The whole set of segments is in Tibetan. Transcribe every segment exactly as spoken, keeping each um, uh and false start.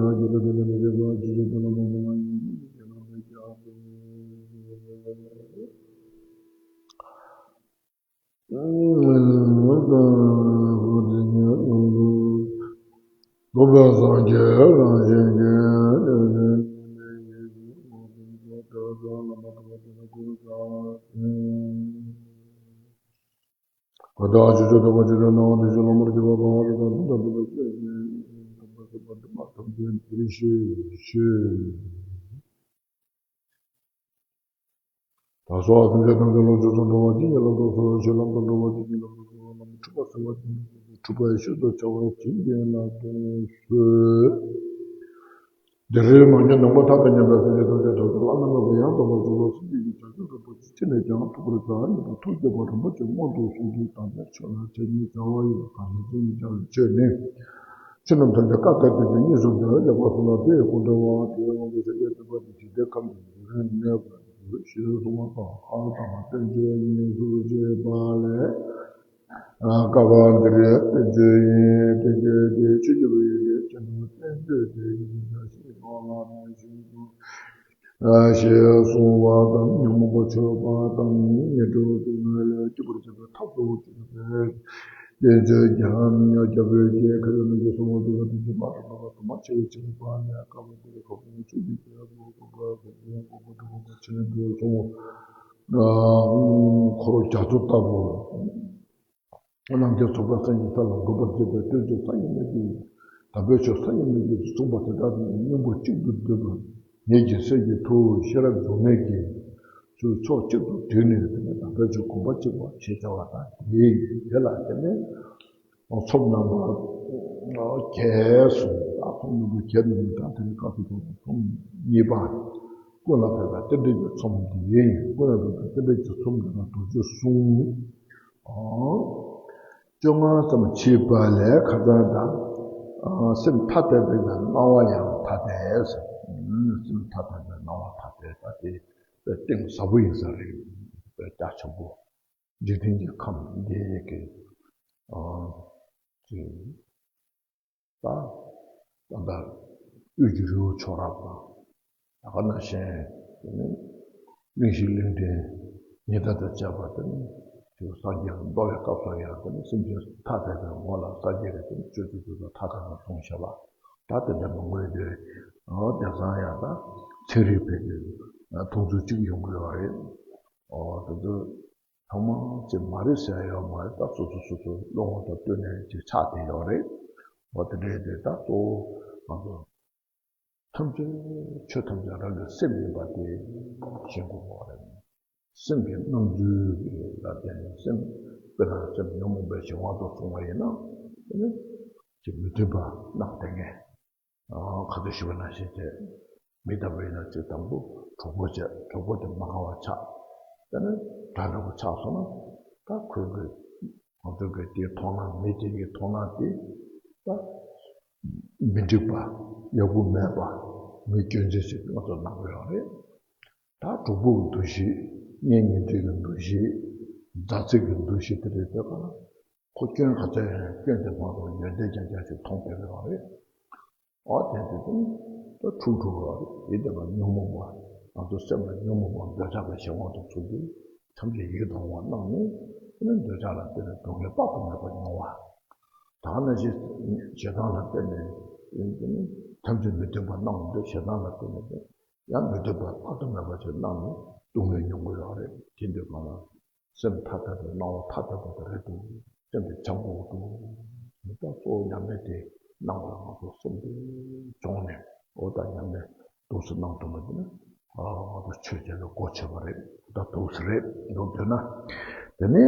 ཡང་སྐྱེ་དང་འདས་ནས་མི་སྐྱེ་བར་ཆོས་ཀྱི་དོན་ལ་མ་འབད་བ་ཉིད་ཀྱིས་སྐྱེ་བ་མེད་ཀྱང་། སྟོན་པས་སངས་རྒྱས་རང་བཞིན་གྱིས། བདག་ཆོས་ཀྱི་སྟོན་པ་ཆོས་ཀྱི་སྣང་བ་དེ་བཞིན་ལྷག་མ་དེ་ཚོ་ལ་མར་གྱུར་པ་གང་ཟག་དང་དུ་དང་དུ་མ་ཐམས་ཅད་ཀྱི་ཐམས་ཅད་པ་དུ་མ་ཐམས་ཅད་འདིར་གཤེགས་ཤིག། ད་སོགས་ཐམས་ཅད་ཐམས་ཅད་ལོངས་སྤྱོད་དུ་འགྲོ་བ་ཇི་སྙེད་ལ་སོགས་པའི་ཆོས་ལམ་དུ་འགྲོ་བ་ཇི་སྙེད་ལ་སོགས་པ་ལམ་འཁྲུལ་པ་སེལ་བ་ཇི་སྙེད་ལ་འཁྲུལ་པའི་ཤུལ་དུ་བྱ་བ་ཇི་སྙེད་ལ་སྟོན་གསོལ། འདིར་མ་གྱུར་ནང་པ་མཐའ་དང་མཉམ་པའི་སངས་རྒྱས་ཐམས་ཅད་ཐོབ་བྱ་བླ་ན་མེད་པ་ཡང་དག་པར་རྫོགས་པའི་སངས་རྒྱས་ཀྱི་བྱང་ཆུབ་རིན་པོ་ཆེ་ཅི་ནས་ཀྱང་ཐོབ་པར་བྱ་ཡིན་པ་ཐུགས་བསྐྱེད་པ་རིན་པོ་ཆེ་སྔོན་དུ་སོང་ཚུལ་དམ་པའི་ཆོས་ལ་བྱས་ཉེས་བྱ་བ་ཡི་གང་ཞིག་ཅི་ནས་བྱ་བའི་ཆོས་ནི། ཆོས་རྣམས་ཐམས་ཅད་སྐབས་དེར་ཐོས་ཀྱང་གཉིས་སུ་མཐར་ཡང་དག་པར་གསུངས་ལ། དེ་ཡི་གོ་འདྲ་བ་དེའི་དབང་དུ་ཤཱཀྱའི་སྤྱོད་པ་དེ་འཇིག་རྟེན་ཁམས་ཀྱི་འབྱུང་བའི་གནས་པར་འགྱུར་ཞེས་གསུངས་པ་དང་། ལྷག་དང་བསྟན་བཅོས་གཉིས་སུ་ཕྱེ་བ་ལས། སྐབས་འདིར་བསྟན་བཅོས་ཡིན། བསྟན་བཅོས་དེ་ཆོས་ཀྱི་བུ་ཡི་ཆོས་ཀྱི་བསྟན་བཅོས་དེ་ཡིན་ཞེས་གསུངས་པ་དང་། ཉོན་མོངས་པ་འཆོལ་བ་དང་ངན་འགྲོར་ལྟུང་བ་ལས་སྐྱོབ་པར་བྱེད་པའི་ཐབས་སུ་གྱུར་པའི་བསྟན་བཅོས་ཀྱང་རྒྱ་བོད་ཀྱི་ཁ་ཡོད་ན་གྱི་གསུང་བ་དུ་བ་དུ་ཅི་མ་དུ་མ་དུ་མ་ཆེ་བའི་ཆེ་བ་ལས་སྐབས་འདིར་ཁོ་བོའི་ཆོས་ཀྱི་རྒྱལ་པོ་གོ་པ་གོ་པ་གོ་པ་གོ་པ་ཆེན་པོའི་གསུང་འཁོར་རྒྱ་མཚོ་ལྟ་བུ། རྣམ་མཁྱེན་རྫོགས་པའི་སངས་རྒྱས་ས་ལ་འགོད་པར་བྱེད་པའི་བསྟན་བཅོས་མཐའ་ཡས་མའི་རྒྱུད། དམ་པའི་ཆོས་མཐའ་ཡས་མའི་རྒྱུད་དུ་གསུངས་པ་དེ་དག་ནི་སྙིང་པོ་གཅིག་ཏུ་བསྡུས་པ། ངེད་ཀྱི་སེམས་ཀྱི་ཐུ་བོ་ཤེས་རབ་འབྱུང་གནས་ཀྱིས་ཚུར་ཕྱོགས་གཅིག་ཏུ་བསྡུས་ནས། དེ་ནི་དམ་པའི་ཆོས་གོམས་པ་གཅིག་པ་ཞེས་བྱ་བ་དང་། དེ་ཡིན། དེ་ལ་དེ་ནི་ཚོམས་རྣམ་པ་བརྒྱད་གསུངས། ཚོམས་རྣམ་པ་བརྒྱད་ནི་ད་དེ་ནི་སྐབས་སུ་བབ་པའི་ཚོམས་གཉིས་པ། ཀུན་ལ་ཕན་པའི་རྟེན་འབྲེལ་གྱི་ཚོམས་འདི་ཡིན། ཀུན་ལ་ཕན་པའི་རྟེན་འབྲེལ་གྱི་ཚོམས་འདི་ལ་རྡོ་རྗེ་གསུམ། བཅོ་ལྔ་ཙམ་བྱས་པ་ལས་ཁ་སང་དང་། སེམས་ཐ་དད་པའི་སྣང་བ་ཡང་ཐ་དད་ཟེར། སེམས་ཐ་དད་པའི་སྣང་བ་ཐ་དད་ད་དེ་གཏིང་ཟབ་པོ་ཡིན་ས་རེད། རྒྱ་ཆེན་པོ། འཇིག་རྟེན་གྱི་ཁམས་འདི་ཡི་གི་ཅིག་ད་ད་ལྟ་དབུས་ཀྱི་རི་བོ་མཆོག་རབ་དང་། ད་ག་ནང་བཞིན་དེ་ནི་གླིང་བཞི་གླིང་ཕྲན་ཉི་ཟླ་དང་བཅས་པ་དེ་ནི་དེ་སངས་རྒྱས་ལ་འདུ་བའི་སྐབས་སུ་ཡང་དེ་ནི་སེམས་ཅན་ཐ་དད་པའི་ངོ་ལ་སངས་རྒྱས་ཀྱིས་དེ་ནི་སྤྱོད་ཚུལ་དེ་ཚོ་ཐ་དད་པར་གསུངས་བཞག་པ། ད་དེ་འདྲ་མི་དགོས་ཏེ། འོ་དེང་སང་ཡང་ད་ཚན་རིག་འཕེལ་དུས་མཐོང་ཚུལ་གཅིག་ཡོང་གི་ཡོད་རེད། འོ་དེ་ཚོ་ཚང་མ་ཅིག་མ་རེད་ཟེར་ཡ་ཡོད་མ་རེད། ད་སོ་སོ་སོ་སོའི་བློ་ངོ་དང་བསྟུན་ནས་ཅིག་ཆགས་བསྡད་ཡོད་རེད། འོ་དེ་འདྲ་དེ་ད་གཙོ་བོ་ང་ཚོ་ཐམས་ཅད་ཆོས་ཐམས་ཅད་རང་གི་སེམས་ཡིན་པ་དེ་ཤེས་དགོས་པ་རེད། སེམས་ཀྱི་སྣང་ཚུལ་ལ་བརྟེན་ནས་སེམས་དཔེར་ན་སེམས་ཉོན་མོངས་པའི་གཞན་དབང་དུ་སོང་བ་ཡིན་ན་དེ་ནི་ཅིག་མི་མཐུན་པ་སྣང་བསྡད་མཁན། ཁ་ཏོན་ཞུ་བ་ནང་བཞིན་བྱས། མི་ལྟ་བུ་ཡིན་ན་ཅིག་དང་པོ་གྲོགས་པོ་བྱས། གྲོགས་པོ་དེ་མ་དགའ་བ་ཆགས། དེ་ནས་དགྲ་འདྲ་པོ་ཆགས་སོང་ན་ད་ཁོའི་གི་ང་ཚོ་གི་དེའི་མཐོང་སྣང་མི་དེ་གི་མཐོང་སྣང་དེ་ད་མི་འགྲིག་པ། ཡག་པོ་མེད་པ། མི་སྐྱོན་ཅན་ཞིག་ང་ཚོ་སྣང་གི་ཡོད་རེད། ད་གྲོགས་པོ་གི་འདུ་ཤེས། གཉེན་ཉེ་འབྲེལ་གྱི་འདུ་ཤེས། མཛའ་བརྩེ་གི་འདུ་ཤེས་དེ་རེད། དེ་ག་ལ་ཁོ་སྐྱོན་ག་ཚད་ཡོད་ན་སྐྱོན་དེ་མ་གཏོགས་ཡོན་ཏན་རྐྱང་རྐྱང་ཞིག་མཐོང་ཕོད་ཀྱི་ཡོད་རེད། འོ་དེ་དེ་དེ་ད་འཁྲུག་འཁྲུག་རོགས་རེད། དེ་དེ་ལ་ཉོན་མོངས་པ། ང་ཚོ་སེམས་ལ་ཉོན་མོངས་པ་འདོད་ཆགས་ཀྱི་གཞན་དབང་དུ་ཚུར་གྱུར། ཐམས་ཅད་ཡིད་དུ་འོང་བ་སྣང་ནས། དེ་ནི་འདོད་ཆགས་ལ་བརྟེན་ནས་སྡུག་བསྔལ་དཔག་ཏུ་མེད་པ་མྱོང་བ། ད་ནི་ཞེ་ཞེ་སྡང་ལ་བརྟེན་ནས་ཐམས་ཅད་མི་མཐུན་པ་སྣང་འདོད། ཞེ་སྡང་ལ་བརྟེན་ནས་ཡང་མི་མཐུན་པ་དཔག་ཏུ་མེད་པ་ཅིག་སྣང་ནས་སྡུག་བསྔལ་མྱོང་གི་ཡོད་རེད། དེ་འདྲ་གང་ལ། སེམས་ཐ་དད་པ། སྣང་བ་ཐ་དད་པ་དེ་རེད་འདུག་སེམས་དེ་འཇམ་པོ་འདུག་མི་ལྟ་གཙོ་བོ་ཉམས་ལེན་དེ་གནང་བ་ལ་ང་ཚོ་སེམས་དེ་སྦྱོང་ནས། འོ་ད་ཉམས་ལེན་འདུག་སེ་གནང་ཐུབ་པ་དེ་ནི། ཨ་ང་ཚོ་ཆོས་བྱེད་པའི་སྒོ་ཕྱེ་བ་རེད། ད་འདུག་སེ་རེད་འདུག་འདོད་ན། དེ་ནས་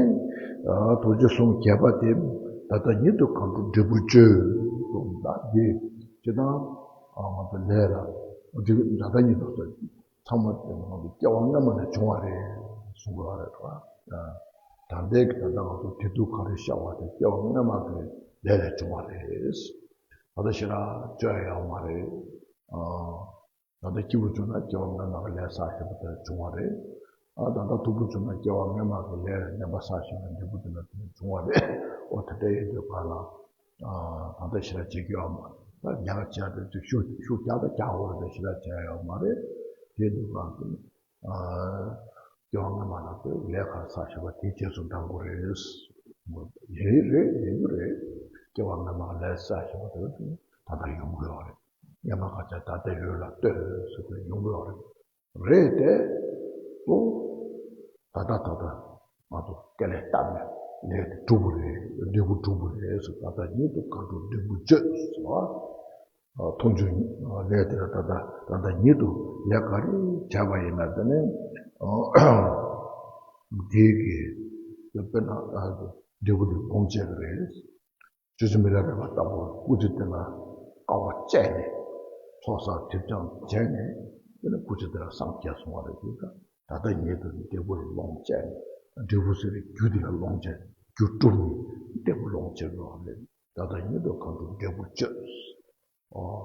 ཨ་རྡོ་རྗེ་གསུམ་བརྒྱད་པ་དེ། ད་ལྟ་ཉིད་དུ་གང་འགྲུབ་འབྲས་བུར་སྤྱོད་གསུངས། ད་འདི་སྤྱིར་བཏང་ཨ་ང་ཚོ་ལས་ལ་འབྲས་བུ་ད་ལྟ་ཉིད་དུ་ཚང་མ་དེ་ང་ཚོ་སྐྱེ་བ་སྔ་མ་ནས་བྱུང་བ་རེད་གསུང་གི་ཡོད་རེད་པ། ད་ལྟའི་གི་ད་ལྟ་ང་ཚོ་བདེ་སྡུག་ག་རེ་ཤར་བ་དེ་སྐྱེ་བ་སྔ་མ་གི་ལས་ལས་བྱུང་བ་རེད། ད་ལྟ་ཞེ་དྲག་བཅོས་ཡ་ཡོད་མ་རེད། ད་ལྟ་སྐྱིད་པོ་བྱུང་ན་སྐྱེ་བ་སྔ་མ་གི་ལས་བསགས་བཞིན་པ་དེ་བྱུང་བ་རེད། ཨ་ད་ལྟ་སྡུག་པོ་བྱུང་ན་སྐྱེ་བ་སྔ་མ་གི་ལས་ངན་པ་བསགས་བཞིན་པའི་འབྲས་བུ་དེ་ལ་དེ་བྱུང་བ་རེད། འོ་དེ་འདྲ་ཡིན་དུས་ག་ལ། ད་ལྟ་ཞེ་དྲག་བྱེད་རྒྱུ་ཡོད་མ་རེད། ད་ཉག་བྱས་ཏེ་ཤུགས་ཤུགས་རྒྱག་ད་རྒྱག་དགོས་རེད། ཞེ་དྲག་བྱས་ཡོད་མ་རེད། དེ་འདུག་ག་ཨ་སྐྱེ་བ་སྔ་མ་ལ་དེ་ལས་ག་རེ་བསགས་བཞག་པ་དེ་རྗེས་སུ་འབྲང་དགོས་རེད། ཡིན་རེད། ཡིན་རྒྱུ་རེད། སྐྱེ་བ་སྔ་མ་ལས་བསགས་བཞག་པ་དེ་ད་ལྟ་ཡོང་གི་ཡོད་རེད། སྔ་མ་ག་ཚད་ད་ལྟ་ཡོད་ལ་ལྟོས་ཟེར་ཏེ་ཡོང་གི་ཡོད་རེད། རེད་དེ། གཙོ་བོ་ད་ལྟ་ད་ལྟ་ང་ཚོ་དཀའ་ལས་བརྟགས་ནས་ལས་དེ་འགྲུབ་པ་རེད། འབྲས་བུ་འགྲུབ་པ་རེད་ཟེར། ད་ལྟ་ཉིད་དུ་གང་འགྲུབ་འབྲས་བུར་སྤྱོད་ཟེར་བ། མཐོང་ཆོས་ལས་དེ་ལ་ད་ལྟ་ད་ལྟ་ཉིད་དུ་ལས་ག་རེ་བྱས་པ་ཡིན་ན་དེ་ནི་དེའི་གི་དཔེར་ན་འབྲས་བུ་དེ་སློང་བྱེད་ཀྱི་རེད། རྗེ་བཙུན་མི་ལ་རས་པ་ལྟ་བུ་སྐུ་ཚེ་དེ་ལ་དཀའ་བ་སྤྱད་ནས་ཚོགས་བསགས་སྒྲིབ་སྦྱང་བྱས་ནས་དེ་ནི་སྐུ་ཚེ་དེ་ལ་སངས་རྒྱས་སོང་བ་རེད། དེ་ད་ལྟ་ཉིད་དུ་འབྲས་བུ་ལ་སློང་བྱས་ནས་འབྲས་བུ་ཟེར་བའི་རྒྱུ་དེ་ལ་སློང་བྱས་རྒྱུ་གྲུབ་ནས་འབྲས་བུ་སློང་བྱེད་དགོས་པ་རེད། ད་ལྟ་ཉིད་དུ་གང་འགྲུབ་འབྲས་བུར་སྤྱོད། ཨོ།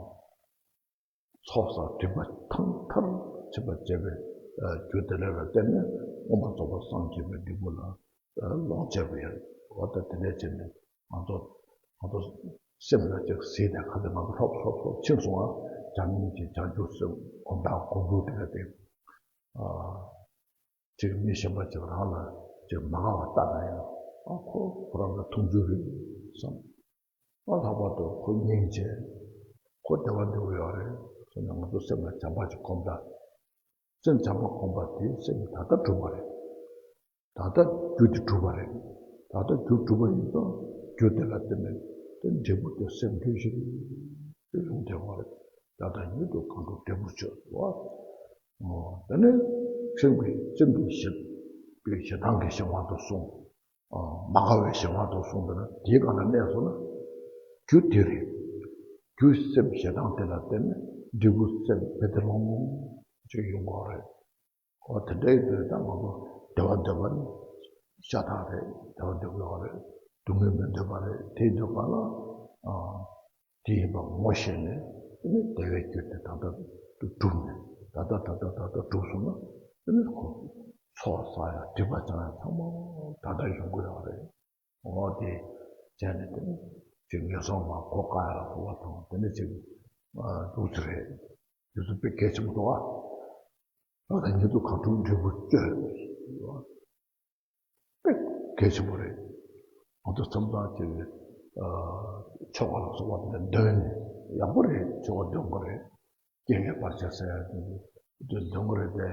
ཚོགས་བསགས་སྒྲིབ་པ་ཐང་མཐར་ཕྱིན་པར་བྱེད་པའི་རྒྱུ་དེ་ལ་བརྟེན་ནས་མངོན་པར་རྫོགས་པར་སངས་རྒྱས་པའི་འབྲས་བུ་ལ་ལོངས་སྤྱོད་པ་ཡིན། འོ་ད་དེ་འདྲ་བྱས་ནས་ང་ཚོ་ང་ཚོ་སེམས་ལ་ཅིག་གཟིགས་ནས་ཁ་དེ་ང་ཚོ་ལྷོབ་ལྷོབ་ལྷོབ་ཕྱིན་སོང་ང་། བྱམས་སྙིང་རྗེ་བྱང་ཆུབ་སེམས་གོམ་བགྲོད་གོམ་བགྲོད་དེ་ག་དེ་ཅིག་མི་གཞན་པ་ཅིག་རང་ལ་ཅིག་མ་དགའ་བ་ལྟ་ན་ཡང་ཨ་ཁོ་ཁོ་རང་ལ་མཐོང་རྒྱུ་རེད་བསམ། ཨ་ལྷག་པར་དུ་ཁོ་སྙིང་རྗེ། ཁོ་བདེ་བ་འདོད་ཀྱི་ཡོད་རེད་བསམ་ན་ང་ཚོ་སེམས་ལ་བྱམས་པ་ཅིག་སྒོམ་ད། སེམས་བྱམས་པ་སྒོམ་པ་དེ་སེམས་ད་ལྟ་གྲུབ་པ་རེད། ད་ལྟ་རྒྱུ་དེ་གྲུབ་པ་རེད། ད་ལྟ་རྒྱུ་གྲུབ་པ་ཡིན་ཙང་རྒྱུ་དེ་ལ་བརྟེན་ནས་དེ་འབྲས་བུ་དེ་སེམས་འདུས་ཤིང་དེ་ཡོང་བསྡད་པ་རེད། ད་ལྟ་ཉིད་དུ་གང་འགྲུབ་འབྲས་བུར་སྤྱོད་པ། ཨོ། དེ་ནས་སེམས་ཀྱི་སེམས་ཀྱི་ཞེ་པའི་ཞེ་སྡང་གི་གཞན་དབང་དུ་སོང་། ཨོ། མ་དགའ་བའི་གཞན་དབང་དུ་སོང་། དེ་ན་དེའི་སྒང་ལ་གནས་སོང་ན་རྒྱུ་དེ་རེད། རྒྱུ་སེམས་ཞེ་སྡང་དེ་ལ་བརྟེན་ནས་འབྲས་བུ་སེམས་དཔེ་དེ་ལོང་ཅིག་ཡོང་གི་རེད། ཨོ། དེ་འདྲའི་དུས་ད་ང་ཚོ་བདེ་བ་འདོད་པ་ནི་ཤ་སྟག་རེད། བདེ་བ་འདོད་ཀྱི་ཡོད་རེད། སྡུག་བསྔལ་མི་འདོད་པ་རེད། དེ་འདོད་པ་ལ་ཨ། དེ་ཡིན་པ་ངོ་ཤེས་ནས་དེ་ནི་བདེ་བའི་རྒྱུ་དེ་ད་ལྟ་དུ་གྲུབ་ནས་ད་ལྟ་ད་ལྟ་ད་ལྟ་གྲུབ་སོང་ན་དེ་ནི་ཁོ་ཚོགས་བསགས་ཡ་སྒྲིབ་པ་སྦྱང་ཡ་ཚང་མ་ད་ལྟ་ཡོང་གི་ཡོད་རེད། འོ་དེ་བྱས་ནས་དེ་ནི་ཅིག་ངན་སོང་མར་འགྲོ་དཀའ་ཡ་ལ་གོ་བ་དང་དེ་ནི་ཅིག་འདུག་ཚུལ་རེད། དེ་ཚོ་དཔེ་གལ་ཆེན་པོ་འདུག་ཨ། ད་ལྟ་ཉིད་དུ་གང་འགྲུབ་འབྲས་བུར་སྤྱོད། དཔེ་གལ་ཆེན་པོ་རེད། ང་ཚོ་མཚམས་མཚམས་ཀྱི་ཆོ་ག་ལ་སོགས་པ་དེ་འདོན་ནས་ཡག་པོ་རེད། ཆོ་ག་འདོན་དགོས་རེད། རྐྱེན་ངན་བར་ཆད་སེལ་ཡ་དེ་འདོན་དགོས་རེད་དེ། དེ་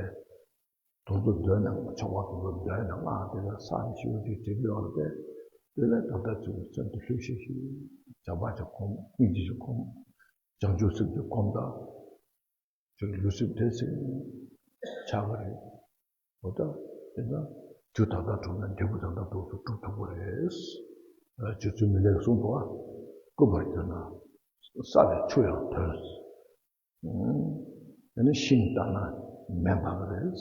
ཚོ་འདོན་ནས་ཆོ་ག་དེ་ཚོ་འདོན་ནས་སྔགས་དེ་ལ་བསགས་ནས་ཞུ་ཅིག་བྱེད་ཀྱི་ཡོད་རེད་དེ། དེ་ལས་ད་ལྟ་ཚུལ་གྱི་སེམས་དེ་ལྷོད་ཤིག་ཤིག་བྱམས་པ་ཅིག་སྒོམ། སྙིང་རྗེ་ཅིག་སྒོམ། བྱང་ཆུབ་སེམས་ཅིག་སྒོམ་དང་། ཅིག་ལུས་སེམས་བདེ་སེམས་ཆགས་ཀྱི་རེད། འོ་ད་དེ་ན་རྒྱུ་ད་ལྟ་གྲུབ་ན་འབྲས་བུ་ད་ལྟ་འདུག་སེ་འགྲུབ་ཐུབ་ཀྱི་རེད། རྗེ་བཙུན་མི་ལས་གསུངས་འདུག་ཨ། བསྐུལ་བར་གྱུར་ན་ས་ལས་ཆུ་ཡང་ཐོན། དེ་ནས་ཤིང་བཏབ་ན་མེ་འབར་གྱི་རེད།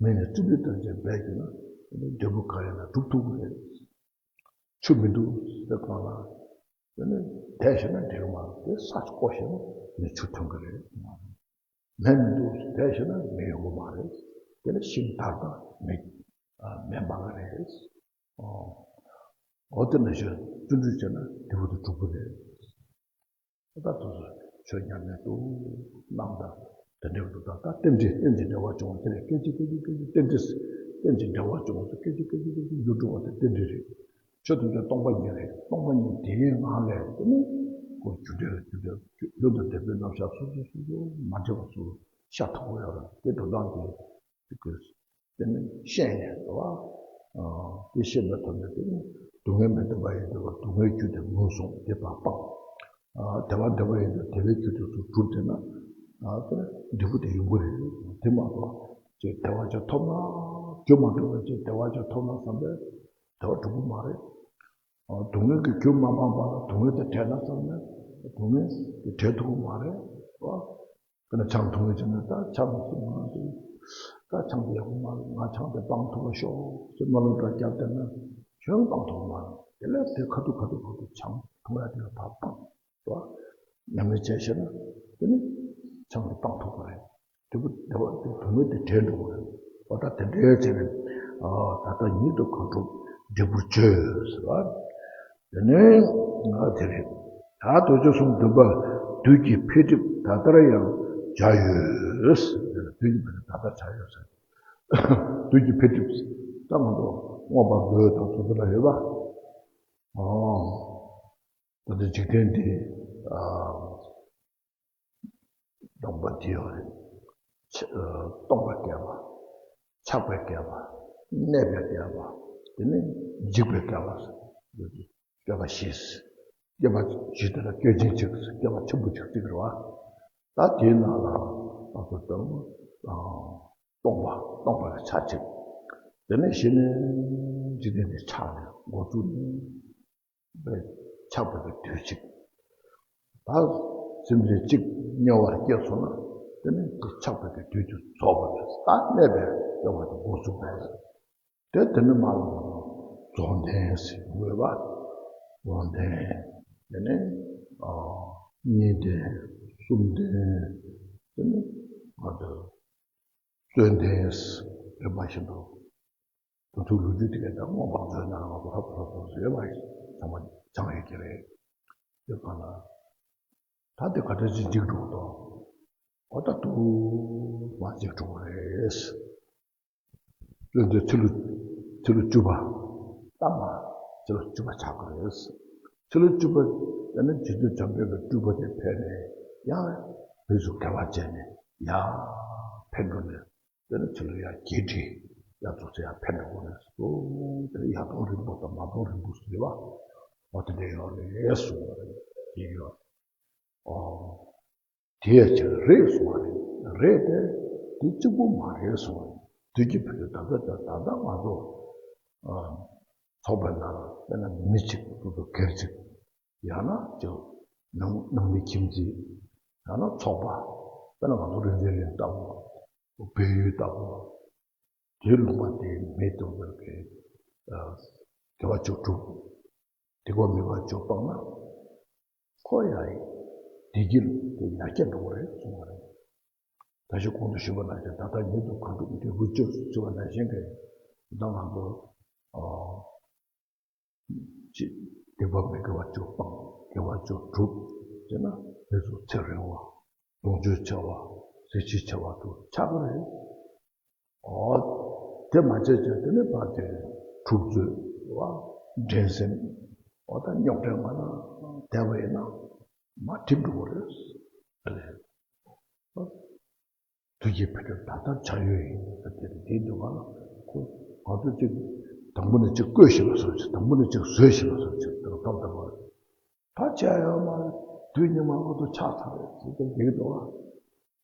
མེ་ནས་སྤྲིན་དུ་བཏོན་བྱས་འབད་གྱུར་ན་དེ་ནས་འབྲས་བུ་ག་རེ་ཡིན་ན་འགྲུབ་ཐུབ་ཀྱི་རེད། ཆུ་མི་འདུག་ཟེར་གང་ལ། དེ་ནི་དལ་ཞིག་ན་འགྲིག་གི་མ་རེད། དེ་ས་ཆ་བརྐོ་ཞིག་ན་མེ་ཆུ་ཐོན་གི་རེད། མེ་མི་འདུག་དལ་ཞིག་ན་མེ་ཡོང་གི་མ་རེད། དེ་ནི་ཤིང་དར་དང་མེ་མེ་འབར་གི་རེད། འོ་དེ་ནང་བཞིན་བརྩོན་འགྲུས་བྱས་ན་འབྲས་བུ་དེ་འགྲུབ་ཀྱི་རེད། ད་དུ་ཆོས་ཉམས་ལེན་དུ་གནང་དང་། དེ་འདྲའི་འདུག་ད་ལྟ་རྟེན་འབྲེལ་རྟེན་གྱི་འབྲེལ་བ་བྱུང་བ་དེ་ལས་སྐད་ཅིག་སྐད་ཅིག་སྐད་ཅིག་རྟེན་འབྲེལ། རྟེན་གྱི་འབྲེལ་བ་བྱུང་བ་དེ་སྐད་ཅིག་སྐད་ཅིག་སྐད་ཅིག་འགྱུར་འགྲོ་བ་དེ་རྟེན་འབྲེལ་རེད། ཆོས་དེ་ཚོ་སྟོང་པ་ཉིད་རེད། སྟོང་པ་ཉིད་དེའི་ངང་ལས་དེ་ནི་ཁོ་རྒྱུ་འབྲས་རྒྱུ་འབྲས་རྒྱུ་འབྲས་དང་འབྲས་བུའི་རྣམ་གཞག་སོ་སོ་སོ་སོ་མ་འདྲེས་པ་སོ་སོ་ཤར་ཐུབ་ཀྱི་ཡོད་རེད། དེ་འགྲོ་སྟངས་དེ། དེ་ནི་ཤེས་ནས་རེད་བ། དེ་ཤེས་པའི་ཐོག་ནས་དེ་ནི་སྡུག་བསྔལ་མི་འདོད་པ་ཡིན་དུས་སྡུག་བསྔལ་རྒྱུ་དེ་ངོས་བཟུང་། དེ་ཕར་སྤངས། བདེ་བ་འདོད་པ་ཡིན་དུས་བདེ་བའི་རྒྱུ་དེ་ཚོ་གྲུབ་བསྡད་ན། དེ་ནི་འབྲས་བུ་དེ་ཡོང་གི་རེད། དེ་མ་གཏོགས་ཅིག་བདེ་བ་ཅིག་ཐོབ་ན། རྒྱུ་མ་གྲུབ་པ་ཅིག་བདེ་བ་ཅིག་ཐོབ་ན་བསམ་པས་བདེ་བ་འགྲུབ་ཀྱི་མ་རེད། སྡུག་བསྔལ་གྱི་རྒྱུ་མ་སྤངས་པ་ལ་སྡུག་བསྔལ་དེ་བྲལ་ན་བསམ་ན་སྡུག་བསྔལ་དེ་བྲལ་ཐུབ་ཀྱི་མ་རེད་བ། དཔེར་ན་ཆང་འཐུང་བའི་ཆ་ནས་ད་ཆང་འཐུང་ང་ཚོས་ད་ཆང་དེ་ཡག་པོ་མ་རེད། ང་ཆང་དེ་སྤང་ཐུབ་པ་ཤོག་ཅེས་རྨ་ལུག་འདྲ་བརྒྱབ་བསྡད་ན་ཁྱོན་སྤང་ཐུབ་ཀྱི་མ་རེད། དེ་ལས་དེ་ཁ་ཐུག་ཁ་ཐུག་ཁ་ཐུག་ཆང་འཐུང་ཡ་དེ་ལ་ཕར་སྤང་། རེད་བ། ཉམས་ལེན་བྱས་ཤེ་ན་དེ་ནི་ཆང་དེ་སྤང་ཐུབ་པ་རེད། དེ་བུ་དེ་བ་དེ་བུ་མོ་དེ་བྲལ་འགྲོ་གི་རེད། འོ་ད་དེ་འདྲའི་བྱས་ནས་ཨ་ད་ལྟ་ཉིད་དུ་གང་འགྲུབ་འབྲས་བུར་བརྗོད་ཟེར་བ། དེ་ནས་ང་དེ་རེད། ད་རྡོ་རྗེ་གསུམ་འདུན་པ་བདུད་ཀྱི་འཕེལ་འགྲིབ་ད་ལྟར་ཡང་བྱ་ཡོད། བདུད་ཀྱི་འཕེལ་འགྲིབ་ད་ལྟར་བྱ་ཡོད་ཟེར། བདུད་ཀྱི་འཕེལ་འགྲིབ་ད་ང་ཚོ་མངོན་པ་མཛོད་དང་ཚོ་དེ་ལ་ཡོད་པ། ཨོ། ད་ལྟ་འཇིག་རྟེན་འདི་ཨ་སྟོང་པ་འདི་ཡོད་རེད། ཆ་ཨ་སྟོང་པར་སྐྱེས་པ། ཆགས་པས་བསྐྱེད་པ། གནས་པས་བསྐྱེད་པ། དེ་ནས་འཇིག་པས་བསྐྱེད་པ། སྐྱེ་བ་བཞི། སྐྱེ་བ་བཞི་དེ་ལ་སྐྱེ་ཆེན་གཅིག་སྐྱེ་བ་ཆེན་པོ་གཅིག་གཅིག་རེད་བ། ད་དེའི་ནང་ལ་ང་ཚོ་ལྟ་བུ་སྟོང་པ་སྟོང་པ་གི་ཆ་གཅིག་དེ་ནས་གཞི་ནས་འཇིག་རྟེན་འདི་ཆགས་ནས་འགོ་བཙུགས་ནས། པའི་ཆགས་པའི་དུས་གཅིག་ད་སེམས་ཅན་གཅིག་དམྱལ་བར་སྐྱེས་སོང་ན། དེ་ནི་དེ་ཆགས་པའི་དུས་ཀྱི་རྫོགས་པ་རེད། ད་གནས་པའི་སྐྱེ་བ་དེ་འགོ་ཚུགས་པ་རེད། དེ་དེ་ནི་མ་ལ་རྫོགས་ལྡན་ཟེར་དགོས་པ། རྫོགས་ལྡན། དེ་ནི་ཨ་གཉིས་ལྡན། གསུམ་ལྡན། དེ་ནི་ང་ཚོ་རྩོད་ལྡན་ཟེར་དེ་མ་བཞིན་དུ། དུས་ཚོད་ལོ་རྒྱུས་དེ་གའི་ད་སྔོན་མ་ཚོའི་ནང་ལ་ཧོབ་ཧོབ་ཧོབ་ཟེར་བ་ཡིན། ཚང་མ་སྦྱང་ཡོད་ཀྱི་རེད། དེ་ག་ལ་ད་དེ་ག་འདྲ་ཅིག་འཇིག་འགྲོ་དང་། འོ་ད་དུ་མ་འཇིག་འགྲོ་བ་རེད། བློན་དེ་ཚེ་ལོ་ཚེ་ལོ་བཅུ་པ་ལྟ་མ་ཚེ་ལོ་བཅུ་པ་ཆགས་ཀྱི་རེད། ཚེ་ལོ་བཅུ་པ་དེ་ནི་རྗེ་བཙུན་འཇམ་དཔལ་གྱི་སྤྲུལ་པ་དེ་ཕེབས་ནས་ཡང་བོད་དུ་དགེ་བ་བྱས་ནས་ཡང་ཕེབས་འགྲོ་ནས། དེ་ནས་ཚུར་ལ་ཡར་རྒྱས་འབྲིང་ཡར་འཛུགས་ཚེ་ཡར་ཕེབས་འགྲོ་དགོས་རེད་གསུངས། དེ་ཡར་གཏོང་རིང་པོ་དང་མར་གཏོང་རིང་པོ་ཟེར་བ། འོ་དེ་འདྲ་ཡོད་རེད་གསུངས་པ་རེད། དེ་ཡོད། ཨོ། དེ་ཡང་ཅིག་རེད་གསུངས་པ་རེད། རེད་དེ། དེ་གཅིག་པུ་མ་རེད་གསུངས་པ་རེད། དུས་ཀྱི་བུ་ད་ལྟ་ད་ལྟ་ང་ཚོ་ཚོགས་པའི་ནང་ལ་དཔེར་ན་མི་གཅིག་སོ་སོ་སྒེར་གཅིག་ཡང་ན་ཅིག་ནང་ནང་མི་ཁྱིམ་མཚེས། ཡང་ན་ཚོགས་པ། དཔེར་ན་ང་ཚོ་རིག་འཛིན་གླིང་ལྟ་བུ། བལ་ཡུལ་ལྟ་བུ། དེའི་ལུང་པ་དེའི་མི་དང་པོ་གི་དགེ་བ་ཅིག་སྒྲུབ། སྡིག་པ་མི་དགེ་བ་ཅིག་སྤངས་ན། ཁོ་ཡང་བདེ་སྐྱིད་དེ་ཡར་རྒྱས་འགྲོ་གི་རེད་གསུངས་པ་རེད། ད་ཅི་གོང་དུ་ཞུས་པ་ནང་བཞིན་ད་ལྟ་ཉིད་དུ་གང་འགྲུབ་འབྲས་བུར་བརྗོད་ཟེར་བ་ནང་བཞིན་གྱི་ད་ང་ཚོ་ཨ་ཅིག་སྡིག་པ་མི་དགེ་བ་ཅིག་སྤངས། དགེ་བ་ཅིག་སྒྲུབ་ཟེར་ན་མི་ཚོ་ཚེ་རིང་བ། ལོངས་སྤྱོད་ཆེ་བ། གཟི་བརྗིད་ཆེ་བ་དུ་ཆགས་ཀྱི་རེད། ཨོ། དེ་མ་བྱས་བྱས་དེ་ནི་ཕར་དེ་འཁྲུག་རྩོད་བ། འགྲན་སེམས། ཨོ་ད་རྙོག་དྲའི་ངང་ན་བསྡད་པ་ཡིན་ན་མར་འགྲིབ་འགྲོ་གི་རེད། དུས་ཀྱི་འཕེལ་འགྲིབ་ད་ལྟར་བྱ་ཡོད་ཡིན་ཟེར་དེ་རེད། དེའི་འདུན་པ་ལ་ཁོ་ང་ཚོ་གཅིག་དང་པོ་ནས་གཅིག་བཀོད་ཤེས་པ་སོགས་ཅིག་དང་པོ་ནས་གཅིག་བཟོས་ཤེས་པ་སོགས་ཅིག་དང་ཐོབ་ཐོབ་པ། ད་བྱས་ཡོད་མ་རེད། དུས་སྙིགས་མ་ལོག་ཏུ་ཆགས་ཚར་རེད་ཟེར་ཏེ་འགྲིག་འདུག་ཨ།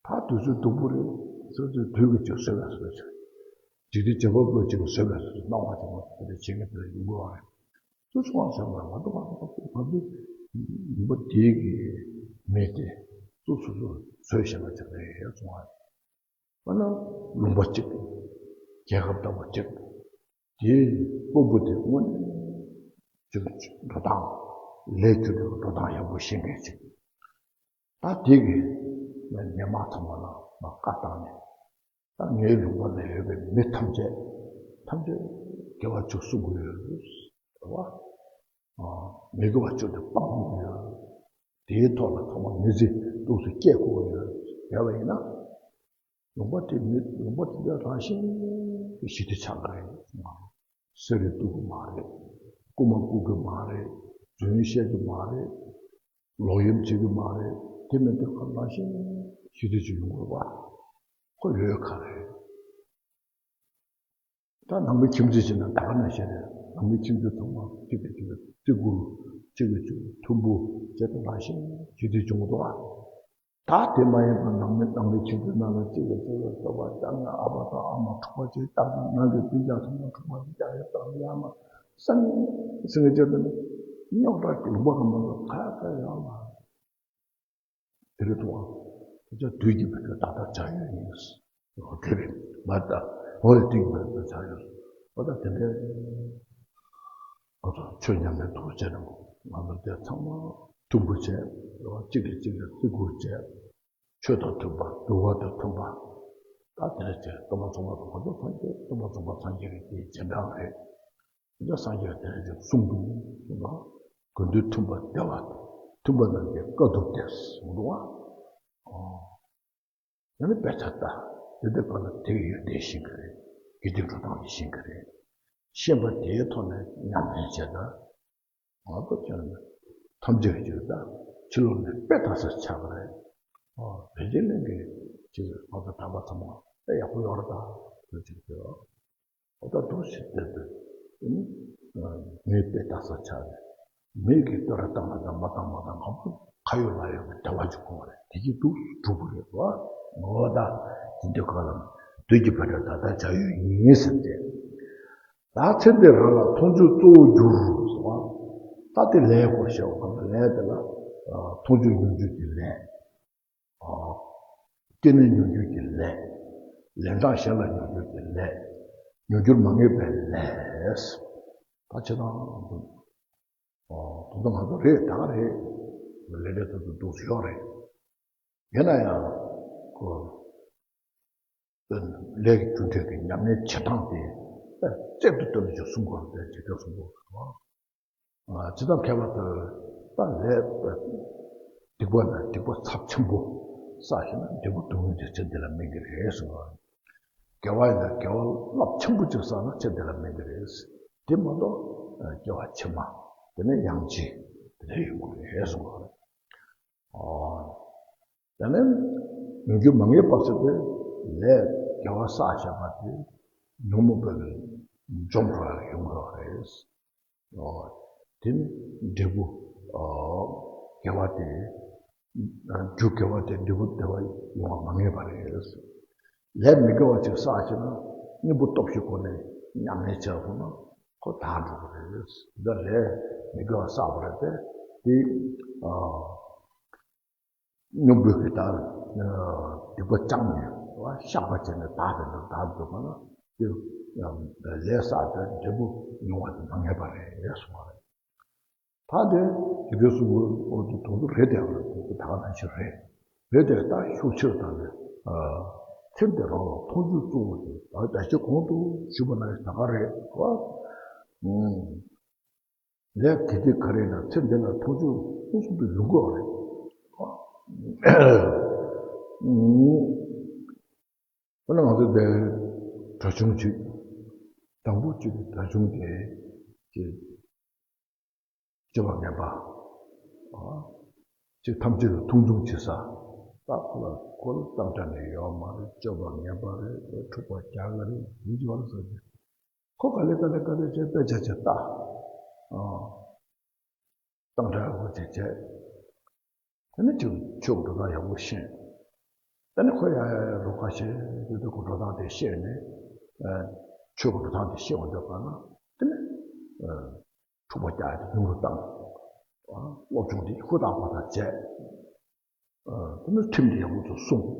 ད་དུས་ཚོད་སྡུག་པོ་རེད་ཟེར་ཏེ་དུས་ཀྱི་ཅིག་བཟོས་པ་བཟོས་ཅིག་འཇིག་རྟེན་བྱེད་པ་པོ་ཅིག་བཟོས་པ་བཟོས་ཏེ་སྣང་བ་ཅིག་མ་བྱེད་མཁན་དེ་ཡིན་དགོས་པ་རེད། སུ་སོང་བ་ཟེར་བ་ང་ཚོ་ང་ཚོ་ང་ཚོ་ཡིན་པ་དེའི་གི་མི་དེ་སུ་སུ་སུ་བཟོས་བཞག་པ་ཅིག་རེད་གསུང་བ། དཔེར་ན་ལུང་པ་གཅིག་རྒྱལ་ཁབ་ལྟ་བུ་གཅིག་དེའི་དཔོན་པོ་དེ་དངོས་གནས་ཅིག་འགྲོ་སྟངས། ལས་རྒྱུ་འབྲས་ཀྱི་འགྲོ་སྟངས་ཡག་པོ་ཤེས་མཁན་ཅིག་ད་དེ་གིས་ངས་སྔོན་མ་ཚང་མ་ལ་མར་བཀའ་བཏང་ནས། ད་ངའི་ལུང་པ་ན་ཡོད་པའི་མི་ཐམས་ཅད། ཐམས་ཅད་དགེ་བ་བཅུ་སྲུང་དགོས་ཡོད་རེད་བ། མི་དགེ་བ་བཅུ་དེ་སྤང་དགོས་ཡོད། དེའི་ཐོག་ལ་ཚང་མ་མི་ཚེ་ཏོག་ཙམ་སྐྱེལ་དགོས་ཡོད་ཟེར་བ་ཡིན་ན། ལུང་པ་དེ་མི་ལུང་པ་དེ་འདྲ་རང་བཞིན་གྱི་ཞི་བདེ་ཆགས་ཀྱི་རེད། གསེར་རེ་གཏུབ་ཀྱི་མ་རེད། རྐུ་མ་རྐུ་གི་མ་རེད། རྫུན་བཤད་གི་མ་རེད། ལོག་གཡེམ་བྱེད་གི་མ་རེད། དེ་མིན་དེ་ཁོ་རང་བཞིན་ཞི་བདེ་ཅིག་ཡོང་དགོས་པ། ཁོ་ཡོད་ག་རེད། ད་ནང་མི་ཁྱིམ་མཚེས་བྱས་ན་ད་ག་ནང་བཞིན་རེད། ནང་མི་ཁྱིམ་མཚེས་ཚང་མ་གཅིག་གིས་གཅིག་ལ་བརྩི་བཀུར། གཅིག་གིས་གཅིག་ལ་མཐུན་པོ་བྱས་ཏེ་རང་བཞིན་ཞི་བདེ་བྱུང་འདུག་ཨ། ད་དེ་མ་ཡིན་པར་ནང་མི་ནང་མི་ཁྱིམ་མཚེས་ནང་ལ་གཅིག་གིས་གཅིག་ལ་བསྟོད་པ་རྒྱག་ན། ཨ་ཕ་དང་ཨ་མ་འཁྲུག་པ་ཅིག་བཏང་ན། ནང་གི་སྤུན་ཀྱག་ཚང་མ་འཁྲུག་པ་ཅིག་རྒྱག་ཡ་བཏང་ན། ཡ་མ་སང་སང་གི་བྱས་ཏེ་ནི་རྙོག་དྲ་ལུང་པ་གང་མང་ལ་ཁ་ཁ་ཡོང་ལ། དེ་རེད་དོ། དེ་ཚོ་དུས་ཀྱི་བར་དུ་ད་ལྟ་བྱ་ཡུལ་ཡིན། འོ་དེ་རེད། མ་ད་འོ་དེ་དུས་ཀྱི་བར་དུ་བྱ་ཡུལ། འོ་ད་དེ་འདྲའི་ང་ཚོ་ཆོས་ཉམས་ལེན་ཐུབ་བྱས་ན། ང་ཚོ་དེ་ཚང་མ་མཐུན་པོ་བྱས། གཅིག་གིས་གཅིག་ལ་བརྩི་བཀུར་བྱས། ཆོས་དང་མཐུན་པ། འདུལ་བ་དང་མཐུན་པ། ད་དེ་འདྲ་བྱས། སྟོན་པ་ཚོགས་པ་དང་ང་ཚོ་སངས་རྒྱས། སྟོན་པ་ཚོགས་པ་སངས་རྒྱས་ཀྱི་དེའི་རྗེས་འབྲང་རེད། དེ་འདྲ་སངས་རྒྱས་དེ་འདྲ་ཅིག་གསུངས་འདུག་གསུངས་པ། དགེ་འདུན་མཐུན་པ་བདེ་བ། མཐུན་པ་རྣམས་ཀྱི་དཀའ་ཐུབ་སྟེ་གསུངས་འདུག་བ། ཨོ། ཡང་ན་དཔེ་ཆ་ལྟ། དེ་འདྲ་གང་ལ་དེ་གི་ཡོན་ཏན་ཤེས་ཀྱི་རེད། དགེ་སྡིག་འགྲོ་སྟངས་དེ་ཤེས་ཀྱི་རེད། ཤེས་པ་དེའི་ཐོག་ནས་ཉམས་ལེན་བྱས་ད། ང་ཚོ་ཁྱོད་ཐམས་ཅད་ཀྱི་རྒྱུད་ད་ཕྱི་ལོགས་ནས་དཔེ་ལྟ་ས་ཆགས་པ་རེད། ཨོ། བེད་སྤྱོད་ལེན་གྱི་ཅིག་ང་ཚོ་གྲྭ་པ་ཚང་མ་དཔེ་ཡག་པོ་ཡོད་རེད་ད། དེ་ཅིག་དེ། ཨོ་ད་འདུག་སེ་བསྡད་དུས། དེ་ནི་མིའི་དཔེ་ལྟ་ས་ཆགས་རེད། མིའི་གི་བསྟོད་ར་བཏང་ན་དང་མ་བཏང་མ་བཏང་ང་ཚོ་ཁ་ཡོད་ལག་ཡོད་ཀྱི་བདེ་བ་ཅིག་དགོས་པ་རེད། དེ་གི་འདུག་སེ་གྲུབ་པ་རེད་བ། ངོ་ད་དེ་འདྲ་གང་ལ་དུས་ཀྱི་བར་དུ་ད་ལྟ་བྱ་ཡུལ་ཡིན་ཟེར་ཏེ། ད་ཚེ་འདི་རང་ལ་མཐོང་ཆོས་གཙོ་བོར་གྱུར་ཟེར་བ། ད་དེ་ལས་སྐོར་བཤད་པ་གང་ལ་ལས་དེ་ལ་མཐོང་ཆོས་མྱོང་ཆོས་ཀྱི་ལས། ཨ། སྐྱེས་ནས་མྱོང་འགྱུར་གྱི་ལས། ལན་གྲངས་གཞན་ལ་མྱོང་འགྱུར་གྱི་ལས། མྱོང་འགྱུར་མ་ངེས་པའི་ལས། ད་ཕྱི་ནང་དུ། ཨ། ད་ལྟ་ང་ཚོ་རེད་ད་ག་རེད། ལས་འབྲས་ཚོ་ཚོ་འདུག་སེ་ཡོད་རེད། ཡིན་ན་ཡང་། ཁོ། ལས་ཀྱི་རྒྱུ་འབྲས་ཀྱི་ཉམས་ལེན་བྱེད་སྟངས་དེ་རྩལ་དུ་བཏོན་ནས་ཅིག་གསུང་དགོས་རེད། དེ་ཅིག་གསུང་དགོས་རེད། ཇི་ལྟར་མཁས་པ་ལྟར། ད་ལས་སྡིག་པ་ན་སྡིག་པ་ཚབས་ཆེན་པོ་བསགས་ཤིང་ན་འབྲས་བུ་སྡུག་བསྔལ་གྱི་ཚེ་འདི་ལ་སྨིན་གྱི་རེད་གསུངས་པ། དགེ་བ་ཡིན་ན་དགེ་བ་རླབས་ཆེན་པོ་ཅིག་བསགས་ན་ཚེ་འདི་ལ་སྨིན་གྱི་རེད། དེ་མ་གཏོགས་སྐྱེ་བ་ཕྱི་མ། དེ་ནས་ཡང་ཅིག་དེ་འདྲ་ཡོང་གི་རེད་གསུངས་པ་རེད། ཨོ། དེ་ནས་མྱོང་འགྱུར་མ་ངེས་པ་ཟེར་དེ་ལས་དགེ་བ་བསགས་བཞག་པ་དེ་ཉོན་མོངས་པས་འཇོམས་འགྲོ་ཡང་ཡོང་གི་རེད། ཨོ། དེ་ནི་འབྲས་བུ། ཨོ། དགེ་བ་དེ། རྒྱུ་དགེ་བ་དེ་འབྲས་བུ་བདེ་བ་ཡོང་བ་མ་ངེས་པ་རེད། ལས་མི་དགེ་བ་ཅིག་བསགས་ཕྱིན་ན་གཉེན་པོ་སྟོབས་ཤིག་སྒོ་ནས་ཉམས་ལེན་བྱས་པ་ན་ཁོ་དག་འགྲོ་གི་རེད། འདི་ལས་མི་དགེ་བ་བསགས་པ་རེད་དེ། དེ། ཨོ། སྨྱུག་པོས་ཀྱི་ལྟར། སྡིག་པ་བཅངས་ནས་བཤགས་པ་བྱས་ནས་དག་པའི་ལམ་དག་འགྲོ་བ་ན་དེ་ལས་བསགས་པའི་འབྲས་བུ་མྱོང་བ་དེ་མ་ངེས་པ་རེད་གསུངས་པ་རེད། ད་དེ་དེ་འདྲ་གསུངས་པ་འོ་དེ་དོན་དུ་རེད་དེ། ད་ག་ནང་བཞིན་རེད། རེད་དེ་ད་ཤུགས་ཆེར་བཏང་ནས། ཚེ་འདི་རང་ལ་མཐོང་ཆོས་གཙོ་བོ་དེ་ད་ད་ཅི་གོང་དུ་ཞུས་པ་ནང་བཞིན་ད་ག་རེད་བ། ལས་དགེ་སྡིག་ག་རེ་ཡིན་ན་ཚེ་འདི་ལ་མཐོང་ཆོས་མངོན་སུམ་དུ་ཡོང་གི་ཡོད་རེད། འོ་ན་ང་ཚོ་འདིར་གྲྭ་ཆུང་གཅིག་དང་པོ་གཅིག་གི་གྲྭ་ཆུང་དེ་ཅིག་སྤྱོད་པ་ངན་པ། ཅིག་ཐམས་ཅད་ལ་མཐོང་ཆུང་བྱེད་ས། ད་ཁོ་ལ་ཁོ་ལ་གཏམ་དྲ་ནས་ཡོད་མ་རེད། སྤྱོད་པ་ངན་པ་རེད། འཁྲུག་པ་རྒྱག་གི་རེད། ཡིན་གྱི་བར་ཟེར་གྱི། ཁོ་ག་ལེ་ག་ལེ་ག་ལེ་བྱས་དཔེ་ཆ་ཆ་ལྟ། ཨ། གཏམ་དྲ་ཡག་པོ་ཅིག་བྱས། དེ་ནས་ཅིག་ཆོས་ཀྱི་འགྲོ་སྟངས་ཡག་པོ་ཤེས། དེ་ནས་ཁོ་ཡ་ཡ་རོགས་ཁ་ཤས་ཀྱིས་དེ་ཁོ་འགྲོ་སྟངས་དེ་ཤེས་ནས། ཨ། ཆོས་ཀྱི་འགྲོ་སྟངས་དེ་ཤེས་འོང་དུས་ག་ན་དེ་ནས། ཨ། འཁྲུག་པ་རྒྱག་ཡ་དེ་ཉུང་རུ་བཏང་། ཨ། སློབ་སྦྱོང་དེ་ཧུར་ཐག་པ་ཐག་བྱས། ཨ། དེ་ནས་ཁྲིམས་དེ་ཡག་པོ་ཚུར་སྲུང་།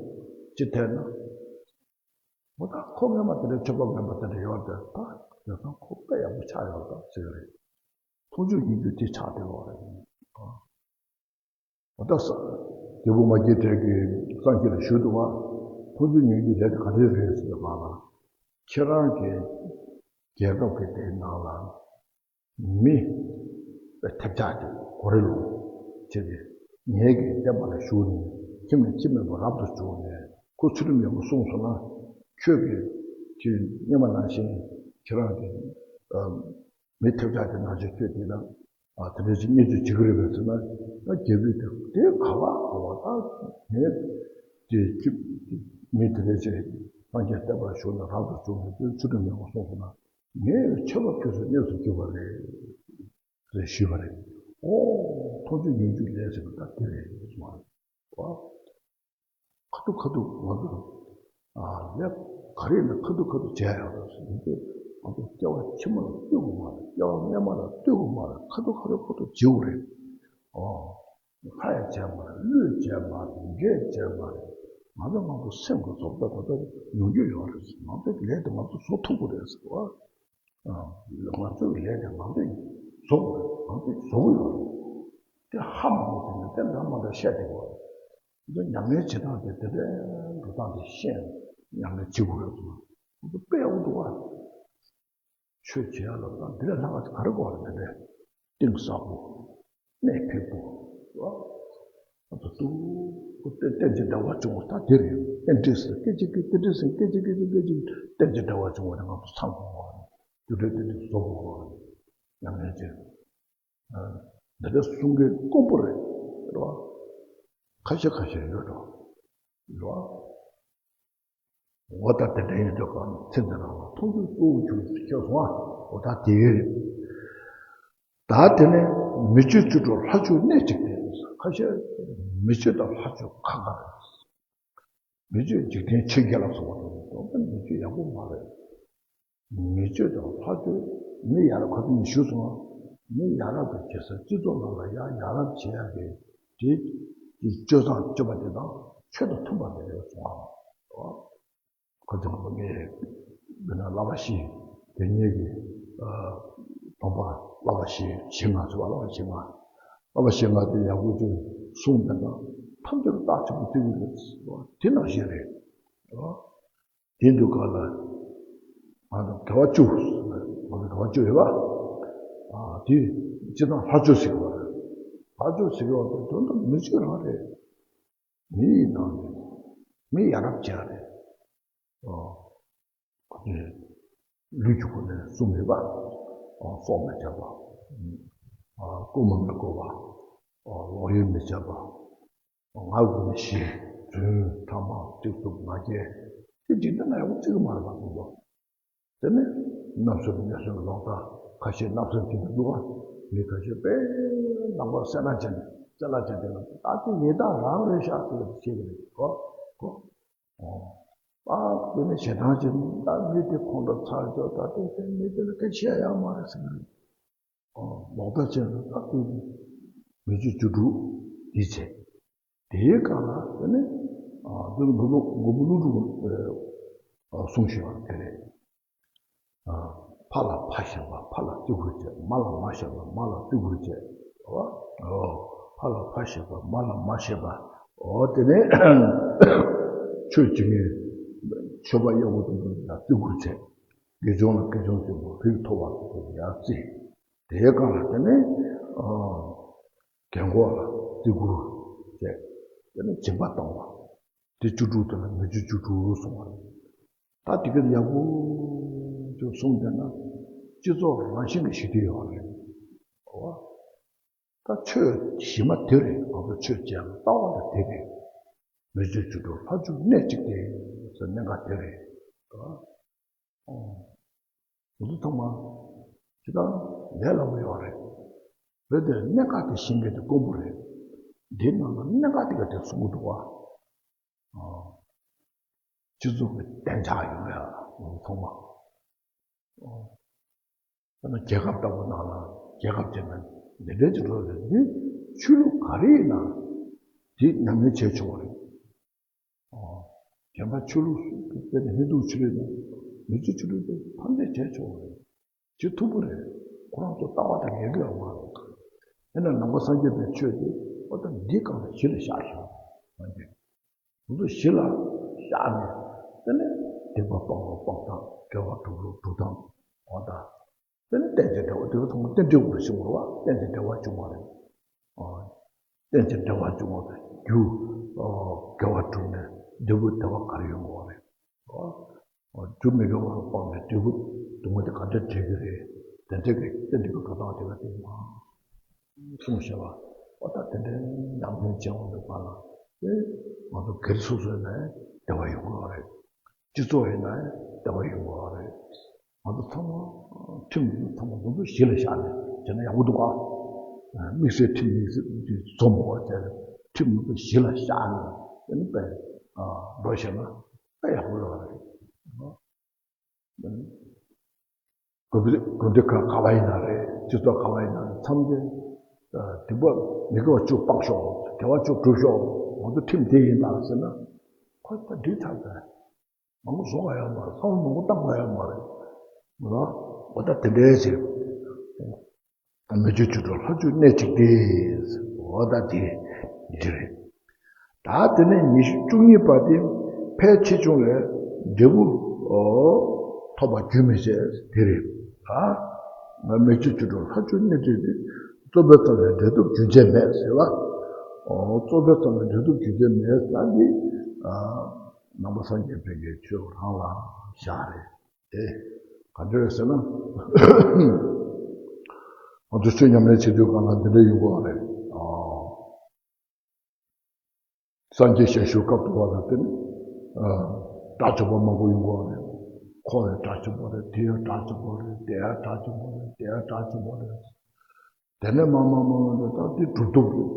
ཅི་ཐད་ན། འོ་ད་ཁོ་སྔོན་མ་དེ་འདྲའི་སྤྱོད་པ་ངན་པ་དེ་འདྲ་ཡོད་དེ། ད་ཡོད་ཙང་ཁོ་དཔེ་ཡག་པོ་ཆགས་ཡོད་ད་ཟེར་གི་རེད། མཐོང་ཆོས་ཡིན་རྒྱུ་དེ་ཆགས་བསྡད་ཡོད་རེད། འོ་ད་ས། རྒྱལ་བུ་མ་སྐྱེས་དགྲས་ཀྱིས་སངས་རྒྱས་ལ་ཞུས་འདུག་པ། མཐོང་ཆོས་མྱོང་འགྱུར་ལས་དེ་ག་རེ་རེད་ཟེར་བ་ལ། ཁྱེད་རང་གིས་རྒྱལ་ཁབ་ཀྱི་དེའི་ནང་ལ་མི་ཐེབས་ཆག་ཅིག་གོ་རེ་ལོ་བྱས་ཏེ། ངེད་ཀྱིས་བསྟན་པ་ལ་ཞུགས་ནས་ཁྱིམ་ནས་ཁྱིམ་མེད་པར་རབ་ཏུ་བྱུང་ནས་ཁོ་ཚུལ་ཁྲིམས་ཡོད་པ་སྲུང་སོང་ན། ཁྱོད་ཀྱིས་ཁྱེད་སྔོན་མ་ནང་བཞིན་ཁྱེད་རང་གི་མི་ཐེབས་ཆག་དེ་ནང་བཞིན་ཁྱོད་དེ་ལ་ཨ་དེ་འདྲ་ཅིག་བརྙས་བཅོས་བྱེད་ཀྱི་རེད་པས་ཟེར་ན། ད་རྒྱལ་པོས་དེ་དེ་ག་བ་ག་བ་ད་ངས་དེ་ཅིག་མི་དེ་འདྲ་ཅིག་སངས་རྒྱས་བསྟན་པར་ཞུགས་ནས་རབ་ཏུ་བྱུང་ནས་དེ་ཚུལ་ཁྲིམས་མེད་པར་སོང་ཟེར་ན། ངས་ཆོས་པ་ཁྱོད་ཚོའི་གནས་སུ་གྱུར་པ་རེད་ཟེར་ཞུས་པ་རེད། ཨོ། མཐོང་ཆོས་མྱོང་འགྱུར་ལས་ཟེར་བ་ད་དེ་རེད་གསུངས་པ་རེད། ཁ་ཐུག་ཁ་ཐུག་ང་ཚོ་ཨ་ལས་ག་རེ་ཡིན་ན་ཁ་ཐུག་ཁ་ཐུག་བྱས་ཡོད་རེད་ཟེར་ནས། ང་ཚོ་སྐྱེ་བ་ཕྱི་མ་ལ་ལྟོས་དགོས་མ་རེད། སྐྱེ་བ་སྔོན་མ་ལ་ལྟོས་དགོས་མ་རེད། ཁ་ཐུག་ཁ་ཐུག་ཁ་ཐུག་བྱེད་དགོས་རེད། ཨོ། ལྷ་ཡང་བྱས་མ་རེད། ཀླུ་ཡང་བྱས་མ་རེད། འདྲེ་ཡང་བྱས་མ་རེད། ང་ཚོ་ང་ཚོ་སེམས་ཀྱི་བཟོ་ལྟ་ད་ལྟ་མྱོང་རྒྱུ་ཡོད་རེད་ཟེར། ང་ཚོ་ལས་དེ་ང་ཚོ་བཟོ་ཐུབ་ཀྱི་རེད་ཟེར་བ། ང་ཚོའི་ལས་དེ་ང་ཚོས་བཟོ་དགོས་རེད། ང་ཚོས་བཟོ་གི་ཡོད་རེད། དེ་ཧ་མ་གོ་དེ་ནས་དེ་འདྲ་མ་འདྲ་བཤད་བསྡད་ཀྱི་ཡོད་རེད། འདི་མྱ་ངན་བྱེད་སྟངས་དེ་དེ་འདྲའི་འགྲོ་སྟངས་དེ་ཤེས་ནས་མྱ་ངན་བྱེད་དགོས་རེད་ཟེར། ང་ཚོ་དཔེ་ཡག་པོ་འདུག་བ། ཆོས་བྱེད་ཡ་ལ་ད་འདི་ལས་ལྷག་ག་རེ་དགོས་རེད། དེ་འདྲའི་གཏིང་ཟབ་པོ། གནད་འཕིགས་པོ། ང་ཚོ་ཏུ་རྟེན་ཅིང་འབྲེལ་བར་འབྱུང་བ་ད་དེ་རེད། རྟེན་འབྲེལ་ཟེར་སྐད་ཅིག་གིས་རྟེན་འབྲེལ་ཟེར་སྐད་ཅིག་གིས་སྐད་ཅིག་གིས་རྟེན་ཅིང་འབྲེལ་བར་འབྱུང་བ་དེ་ང་ཚོ་ཚང་དགོས་པ་རེད། དུ་དྲོད་རྟེན་འབྲེལ་བཟོ་དགོས་པ་རེད། ཡང་ཡང་ཅིག་འདི་འདྲ་གསུང་མཁན་དཀོན་པོ་རེད། རེད་བ། ཁ་ཤས་ཁ་ཤས་ཡོད་འགྲོ། རེད་བ། འོ་ད་དེ་འདྲ་ཡིན་དུས་གང་ཚེ་འདི་རང་ལ་མཐོང་ཆོས་གཙོ་བོ་གྱུར་ཤེས་སོང་ཨ། འོ་ད་དེ་ཡོད་རེད། ད་དེ་ནས་མི་བསྐྱོད་བཅུ་དྲུག་ལྷ་བཅུ་གནད་གཅིག་སྟེ། ཁ་ཤས་མི་བསྐྱོད་དང་ལྷ་བཅུ་ཁ་ཁ་རེད། མི་བསྐྱོད་འཇིག་རྟེན་ཆོས་རྒྱལ་ལ་སོགས་པ་དང་། དོན་དུ་མི་བསྐྱོད་ཡག་པོ་མ་རེད། མི་བསྐྱོད་དང་ལྷ་བསྐྱོད། མི་ཡ་རབས་ཁ་ཐུག་ནས་ཞུས་སོང་ང་། མི་ཡ་རབས་ཀྱི་བྱེད་ས་སྤྱི་ཚོགས་ནང་ལ་ཡ་ཡ་རབས་བྱེད་ཡ་གི་དེ་དེ་སྤྱོད་བཟང་སྤྱོད་པ་དེ་དང་ཆོས་དང་མཐུན་པ་མེད་པའི་སོང་ང་། ཁོ་ཚོ་ངས་མི་ན་བསླབ་པ་བཞི་དེ་ཉིད་ཀྱི་སྡོམ་པ་བསླབ་པ་བཞི་བཞི་ལྔ་ཚོ་བསླབ་པ་བཞི་ལྔ། བསླབ་པ་བཞི་ལྔ་དེ་ཡག་པོ་ཅིག་གསུངས་པ་དང་ཐམས་ཅད་ལ་རྟགས་ཆེན་པོ་བསྟན་གྱི་རེད། དེ་ནང་བཞིན་རེད། དེ་འདུག་ག་ལ། ང་ཚོ་དགེ་བ་བཅུ། ང་ཚོ་དགེ་བ་བཅུ་ཡོད་པ། ཨ་དེ་སྤྱིར་བཏང་ལྷ་བཅུ་ཟེར་གྱི་ཡོད་རེད། ལྷ་བཅུ་ཟེར་གྱི་ཡོད་པ་དེ་དོན་དུ་མི་བཅུ་རང་རེད། མི་ཡི་ནང་ནས་མི་ཡ་རབས་ཅིག་རེད། ཨ་ཁོ་ཚོས་ལུས་ཀྱི་སྒོ་ནས་གསུམ་ཡོད་པ། ཨ་སྲོག་མི་གཅོད་པ། ཨ་རྐུན་མ་མི་རྐུ་བ། ཨ་ལོག་གཡེམ་མི་བྱེད་པ། ང་དགུ་ནི་བཞི། རྫུན། ཕྲ་མ། གཅིག་རྩུབ། ང་རྒྱལ། དེ་འཇིག་རྟེན་ན་ཡག་པོ་བརྩི་གི་མ་རེད་པ་དེ་ཚོ། དེ་ནས་བསྣབས་གསོལ་གནས་གསོལ་ལོག་ལྟ། ཁ་ཤས་བསྣབས་གསོལ་བྱེད་དུ་འདུག་པ། མི་ཁ་ཤས་དཔེ་ནང་པ་སེར་སྣ་ཅན། སེར་སྣ་ཅན་དེ་ལ་ད་དེ་ཡི་དྭགས་རང་རེད་ཤག་ཟེར་བྱེད་ཀྱི་རེད། གོ་གོ་ཨ་དེ་ནས་ཞེ་སྡང་ཅན། ད་མི་དེ་ཁོང་ཁྲོ་ཚ་ཅོག་ད་དེ་དེ་མི་དེ་ལ་སྐད་ཆ་ཡང་མ་རེད་ཟེར་གྱི་རེད། ལོག་ལྟ་ཅན་ལ་ད་དེ་མི་བཅུ་བཅུ་དྲུག་འདི་བྱས། དེའི་སྒང་ལ་དེ་ནས་ཨ་དེ་ནས་མགོན་པོ་མགོན་པོ་ཀླུ་སྒྲུབ་ཨ་གསུངས་བཞག་པ་དེ་རེད། ཨ་ཕ་ལ་ཕ་ཞེས་པ་ཕ་ལ་བརྩི་བཀུར་བྱེད། མ་ལ་མ་ཞེས་པ་མ་ལ་བརྩི་བཀུར་བྱེད། ཨོ་ཕ་ལ་ཕ་ཞེས་པ་མ་ལ་མ་ཞེས་པ། ཨོ་དེ་ནས་ཆོས་བྱེད་མཁན་ཆོས་པ་གཡོག་པོ་དེ་ཚོ་ལ་བརྩི་བཀུར་བྱེད། དགེ་སྦྱོང་ལ་དགེ་སྦྱོང་ཆེན་པོ་རིགས་མཐོ་བ་དེ་ཚོ་ལ་ཡར་བརྩི། དེའི་སྒང་ལ་དེ་ནས་ཨ་རྒན་གོག་ལ་བརྩི་བཀུར་བྱས། དེ་ནས་སྦྱིན་པ་གཏོང་བ། དེ་བཅུ་དྲུག་དེ་ལ་མི་བཅུ་བཅུ་དྲུག་གསུངས་པ་རེད། ད་དེ་ག་ཡག་པོ་ཅིག་གསུངས་བསྡད་ན་སྤྱི་ཚོགས་རང་བཞིན་གྱིས་ཞི་བདེ་ཡོང་བ་རེད། ཨོ། ད་ཆོས་གཞི་མ་དེ་རེད། ང་ཚོ་ཆོས་བྱེད་ཡག་ལྟ་བ་ལ་དེ་རེད། མི་བཅུ་བཅུ་དྲུག་ལྷ་བཅུ་གནད་གཅིག་སྟེ་ཟེར་གནད་འགག་དེ་རེད། ཨོ། ང་ཚོ་ཚང་མ་ཇི་ལྟར་ལས་སླ་པོ་ཡོད་རེད། བོད་དེར་གནད་འགག་དེ་ཤེས་མཁན་དེ་དཀོན་པོ་རེད། འདིའི་ནང་ལ་གནད་འགག་དེ་ག་དེ་གསུང་གི་འདུག་བ། སྤྱི་ཚོགས་ཀྱི་བདེ་འཇགས་ཡོང་ཡ་ལ་ཚང་མ། དཔེར་ན་རྒྱལ་ཁབ་ལྟ་བུ་ནང་ལ་རྒྱལ་ཁབ་ཅིག་ནང་འདི་འདྲའི་ཅིག་འགྲོ་རེད། འདི་ཆོས་ལུགས་ག་རེ་ཡིན་ན་དེ་ཉམས་ལེན་བྱས་ཆོག་རེད། རྒན་པ་ཆོས་ལུགས་སུ་དཔེར་ན་ཧིན་དུ་ཆོས་ལུགས་ནང་མི་ཚེ་ཆོས་ལུགས་དེ་ཕམ་ཉེས་བྱས་ཆོག་རེད། བྱེད་ཐུབ་པ་རེད། ཁོ་རང་ཚོ་ལྟ་བ་དང་ངེས་ལུགས་ཡོད་མ་རེད། ཡིན་ན་ནང་པ་སངས་རྒྱས་པའི་ཆོས་དེ་ཨོ་ད་འདི་སྒང་ལ་གཞི་ལ་བཞག་ཤོག་སངས་རྒྱས། དེ་ཚོ་གཞི་ལ་བཞག་ནས་དེ་ནས་སྡིག་པ་སྤང་བ་སྤང་སྟངས། དགེ་བ་སྒྲུབ་ལུགས་སྒྲུབ་སྟངས། འོ་ད་དེ་ནས་རྟེན་ཅིང་འབྲེལ་བ། དེ་ཚོ་ཚང་མ་རྟེན་འབྲེལ་དབུ་རུ་ཕྱིན་པ་རེད་བ། རྟེན་ཅིང་འབྲེལ་བར་འབྱུང་བ་རེད། ཨོ། རྟེན་ཅིང་འབྲེལ་བར་འབྱུང་བ་དང་རྒྱུ། ཨོ། དགེ་བ་བསྒྲུབས་ནས་འབྲས་བུ་བདེ་བ་ག་རེ་ཡོང་དགོས་པ་རེད། ཨོ། རྒྱུ་མི་དགེ་བ་ལ་སྤངས་ནས་འབྲས་བུ་སྡུག་བསྔལ་དེ་ག་འདྲ་འབྲེལ་གྱི་རེད། དེ་འདྲ་གི་རྟེན་འབྲེལ་གྱི་འགྲོ་སྟངས་དེ་ག་དེ་མ་གསུངས་བཞག་པ། ཨོ་ད་དེ་འདྲའི་ཉམས་ལེན་བྱེད་འོང་དུས་ག་ལ་དེ་ང་ཚོ་སྒེར་སོ་སོ་ནས་བདེ་བ་ཡོང་གི་རེད། སྤྱི་ཚོགས་ཡིན་ན་བདེ་བ་ཡོང་གི་རེད། ང་ཚོ་ཚང་མ་ཁྲིམས་ཚང་མ་ང་ཚོ་གཞི་ལ་བཞག་ནས་བྱས་ན་ཡག་པོ་འདུག་ག་དམིགས་བསལ་ཁྲིམས་དམིགས་བསལ་འཛོམས་པ་བྱས་ནས་ཁྲིམས་ང་ཚོ་གཞི་ལ་བཞག་ནས་དེ་ནི་དཔེ་འགྲོ་བྱས་ན་དཔེ་ཡག་པོ་ཡོད་རེད། དགོན་པ་དགོན་སྡེ་ཁག་ག་བ་ཡིན་ན་རེད། སྤྱི་ཚོགས་ག་བ་ཡིན་ན་རེད། མཚམས་དེ་སྡིག་པ་མི་དགེ་བ་བཅུ་སྤངས་ཤོག་དགེ་བ་བཅུ་སྒྲུབ་ཤོག་ང་ཚོ་ཁྲིམས་དེ་ཡིན་ད་ཟེར་ན་ཁོ་ད་འགྲིག་ཐག་ཆོད། མང་པོ་བཟོ་བ་ཡོད་མ་རེད། ཚང་མ་མང་པོ་བཏང་བ་ཡོད་མ་རེད། ང་འོ་ད་དེ་འདྲའི་ཞིག་མི་བསྐྱོད་བཅུ་དྲུག་ལྷ་བཅུ་གནས་གཅིག་སྟེ། འོ་ད་དེ་འདི་རེད། ད་དེ་ནས་ཉི་ཤུ་བཅུ་གཉིས་པ་དེ་ཕལ་ཆེ་ཆུང་ལས་འབྲས་བུ་ཐོབ་པ་རྒྱུན་མི་ཆད་དེ་རེད། ད་མི་བསྐྱོད་བཅུ་དྲུག་ལྷ་བཅུ་གནས་གཅིག་སྟེ། རྩོལ་བས་བརྩམས་པའི་འབྲས་ཐོབ་རྒྱུན་ཆད་མེད་ཟེར་བ། འོ་རྩོལ་བས་བརྩམས་པའི་འབྲས་ཐོབ་རྒྱུན་ཆད་མེད་ཟེར་ན་འདི། ནང་པ་སངས་རྒྱས་པའི་གི་ཆོས་རང་ལ་བཞག་རེད། དེ་ག་འདྲ་རེད་ཟེར་ན། ང་ཚོ་ཆོས་ཉམས་ལེན་བྱེད་དུས་སྒང་ལ་འདི་འདྲ་ཡོང་གི་རེད། སངས་རྒྱས་ཞལ་བཞུགས་སྐབས་དུ་བ་ལ་བརྟེན་ནས་དགྲ་བཅོམ་པ་མང་པོ་ཡོང་གི་རེད། ཁོ་ཡང་དགྲ་བཅོམ་པ་རེད། དེ་ཡང་དགྲ་བཅོམ་པ་རེད། དེ་ཡང་དགྲ་བཅོམ་པ་རེད། དེ་ཡང་དགྲ་བཅོམ་པ་རེད། དེ་ནས་མར་མར་མར་མར་འགྲོ་ད་དེ་གྲུབ་ཐོབ་རེད།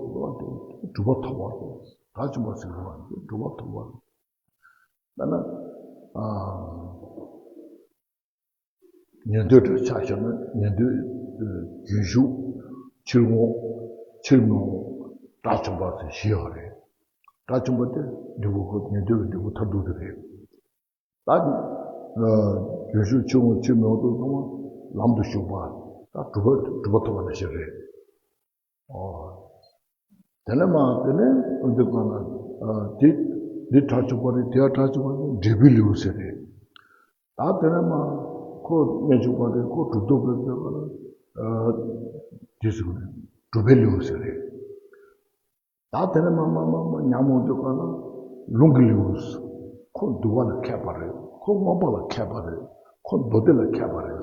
གྲུབ་པ་ཐོབ་པ་རེད། དགྲ་བཅོམ་པ་ཟེར་བ་དེ་གྲུབ་པ་ཐོབ་པ་རེད། ད་ནི། ཨ། ཉན་ཐོས་སྒྲ་ཆ་བཞག་ན་ཉན་ཐོས། རྒྱུན་ཞུགས། ཕྱིར་འོང་། ཕྱིར་མི་འོང་། དགྲ་བཅོམ་པ་ཟེར་བཞི་ཡོད་རེད། དགྲ་བཅོམ་པ་དེ་འབྲས་བུ་ཁོ་ཉན་ཐོས་ཀྱི་འབྲས་བུ་མཐར་ཐུག་དེ་རེད། ད། རྒྱུན་ཞུགས་ཕྱིར་འོང་ཕྱིར་མི་འོང་དུ་སོང་བ་ལམ་དུ་ཞུགས་པ། ད་གྲུབ་པ་གྲུབ་པ་ཐོབ་པ་ནང་བཞིན་རེད། ཨོ། དེ་ནས་མ་དེ་ནས་འདི་ག་ན་དེ་འདི་དགྲ་བཅོམ་པ་རེད། དེ་ཡང་དགྲ་བཅོམ་པ་རེད། འབྲས་བུའི་ལེའུ་ཟེར་རེད། ད་དེ་ནས་མ་ཁོ་རྣལ་འབྱོར་པ་རེད། ཁོ་གྲུབ་ཐོབ་རེད། དེ་ག་ན་དེ་ཟེར་རེད། གྲུབ་པའི་ལེའུ་ཟེར་རེད། ད་དེ་ནས་མ་མ་མ་མ་ཉམས་འོང་དུས་ག་ན་ལུང་གི་ལེའུ། ཁོ་འདུལ་བ་ལ་མཁས་པ་རེད། ཁོ་མངོན་པ་ལ་མཁས་པ་རེད། ཁོ་མདོ་སྡེ་ལ་མཁས་པ་རེད།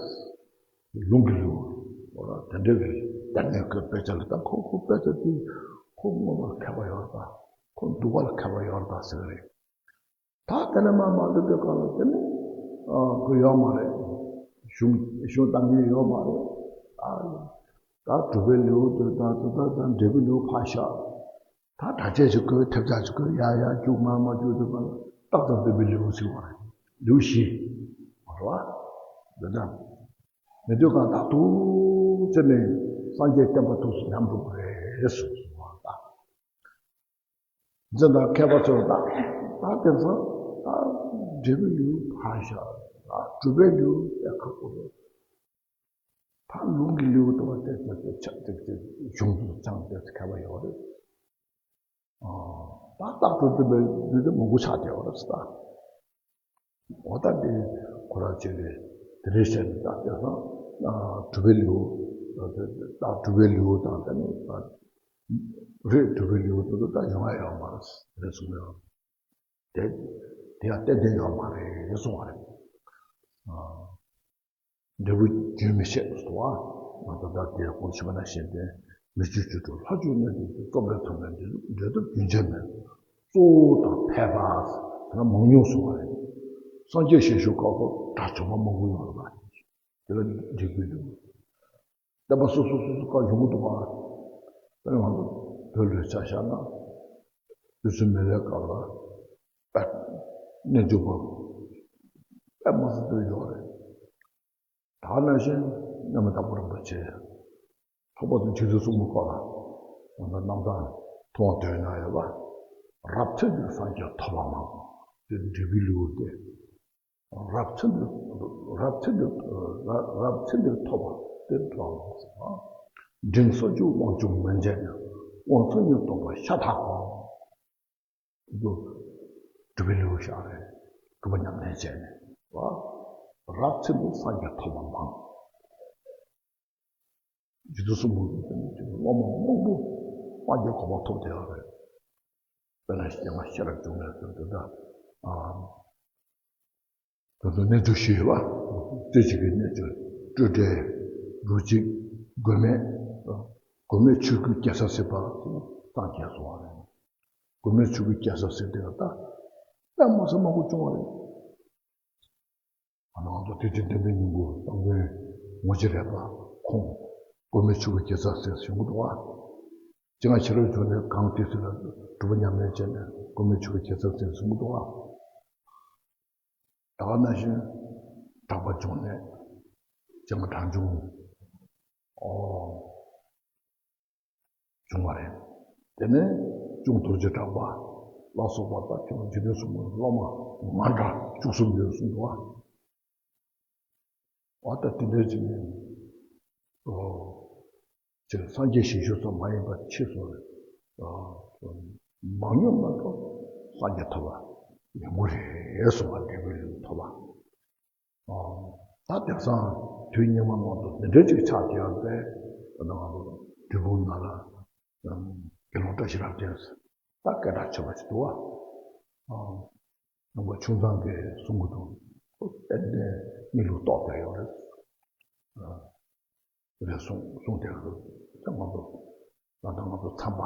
ལུང་གི་ལེའུ། འོ་ར་དེ་འདྲ་གི་དེ་ནས་ཁོས་དཔེ་ཆ་ལ་ད་ཁོ་ཁོ་དཔེ་ཆ་དེ་ཁོ་མངོན་པ་ལ་མཁས་པ་ཡོད་རེད་ད། ཁོ་འདུལ་བ་ལ་མཁས་པ་ཡོད་རེད་ད་ཟེར་གི་རེད། ད་དེ་ནས་མ་མ་འདུག་པའི་སྐབས་ལ་དེ་ནི་ཁོ་ཡོད་མ་རེད། གཞུང་གཞུང་གཏམ་མཁན་ཡོད་མ་རེད། ད་ད་གྲུབ་པའི་ལེའུ་དེ་ད་ད་ད་ད་འབྲས་བུའི་ལེའུ་ཕར་བཞག་ད་དྲག་ཆས་ཅིག་དགོས། ཐབས་ཆག་ཅིག་དགོས། ཡ་ཡ་རྒྱུག་མ་མ་རྒྱུག་དེ་པ་ལ་རྟག་ཏུ་འདོད་པའི་ལེའུ་ཟེར་བ་རེད། ལེའུ་བཞི། རེད་བ། འདི་ན་མི་འདོད་གང་དག་ཏུ་བྱས་ནས་སངས་རྒྱས་བསྟན་པ་ཐུགས་སུ་ཉམས་འགྲོ་གི་རེད་གསུངས་སོང་བ་ད། འཛིན་དང་མཁས་པ་ཚོས་ད་ད་དེ་ཚོ་ད་འབྲས་བུའི་ལེའུ་ཕར་བཞག་ད་གྲུབ་པའི་ལེའུ་དེ་ཁག་པོ་རེད། ད་ལུང་གི་ལེའུ་དུ་བ་དེ་ཚོ་དེ་ཆ་དེ་དེ་གཞུང་དུ་ཚང་དེ་ཚོ་ཁ་བ་ཡོད་རེད། ཨ། ད་རྟག་ཏུ་འདོད་པའི་ལེའུ་དེ་མང་པོ་ཆགས་བསྡད་ཡོད་རེད་ཟེར་ད། འོ་ད་དེ་ཁོ་རང་བྱས་ཏེ་དེ་རེད་ཟེར་ནས་ད་དེ་སང་ཨ་གྲུབ་པའི་ལེའུ། ད་གྲུབ་པའི་ལེའུ་དང་དེ་ནི་ད་རེད། གྲུབ་པའི་ལེའུ་དེ་ཚོ་ད་ཡོང་ཡ་ཡོད་མ་རེད་ཟེར་གསུངས་ཡོད། དེ་དེ་ཡང་གཏན་གཏན་ཡོད་མ་རེད་གསུངས་པ་རེད། ཨ། འབྲས་བུ་རྒྱུན་མི་ཆད་སོ། ང་ཚོ་ད་དེ་གོང་ཞུས་པ་ནང་བཞིན་ཏེ། མི་བསྐྱོད་བཅུ་དྲུག་ལྷ་བཅུ་གནས་གཅིག་སྟེ། རྩོལ་བས་བརྩམས་པའི་འབྲས་བུ་འབྲས་ཐོབ་རྒྱུན་ཆད་མེད། གཙོ་བོ་དང་ཕལ་པ་ཟེར་ན་མང་ཉུང་གསུངས་པ་རེད། སངས་རྒྱས་ཞལ་བཞུགས་སྐབས་སུ་དགྲ་བཅོམ་པ་མང་པོ་ཡོང་བ་རེད། དེ་ལ་འབྲས་བུའི་ལེའུ། བསྟན་པ་སོ་སོ་སོ་སོ་ཁ་ཡོང་གི་འདུག་པ། དཔེར་ན་ང་ཚོ་བོད་ལ་ཆ་བཞག་ན། དུས་གསུམ་མི་ལའི་སྐབས་ལ་དཔེ་རྣལ་འབྱོར་པ་དཔེ་མང་པོ་ཡོད་རེད། ད་ནང་བཞིན་མཉམ་མེད་དྭགས་པོ་རིན་པོ་ཆེ། ཐེག་པ་དང་རྗེ་བཙུན་གསུམ་པོ་སྐོར་ལ་ང་ཚོ་རྣམ་ཐར་མཐོང་བ་དོན་ན་ཡོད་པ། རབ་མཐུན་པའི་སངས་རྒྱས་ཐོབ་པ་མང་པོ། དེ་འབྲས་བུའི་ལེའུ་སྟེ། རབ་མཐུན་པའི་རབ་མཐུན་པའི་རབ་མཐུན་པའི་ཐོབ་པ་དེ་འགྲོ་བ་མང་པོ། འབྲིང་སོགས་ཀྱི་དབང་ཕྱུག་མན་ཆད་ནས། དབང་ཚུལ་གཉིས་རྟོགས་པ་ཤ་སྟག་གོ། འདི་སྒྲུབ་པའི་ལེའུ་བཞག་རེད། སྒྲུབ་པ་ཉམས་ལེན་བྱས་ནས་བ། རབ་ཚིག་ཏུ་སངས་རྒྱས་ཐོབ་པ་མང་། རྗེ་བཙུན་སྲིན་པོ་ལ་བརྟེན་ནས་སློབ་མ་མང་པོ་སངས་རྒྱས་གོ་འཕང་ཐོབ་བསྡད་ཡོད་རེད། དཔེར་ན་རྒྱལ་བ་ཤེས་རབ་འབྱུང་གནས་ཟེར་དེ་འདྲ། ཨ། ད་དུང་གནས་ཚུལ་ཞུས་ཡོད་པ། སྐད་ཅིག་གི་གནས་ཚུལ་སྤྲོས་བྲལ། རྡོ་རྗེ། མགོན་མེད། མགོན་མེད་ཆོས་སྐུའི་རྒྱལ་ས་ཟེར་བ་སངས་རྒྱས་སོང་བ་རེད། མགོན་མེད་ཆོས་སྐུའི་རྒྱལ་ས་ཟེར་དེ་ལ་ད་དཔེ་མ་སྲིད་མང་པོ་བྱུང་བ་རེད། ང་ཚོ་ཐུགས་རྗེ་བསྟན་པའི་སྙིང་པོ་དང་པོའི་ངོ་སྤྲོད་རེད་པ། ཁོང་མགོན་མེད་ཆོས་སྐུའི་རྒྱལ་ས་ཟེར་གསུང་གི་འདུག་བ། རྗེ་ང་ཤེས་རབ་འབྱུང་གནས་གང་དེ་ཚོ་ལ་སྒྲུབ་པ་ཉམས་ལེན་བྱས་ནས་མགོན་མེད་ཆོས་སྐུའི་རྒྱལ་ས་ཟེར་གསུང་གི་འདུག་བ། ད་ག་ནང་བཞིན་གྲགས་པ་འབྱུང་གནས། རྗེ་ང་གྲགས་འབྱུང་། ཨོ། བྱུང་བ་རེད། དེ་ནས་གཅུང་རྡོ་རྗེ་གྲགས་པ་ལ་སོགས་པ་དང་ཁྱོད་རྗེ་བཙུན་སྲིན་པོའི་སློབ་མ་མ་འདྲ་བཅུ་གསུམ་ཡོད་གསུངས་འདུག་བ། འོ་ད་དེ་འདྲའི་ཅིག་ནས། ཨོ། ཅིག་སངས་རྒྱས་ཞིང་བཞུགས་ཙམ་མ་ཡིན་པར་ཕྱིས་སུ། ཨོ། མང་ཉུང་མ་གཏོགས་སངས་རྒྱས་ཐོབ་པ་ཡོང་གི་རེད་གསུངས་པ་འབྲས་བུའི་ལུང་ཐོབ་པ། ཨོ། ད་དེང་སང་དུས་སྙིགས་མ་ནང་དུ་འདི་འདྲའི་ཅིག་ཆགས་བསྡད་ཡོད་པས། ད་ང་ཚོ་འབྲས་སྤུངས་ནང་ལ་དགེ་སློང་བཀྲ་ཤིས་རབ་བརྟན་ཟེར་ད་སྐད་གྲགས་ཆེ་བ་ཞིག་འདུག་བ། ཨོ། ནང་པ་ཆུང་ཚང་གིས་གསུང་གི་འདུག་ཏན་ཏན་གནས་ལུགས་རྟོགས་བསྡད་ཡོད་རེད། ཨོ། རེད་གསུངས་གསུངས་བསྡད་ཡོད་རེད། ད་ང་ཚོ་ད་ལྟ་ང་ཚོ་ཚང་མ་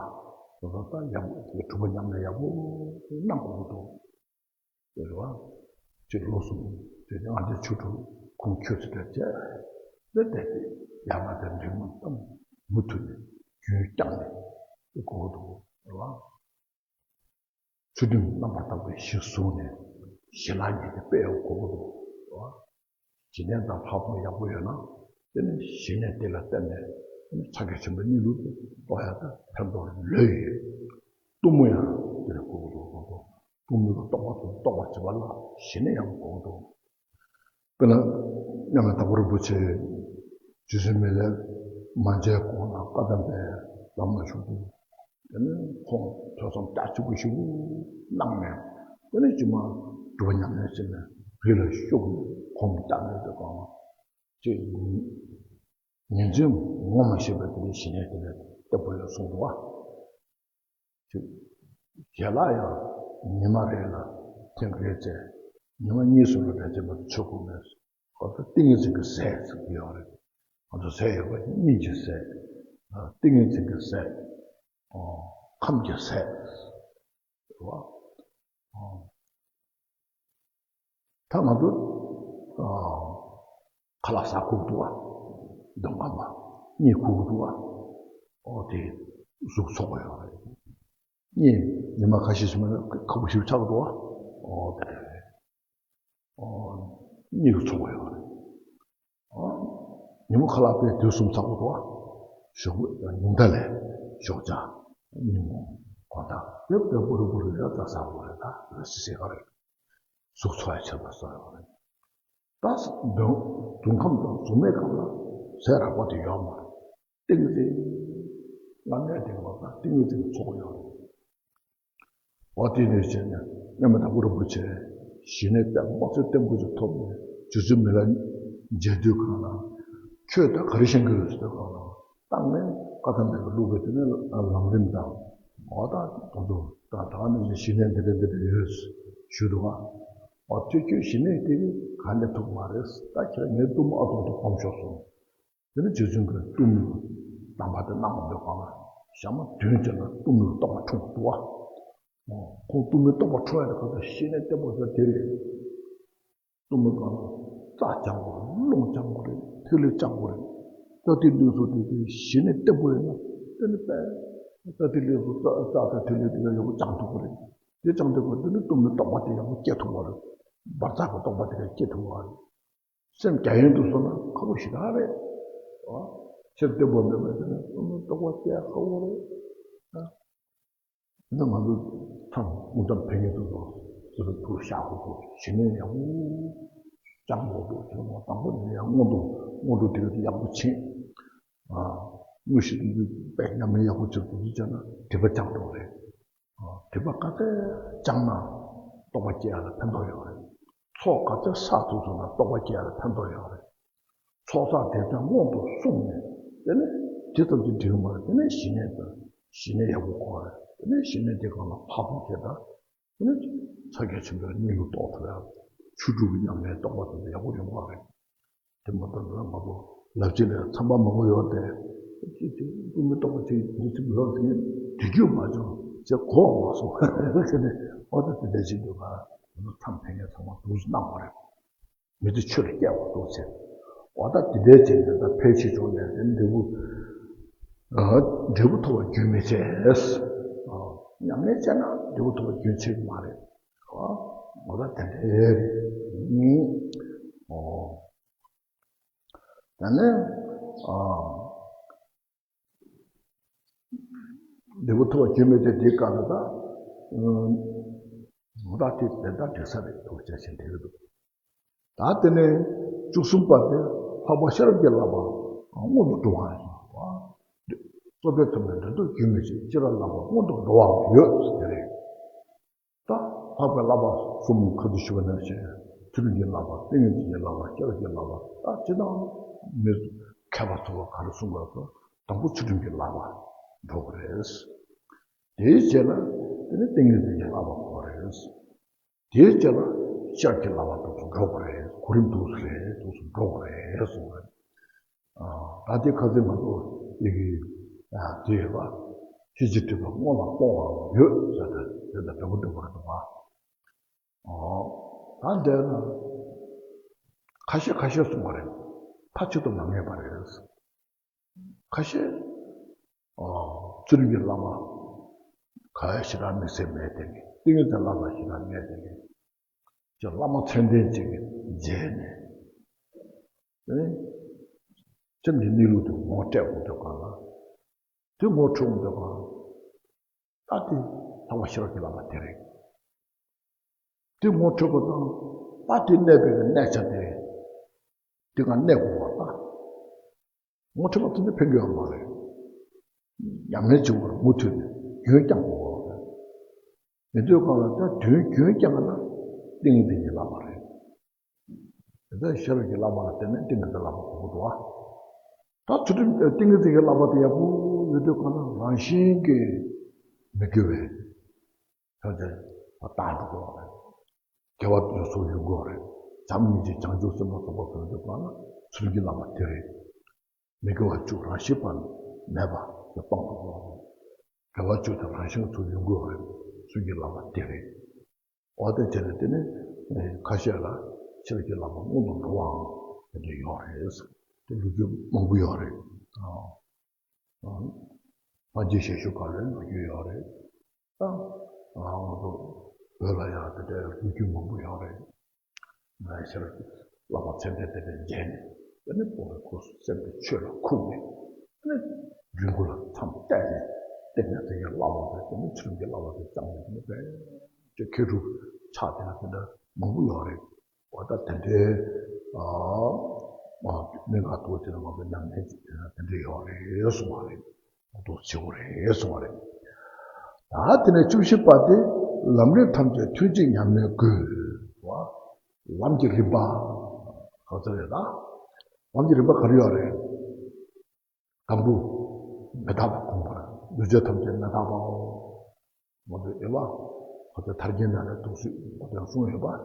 ད་ལྟ་ད་ཡག་པོ་གྲུབ་པ་ཉམས་ལེན་ཡག་པོ་གནང་དགོས་ཀྱི་འདུག་དེ་རེད་བ། ཅིག་ལོ་གསུམ་དེ་ནས་ཨ་ཅེ་ཆོས་དྲུག་ཁོང་ཁྱོད་ཚོ་དེར་བྱས་ཏེ་བསྡད་དེ་ཡང་ང་དེར་འགྲིག་མ་གཏམ་མུ་མཐུད་ནས་རྒྱུན་བསྐྱངས་ནས་དགོས་འདུག་རེད་བ། ཆོས་མཐུན་རྣམ་པར་དག་པའི་གཞི་བཟུང་ནས་ཞི་ལྷག་ཉིད་དེ་སྤེལ་ཡོང་དགོས་འདུག་རེད་བ། ཞི་གནས་དང་ལྷག་མཐོང་ཡག་པོ་ཡོད་ན། དེ་ནི་ཞི་གནས་དེ་ལ་བརྟེན་ནས་ཕྱག་རྒྱ་ཆེན་པོའི་གནས་ལུགས་དེ་རྟོགས་ཡག་དང་ཕན་ཐོགས་ལོས་ཡོད། གཏུམ་མོ་ཡང་དེ་ལ་གོ་དགོས་འདུག་གཏུམ་མོའི་རྟོགས་པ་དང་རྟོགས་པར་བྱེད་པ་ལ་ཞི་གནས་ཡང་གོ་དགོས་འདུག་དཔེར་ན་མཉམ་མེད་དྭགས་པོ་རིན་པོ་ཆེ་རྗེ་བཙུན་མི་ལས་མ་མཇལ་གོང་ལ་བཀའ་གདམས་པའི་ལམ་ལ་ཞུགས་ཏེ། དེ་ནས་ཁོང་ཐོས་བསམ་རྒྱ་ཆེན་པོ་ཞིག་གནང་ནས། དེ་ནས་ཕྱི་མ་སྒྲུབ་པ་ཉམས་ལེན་བྱས་ནས་རི་ལ་ཤོག་ཁོང་རྒྱ་མེད་པའི་སྒང་ལ་ཅིག་ཉིན་མཚན་ངོ་མ་ཤེས་པའི་དེ་ནས་ཞི་གནས་དེ་ནས་བརྟན་པོ་ཡོད་གསུངས་འདུག་བ། ཅིག་ཞལ་ལག་ཡང་ཉི་མ་རེ་ལ་ཐེངས་རེ་བཙལ། ཉི་མ་གཉིས་སུ་ལ་རེ་བཙལ་མ་ཆོག་གོ་མེད། ཁོ་ཚོ་ཏིང་ངེ་འཛིན་གྱི་ཟས་ཟེར་གྱི་ཡོད་རེད། ང་ཚོ་ཟས་ཡོད་པ་གཉིས་ཀྱི་ཟས། ཏིང་ངེ་འཛིན་གྱི་ཟས། ཁམས་ཀྱི་ཟས། རེད་བ། ད་ང་ཚོ་ཁ་ལག་ཟ་ཁུག་འདུག་བ། འདོད་ཁམས་པ་གཉིད་ཁུག་འདུག་བ། ཨོ་དེ་གཟུགས་ཚོགས་ཡོད་རེད། གཉིད་ཉི་མ་ཁ་ཤས་ཤིག་མ་ཁ་བུ་ཞིག་ཆགས་འདུག་བ། ཨོ་དེ་རེད། ཨོ། གཉིད་ཚོགས་ཡོད་རེད། ཨོ། ཉིན་མོ་ཁ་ལག་པས་དུས་གསུམ་ཚང་པོ་དང་། ཞོགས་པ་ཉི་ཟླ་ལས་ཞོགས་ཇ། ཉིན་མོ་གོང་ད་དེ་དེ་པུ་རུ་པུ་རུ་ཡོད་ད་ཟ་དགོས་རེད་ད་རེ་སི་སེ་ག་རེད། གཟུགས་ཚོགས་ཡ་ཆེ་བ་ཟ་ཡོད་རེད། ད་འདོད་འདོད་ཁམས་དང་གཟུགས་མེད་ཁམས་ལ་ཟས་རག་པ་དེ་ཡོད་མ་རེད། ཏིང་ངེ་འཛིན། ང་གནས་དེ་ལ་ད་ཏིང་ངེ་འཛིན་ཚོགས་ཡོད་རེད། འོ་དེ་ནས་བྱས་ནས་མཉམ་མེད་དྭགས་པོ་རིན་པོ་ཆེ་ཞི་གནས་དཔེ་མ་སྲིད་བརྟན་པོ་ཞིག་ཐོབ་ནས་རྗེ་བཙུན་མི་ལ་མཇལ་དུས་སྒང་ལ། ཁྱོད་ད་ག་རེ་བཤད་ཀྱི་ཡོད་ཟེར་དུས་སྒང་ལ། ད་ངས་བཀའ་གདམས་པའི་བླུགས་པའི་དེ་ནས་ལམ་རིམ་དང་། འོ་ད་ད་དུང་ད་ད་ནས་ཞི་གནས་འདི་འདྲ་འདི་འདྲ་ཡོད་ཞུས་འདུག་ག་འོ་ཁྱོད་ཁྱོད་ཞི་གནས་དེ་ག་ནས་ཐུབ་མ་རེད། ད་ཁྱེད་ངའི་གཏུམ་མོ་ཨ་ཐོག་ཏུ་སྒོམ་ཤོག་གསུངས། དེ་ནས་རྗེ་བཙུན་གྱིས་གཏུམ་མོའི་གདམས་པ་དེ་གནང་བ་འདོད་པ་ལ་ཞག་མ་བདུན་ཙམ་ལ་གཏུམ་མོའི་རྟོགས་པ་འཁྲུངས་འདུག་བ། ཁོང་གཏུམ་མོའི་རྟོགས་པ་འཁྲུངས་ཡ་དེ་ཁོ་ཚོ་ཞི་གནས་བརྟན་པོ་ཟེར་དེ་རེད། གཏུམ་མོའི་སྒང་ལ་རྩྭ་སྦྱང་དགོས་རེད། རླུང་སྦྱང་དགོས་རེད། ཐིག་ལེ་སྦྱང་དགོས་རེད། རྩ་ཐིག་ལེ་སོགས་དེ་དེ་ཞི་གནས་བརྟན་པོ་ཡིན་ན་དེ་ནི་དཔེ། རྩ་ཐིག་ལེ་སོགས་རྩྭ་རྩྭ་དང་ཐིག་ལེ་དེ་ཡག་པོ་སྦྱང་ཐུབ་ཀྱི་རེད། དེ་སྦྱང་ཐུབ་པ་དེ་ནི་གཏུམ་མོའི་རྟོགས་པ་དེ་ཡག་པོ་སྐྱེ་ཐུབ་པ་རེད། བར་ཐག་གི་རྟོགས་པ་དེ་ཡང་སྐྱེ་ཐུབ་པ་རེད། སེམས་རྒྱ་ཡན་དུ་སོང་ན་ཁག་པོ་ཞེ་དྲག་རེད། ཨ། ཆེར་བརྟན་པོ་མེད་པ་དེ་ནི་སོང་ན་རྟོགས་པ་སྐྱེ་ཁག་པོ་རེད། ཨ། ཡིན་ན་ང་ཚོ་ཐང་དགུང་གྲངས་ཕན་ངེས་དུ་དང་སོ་སོ་ཐུགས་བཞག་དགོས་འདུག་ཞི་གནས་ཡག་པོ་སྦྱང་དགོས་འདུག་ཅེས་ན་དང་པོ་ནས་ཡང་སྔོན་དུ་སྔོན་དུ་དེ་ག་དེ་ཡག་པོ་ཕྱིན། ཨ། དངོས་གཞི་དེ་ཚོ་དཔེ་ཉམས་ལེན་ཡག་པོ་བྱེད་དགོས་ཀྱི་བྱས་ན་སྒྲིབ་པ་སྦྱང་དགོས་རེད། སྒྲིབ་པ་ག་ཚད་སྦྱངས་ན་རྟོགས་པ་སྐྱེ་ཡ་ལ་ཕན་ཐོགས་ཡོད་རེད། ཚོགས་ག་ཚད་བསགས་ཐུབ་ཐུབ་ན་རྟོགས་པ་སྐྱེ་ཡ་ལ་ཕན་ཐོགས་ཡོད་རེད། ཚོགས་བསགས་དེ་ཚོ་སྔོན་དུ་སོང་ནས་དེ་ནས་དེ་ཙམ་གྱིས་འགྲིག་གི་མ་རེད། དེ་ནས་ཞི་གནས་དང་ཞི་གནས་ཡག་པོ་དགོས་རེད། དེ་ནས་ཞི་གནས་དེ་སྒང་ལ་ཕར་ཕུགས་བྱས་དང་། དེ་ནས་ཕྱག་རྒྱ་ཆེན་པོའི་གཉིས་ལུགས་རྟོགས་ཐུབ་ཡ། ཆོས་དྲུག་གི་ཉམས་ལེན་རྟོགས་པ་དེ་ཚོ་ཡག་པོ་ཡོང་གི་རེད། དེ་མ་གཏོགས་ང་ཚོ་ལབ་ཅིག་ལ་ཚན་པ་མང་པོ་ཡོད་དེ། ཅི་ཅི་དབུ་མའི་རྟོགས་པ་དེ་འདི་ཚོ་ཡོད་དེ་དེ་རྒྱུ་མ་བྱུང་ཅེས་གོ་མ་སོང་། ཟེར་ནས་འོ་ད་དེ་འདྲ་ཞིག་འདུག་ག་ང་ཚོ་མཚམས་ཕན་མཁན་ཚང་མ་འདུག་སེ་གནང་བ་རེད། མི་དེ་ཆོས་ལ་སྐྱེ་བ་འདུག་ཟེར། འོ་ད་དེ་འདྲའི་ཅིག་འདི་ད་ཕལ་ཆེར་བྱུང་ནས་དེ་འབྲས་བུ། འབྲས་བུ་ཐོབ་པ་རྒྱུན་མི་ཆད། ཉམས་ལེན་བྱས་ན་འབྲས་བུ་ཐོབ་པ་རྒྱུན་ཆད་ཀྱི་མ་རེད། འོ་ད་དེ་འདྲའི་རེད། ཨོ། ད་ནི། ཨ། འབྲས་བུ་ཐོབ་པ་རྒྱུན་མི་ཆད་དེའི་སྐབས་ལ་ད། ཨ། འོ་ད་དེ་དེ་ལྟར་འགྲིག་ས་རེད་འདུག་བྱ་ཞིང་དེ་རེད་འདུག་ད་དེ་ནས་བཅུ་གསུམ་པ་དེ་འཕགས་པ་ཤེས་རབ་ཀྱི་བསླབ་པ་སྔོན་དུ་འགྲོ་བའང་ཡོད། རྩོད་པས་མཚོན་པའི་འགྲོ་འདུག་རྒྱུན་མི་ཆད། ཤེས་རབ་བསླབ་པ་སྔོན་དུ་འགྲོ་བའང་ཡོད་ཟེར་དེ་རེད། ད་འཕགས་པའི་བསླབ་པ་གསུམ་ཁ་ཏུ་ཞུ་བ་ནང་བཞིན་ཚུལ་ཁྲིམས་ཀྱི་བསླབ་པ། ཏིང་ངེ་འཛིན་གྱི་བསླབ་པ། ཤེས་རབ་ཀྱི་བསླབ་པ། ད་ཇི་ལྟར་མི་མཁས་པ་ཚོ་ལ་ག་རེ་གསུངས་པ་སོགས་དང་པོ་ཚུལ་ཁྲིམས་ཀྱི་བསླབ་པ་འགྲོ་དགོས་རེད། དེའི་རྗེས་ལ་དེ་ནི་ཏིང་ངེ་འཛིན་གྱི་བསླབ་པ་དགོས་རེད། དེའི་རྗེས་ལ་ཤེས་རབ་ཀྱི་བསླབ་པ་དེ་ཚོ་འགྲོ་དགོས་རེད། གོ་རིམ་འདུག་སེ་རེད། དེ་ཚོ་འགྲོ་དགོས་རེད་གསུངས་པ་རེད། ཨ། ད་ལྟའི་ཁ་སང་ང་ཚོ་ཡི་གེ་ཨ་དེ་ཡོད་པ། ཤེས་བྱའི་སྒྲིབ་པ་སྔོན་ལ་སྤོང་བའང་ཡོད་ཟེར་ཏེ་དེ་ལྟར་འབྲས་བུ་འདོད་པར་འདུག་པ། ཨོ། ད་འདས་ན་ཁ་ཤས་ཁ་ཤས་གསུངས་པ་རེད། མཐའ་གཅིག་ཏུ་མ་ངེས་པ་རེད། ཁ་ཤས། ཨོ། ཚུལ་ཁྲིམས་ཀྱི་བསླབ་པ་ག་ཡ་ཞེ་དྲག་དམིགས་བསལ་མེད་དེ་ནི། ཏིང་ངེ་འཛིན་བསླབ་པ་ཞེ་དྲག་མེད་དེ་ནི། ཅིག་བླ་མ་མཚན་ལྡན་ཅིག་གིས་མཇལ་ནས། ཨེ། སེམས་ཀྱི་གནས་ལུགས་དེ་ངོ་སྤྲད་འོང་དུས་སྒང་ལ། དེ་ངོ་འཕྲོད་འོང་དུས་སྒང་ལ། ད་དེ་ལྷག་པ་ཤེས་རབ་ཀྱི་བསླབ་པ་དེ་རེད། དེ་ངོ་འཕྲོད་པ་དང་། ད་དེ་གནས་པའི་གནས་ཆ་དེ་རེད། དེ་ག་གནས་དགོས་པ་ད། ངོ་འཕྲོད་པ་དེ་ནི་ཕན་གྱི་ཡོད་མ་རེད། ཉམས་ལེན་བྱེད་དགོས་རེད། མུ་མཐུད་ནས་རྒྱུན་བསྐྱང་དགོས་པ་རེད། མི་འདོད་གང་ལ་ད་དོན་རྒྱུན་བསྐྱང་ན་ཏིང་ངེ་འཛིན་གྱི་བསླབ་པ་རེད། དེ་ལྟར་ཤེས་རབ་ཀྱི་བསླབ་པ་ལ་བརྟེན་ནས་ཏིང་ངེ་འཛིན་བསླབ་པ་དགོས་ཀྱི་འདུག་ཨ། ད་ཚུལ་ཁྲིམས་ཏིང་ངེ་འཛིན་གྱི་བསླབ་པ་དེ་ཡག་པོ་ཡོད་དུས་གང་ལ་རང་བཞིན་གྱིས་མི་འགྱུར་བའི་ཐོན་ཏེ་བཏང་འགྲོ་དགོས་པ་རེད། དགེ་བ་དེ་ཚོ་ཡོང་དགོས་རེད། བྱམས་སྙིང་རྗེ་བྱང་ཆུབ་སེམས་ལ་སོགས་པ་ཐོན་དུས་གང་ལ་ཚུལ་ཁྲིམས་ཀྱི་བསླབ་པ་དེ་རེད། མི་དགེ་བ་བཅུ་རང་བཞིན་པ་མེད་པ་དེ་སྤང་དགོས་པ་རེད། དགེ་བ་བཅུ་དེ་རང་བཞིན་ཚུར་ཡོང་དགོས་རེད། ཚུལ་གྱི་བསླབ་པ་དེ་རེད། འོ་དེ་བྱས་ནས་དེ་ནི་ཁ་ཤས་ལ་ཤེས་རབ་ཀྱི་བསླབ་པ་སྔོན་དུ་འགྲོ་བའང་དེ་འདྲ་ཡོད་རེད། དེ་ལོ་རྒྱུས་མང་པོ་ཡོད་རེད། ཨ། ཨ། སྔ་རྗེས་ཞལ་བཞུགས་སྒང་ལ་ལོ་རྒྱུས་ཡོད་རེད། ད་ང་ཚོ་བོད་ལ་ཡང་དེ་འདྲའི་ལོ་རྒྱུས་མང་པོ་ཡོད་རེད། ང་ཤེས་རབ་ཀྱི་བསླབ་པ་ཚད་ལྡན་དེ་འདྲ་མཇལ་ནས། དེ་ནི་སྤོང་བའི་སྒོས་སུ་སེམས་དེ་ཆོས་ལ་ཁུག་ནས། དེ་ནི་རྒྱུད་ལ་མཚམས་གཏད་ནས་ཏིང་ངེ་འཛིན་གྱི་བསླབ་པ་དང་། དེ་ནི་ཚུལ་ཁྲིམས་ཀྱི་བསླབ་པ་དེ་བཅངས་ནས། དེ་ནི་དཔེ་ཆ་མཁས་གྲུབ་ཆགས་བསྡད་ན་དེ་འདྲ་མང་པོ་ཡོད་རེད། འོ་ད་དེ་འདྲའི་ཨ་ཨ་གནད་འགག་ཐུག་དེ་ལ་མ་དཔེ་ནང་ནས་དེ་འདྲ་ཡོད་རེད་གསུངས་པ་རེད། འདུག་བྱེད་དགོས་རེད་གསུངས་པ་རེད། ད་དེ་ནས་བཅུ་བཞི་པ་དེ་ལམ་རིམ་ཐམས་ཅད་ཐུན་གཅིག་ཉམས་ལེན་དགོས། ལམ་གྱི་རིམ་པ་ག་ཚོད་རེད་ད། ལམ་གྱི་རིམ་པ་ག་རེ་ཡོད་རེད། དང་པོ་མི་རྟག་པ་སྒོམ་པ། འདུ་བྱེད་ཐམས་ཅད་མི་རྟག་པའོ། མ་དཔེ་ཨེ་བ། ཁོ་ཚོ་ཐར་རྒྱན་ནང་ལ་འདུག་སེ་ཁོ་ཚོས་གསུངས་ཡོད་པ། ཨ།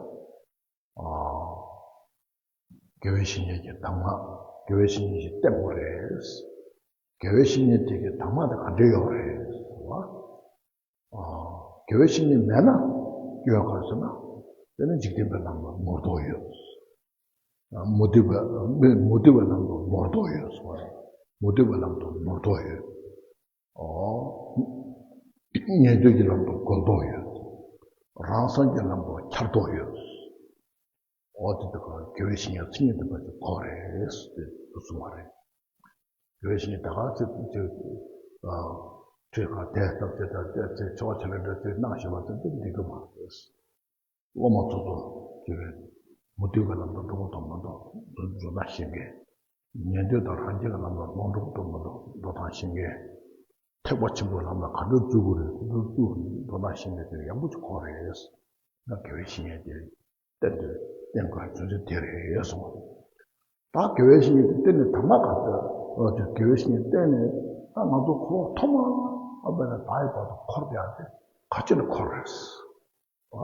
དགེ་བའི་བཤེས་གཉེན་གྱི་གདམས་ངག་དགེ་བའི་བཤེས་གཉེན་གྱིས་བསྟན་དགོས་རེད། དགེ་བའི་བཤེས་གཉེན་དེ་གི་གདམས་ངག་དེ་ག་འདྲ་ཡོད་རེད་ཟེར་བ། ཨ། དགེ་བའི་བཤེས་གཉེན་མེད་ན་སྐྱོན་ག་རེ་ཟེར་ན། དེ་ནི་འཇིག་རྟེན་པའི་ལམ་ལ་ནོར་དོགས་ཡོད། ཨ། མུ་སྟེགས་པའི་མི་མུ་སྟེགས་པའི་ལམ་དུ་ནོར་དོགས་ཡོད་ཟེར་བ་རེད། མུ་སྟེགས་པའི་ལམ་དུ་ནོར་དོགས་ཡོད། ཨོ། ཉན་ཐོས་ཀྱི་ལམ་དུ་རྒོལ་དོགས་ཡོད། རང་སངས་རྒྱས་ལམ་དུ་འཁྱར་དོགས་ཡོད། འོ་དེ་དག་དགེ་བའི་བཤེས་གཉེན་མཚན་ཉིད་ལྡན་པ་ཅིག་དགོས་རེད་ཟེར་ཏེ་གསུངས་པ་རེད། དགེ་བའི་བཤེས་གཉེན་ད་ག་ཚོད་ཅིག་ཁྲིད་ག་དེ་སྟབས་ཅིག་དང་དེ་ཚེ་ཆོ་ག་ཆ་ལེ་འདྲ་ཅིག་གནང་ཞེས་པ་དེ་ཚོ་འགྲིག་གི་མ་རེད། སློབ་མ་ཚོ་ཚོ་དགེ་བའི་མུ་སྟེགས་པའི་ལམ་དུ་འགྲོ་དགོས་དང་མ་འགྲོ་འགྲོ་ན་ཤེས་མཁན། ཉན་ཐོས་དང་རང་རྒྱལ་གྱི་ལམ་ལ་ལོག་འགྲོ་གི་འདུག་མི་འདུག་འགྲོ་སྟངས་ཤེས་མཁན། ཐེག་པ་ཆེན་པོའི་ལམ་ལ་ག་འདྲ་འཛུལ་དགོས་རེད། ག་འདྲ་འཛུལ་འགྲོ་སྟངས་ཤེས་མཁན་དེ་ཡག་པོ་ཅིག་གོ་རེད། ད་དགེ་བའི་བཤེས་གཉེན་དེ་བསྟེན་དུས་བསྟེན་དགོས་རྒྱུ་མཚན་དེ་རེད་གསུངས་པ་རེད། ད་དགེ་བའི་བཤེས་གཉེན་དེ་བསྟེན་ནས་དང་པོ་ག་ཚོད་དགེ་བའི་བཤེས་གཉེན་བསྟེན་ནས། ད་ང་ཚོ་ཁོ་ཐོག་མར་ཨ་པ་ནས་ད་ཡི་བར་དུ་འཁོར་བསྡད་ཡག་དེ་ག་ཅི་ནས་འཁོར་རེད། ཨ།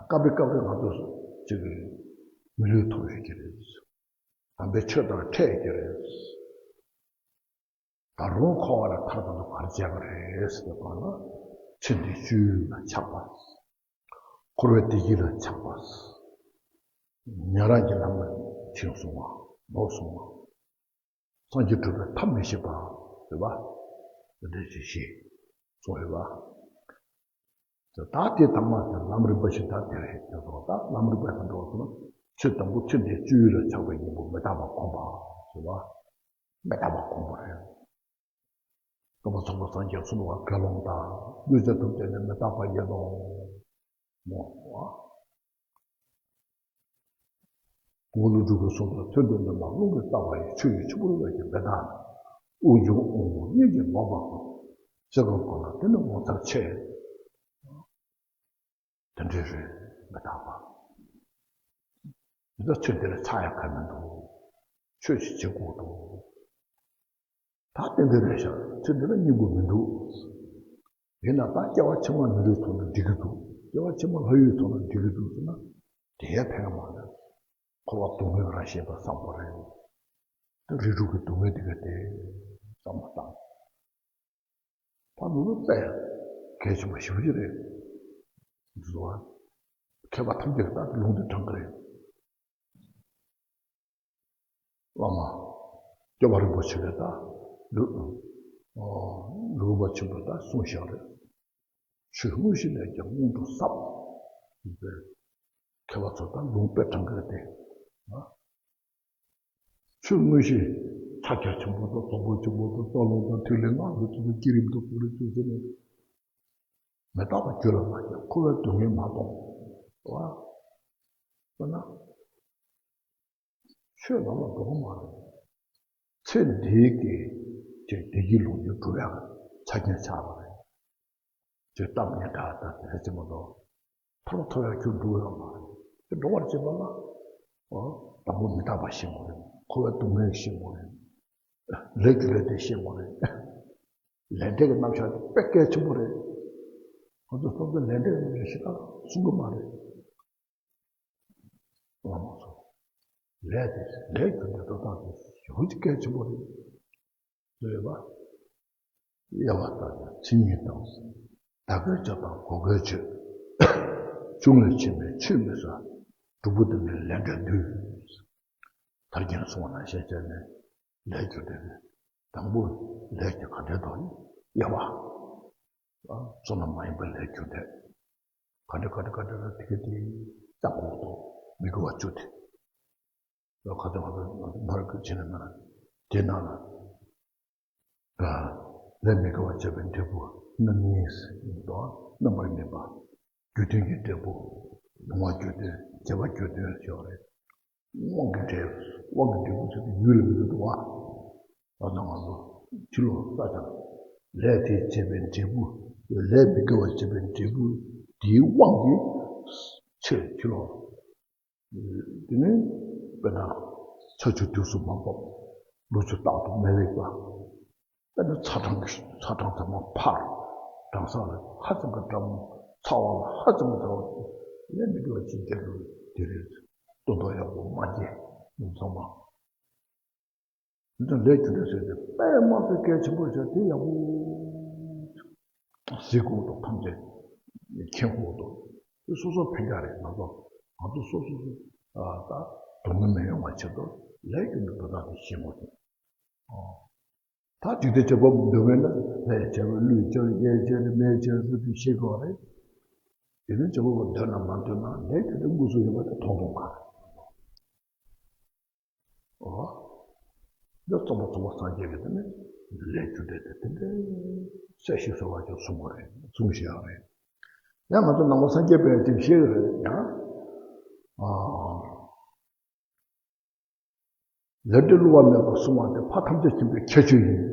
སྐབས་རེ་སྐབས་རེ་ང་ཚོ་ཅིག་མི་ལུས་ཐོབ་ཡོད་ཀྱི་རེད། དམ་པའི་ཆོས་དང་འཕྲད་ཀྱི་རེད། ད་རུང་འཁོར་བ་ལས་ཐར་ཐབས་སུ་ག་རེ་བྱས་པ་རེད་ཟེར་བ་ན། ཚེ་འདིའི་སྤྱོད་ཡུལ་ལ་ཆགས་པ། འཁོར་བའི་བདེ་སྐྱིད་ལ་ཆགས་པ། ཉན་རང་གི་ལམ་ལ་ཕྱིན་སོང་བ། ལོག་སོང་བ། སངས་རྒྱས་སྒྲུབ་པའི་ཐབས་མི་ཤེས་པ། རེད་པ། དེ་འདྲ་ཞིག་ཤེས་སོང་རེད་པ། ད་དེ་དང་མ་དེ་ལམ་རིམ་པ་ཞིག་ད་དེ་རེད་ཟེར་སོང་། ད་ལམ་རིམ་པ་ག་འདྲ་བ་ཟེར་ན། ཚེ་དང་པོ་ཚེ་འདིའི་སྤྱོད་ཡུལ་ལ་ཆགས་པའི་གཉེན་པོ་མི་རྟག་པ་སྒོམ་པ་ཟེར་བ། མི་རྟག་པ་སྒོམ་པ་རེད། སྟོན་པ་ཚོགས་པ་སངས་རྒྱས་གསུམ་ལ་དགེ་སློང་དང་གནོད་བྱ་ཐམས་ཅད་ནི་མི་རྟག་པ་ཡིན་ནོ། མོ། གོང་ལུགས་སྒྲུབ་པའི་གསུང་དང་ཐུན་དུ་འདོན་པ། རླུང་གིས་བཏབ་པ་ཡི། ཆུ་ཡིས་ཆུ་བུར་བས་ཀྱང་མི་རྟག་ནི། དབུགས་འབྱུང་རྔུབ་གཉིས་ཀྱིས་ལོག་པ་ཀུན། ཚེ་གང་ཀུན་ལ་དེ་ནི་ངོ་མཚར་ཆེ། དེ་འདྲའི་རེད། མི་རྟག་པ། འདི་ལ་ཚུལ་འདི་ལ་ཆགས་ཡག་ག་མི་འདུག་ཆོས་ཤིག་བྱེད་དགོས་འདུག་ད་དེ་འདྲ་རེད་ཤག་ཚུལ་འདི་ལ་སྙིང་པོ་མི་འདུག་ཡིན་ན་ད་སྐྱེ་བ་ཕྱི་མ་མི་ལུས་ཐོབ་ན་འགྲིག་གི་འདུག་སྐྱེ་བ་ཕྱི་མ་ལྷ་ཡུལ་ཐོབ་ན་འགྲིག་གི་འདུག་ཟེར་ན། དེ་ཡང་ཕན་གི་མ་རེད། འཁོར་བ་སྡུག་བསྔལ་རང་བཞིན་པ་བསམ་པ་རེད། ད་རིགས་དྲུག་གི་སྡུག་བསྔལ་འདི་ག་དེ་བསམ་བློ་བཏང་། ད་ལུང་རྟོགས་པ་གལ་ཆེན་པོ་ཞེ་པོ་ཅིག་རེད། འདི་ཚོ་བ། མཁས་པ་ཐམས་ཅད་ཀྱིས་ད་ལུང་འདི་དྲངས་ཀྱི་རེད། བླ་མ་སྐྱོབ་པ་རིན་པོ་ཆེ་གིས་ད་ལུ་ཨོ་ལུང་པ་ཆེན་པོ་ད་གསུངས་བཞག་རེད། ཆོས་དངོས་གཞི་ལས་ཀྱང་མངོན་དུ་ཟབ། མཁས་པ་ཚོ་ད་ལུང་དཔེ་དྲངས་ཀྱི་རེད་དེ། ཆོས་དངོས་གཞི་ཕྱག་རྒྱ་ཆེན་པོ་དང་རྫོགས་པ་ཆེན་པོ་དང་རྩ་རླུང་དང་ཐིག་ལེ་ལྔ་ལ་སོགས་པའི་བསྐྱེད་རིམ་དང་ཁོ་རའི་ཚུལ་ཚུལ་ནས་མི་རྟག་པ་རྒྱུད་ལ་མ་སྐྱེས། འཁོར་བའི་སྡུག་བསྔལ་མ་མཐོང་བ། དཔེར་ན་ཆོས་ལམ་ལ་འགྲོ་གི་མ་རེད། ཚེ་འདིའི་གི་ཅིག་བདེ་སྐྱིད་ལོངས་སྤྱོད་སྒྲུབ་ཡག་ཆ་རྐྱེན་ཆགས་པ་རེད། ཅིག་གཏམ་སྙན་གྲགས་དང་དེ་ཚོ་མ་གཏོགས། ཐར་པ་ཐོབ་ཡག་ཁྱོད་འགྲོ་ཡོད་མ་རེད། དེ་འགྲོ་བར་བྱེད་པ་ལ། ཨོ། དང་པོ་མི་རྟག་པ་ཤེས་དགོས་རེད། འཁོར་བའི་སྡུག་བསྔལ་ཤེས་དགོས་རེད། ལས་རྒྱུ་འབྲས་དེ་ཤེས་དགོས་རེད། ལས་འབྲས་ཀྱི་རྣམ་གཞག་དེ་དཔེ་གལ་ཆེན་པོ་རེད། ང་ཚོ་སོ་སོའི་ལས་འབྲས་ཀྱི་རྣམ་གཞག་ཞེ་དྲག་གསུང་གི་མ་རེད། བླ་མ་ཚོ། ལས་དེ་ལས་རྒྱུ་འབྲས་འགྲོ་སྟངས་དེ་ཞེ་པོ་ཅིག་གལ་ཆེན་པོ་རེད། ལྟོས་པ། དབྱེ་བ་ལྟར་ན་མཚན་ཉིད་དང་། བདག་གིར་བྱ་དང་གོ་གིར་བྱེད། བྱུང་ལས་ཕྱིན་པའི་ཆོས་མི་བཟོད། དྲུག་པོ་དེ་ནི་ལས་འབྲས་བསྡུས། ཐར་རྒྱན་གསུངས་པ་ནང་བཞིན་བྱས་ནས་ལས་རྒྱུ་འབྲས་ནི། དང་པོ་ལས་ཀྱི་ག་འདྲའི་ཐོག་ནས་དབྱེ་བ། བསོད་ནམས་མ་ཡིན་པའི་ལས་རྒྱུ་འབྲས། ག་འདྲ་ག་འདྲ་ག་འདྲ་ལ་དེ་ག་དེ་ཙམ་གོ་དོ་མི་དགེ་བ་བཅུ་དེ། ལོ་ཁ་ཚ་ང་ཚོ་ང་ཚོ་མར་གི་བྱེད་ན་ན་དེ་ནང་ལ། ལས་མི་དགེ་བ་བྱས་པའི་འབྲས་བུ་རྣམ་གཉིས་དང་རྣམ་པར་སྨིན་པ། རྒྱུ་མཐུན་གྱི་འབྲས་བུ། ལུང་བ་རྒྱུ་མཐུན་བྱེད་པ་རྒྱུ་མཐུན་ཞེས་པ་རེད། དབང་གི་འབྲས། དབང་གི་འབྲས་བུ་ཟེར་དུས་ཡུལ་ལ་མི་འདུག་བ། ད་ནང་ང་ཚོ་ཕྱི་ལོགས་ས་ཆ་ལས་དེས་བྱས་པའི་འབྲས་བུ། ལས་མི་དགེ་བ་བྱས་པའི་འབྲས་བུ་དེའི་དབང་གིས་ཕྱིར་ཕྱི་ལོགས། དེ་ནས་དཔེར་ན་ཆར་ཆུ་དུས་སུ་མ་འབབ། ལོ་ཕྱུགས་རྟག་ཏུ་མི་ལེགས་པ། དཔེར་ན་ཚ་གྲང་གི་ཚ་གྲང་ཚང་མ་འཕར། གྲང་ས་ལ་ཧ་ཅང་གི་གྲང་མོ། ཚ་བ་ལ་ཧ་ཅང་གི་ཚ་བ། ལས་མི་དགེ་བ་ཅི་བྱས་རུང་དེ་རེད། སྟོན་ཐོག་ཡག་པོ་མ་སྐྱེས། ཡུམ་ཚང་མ། འདི་ལས་རྒྱུ་འབྲས་ཟེར་ཏེ་དཔེ་མ་སྲིད་གལ་ཆེན་པོ་ཞིག་དེ་ཡག་པོ་གཟིགས་དགོས་འདུག་ཐམས་ཅད་མཁྱེན་དགོས་འདུག་དེ་སོ་སོ་ཕན་ཀྱག་རེད། ང་ཚོ་ང་ཚོ་སོ་སོ་སོ་ད་སྡུག་བསྔལ་མི་ཡོང་བ་ཆེད་དུ་ལས་རྒྱུ་འབྲས་འདི་དག་དེ་ཤེས་དགོས་འདུག་ད་འཇིག་རྟེན་བྱེད་པ་འདོད་མེད་ན་ལྷས་བྱས་པ་ཀླུས་བྱས་པ་གཡས་བྱས་ནས་མས་བྱས་ཟེར་དུས་ཤེས་དགོས་རེད། དེ་ནི་བྱེད་པ་འདོད་ན་མ་འདོད་ན་ལས་རྒྱུ་འབྲས་དངོས་སུ་ཡོད་པ་དེ་མཐོང་མཐོང་ག་རེད། ཨོ། འདི་རྩོམ་པ་ཚོགས་པ་སངས་རྒྱས་ཀྱིས་དེ་ནི་ལས་རྒྱུ་འབྲས་དེ་དེ་འདྲའི་གསལ་ཞིང་གསལ་བ་ཅིག་གསུངས་པ་རེད། གསུངས་བཞག་རེད། ཡང་ང་ཚོ་ནང་པ་སངས་རྒྱས་པས་ཅིག་བཤད་ཀྱི་རེད་ཡང་། ཨ། ལས་སྒྲིབ་བསླུ་བ་མེད་པར་བསྲུང་བ་དེ་ཕ་ཐམས་ཅད་མཁྱེན་པའི་ཁྱད་ཆོས་ཡིན་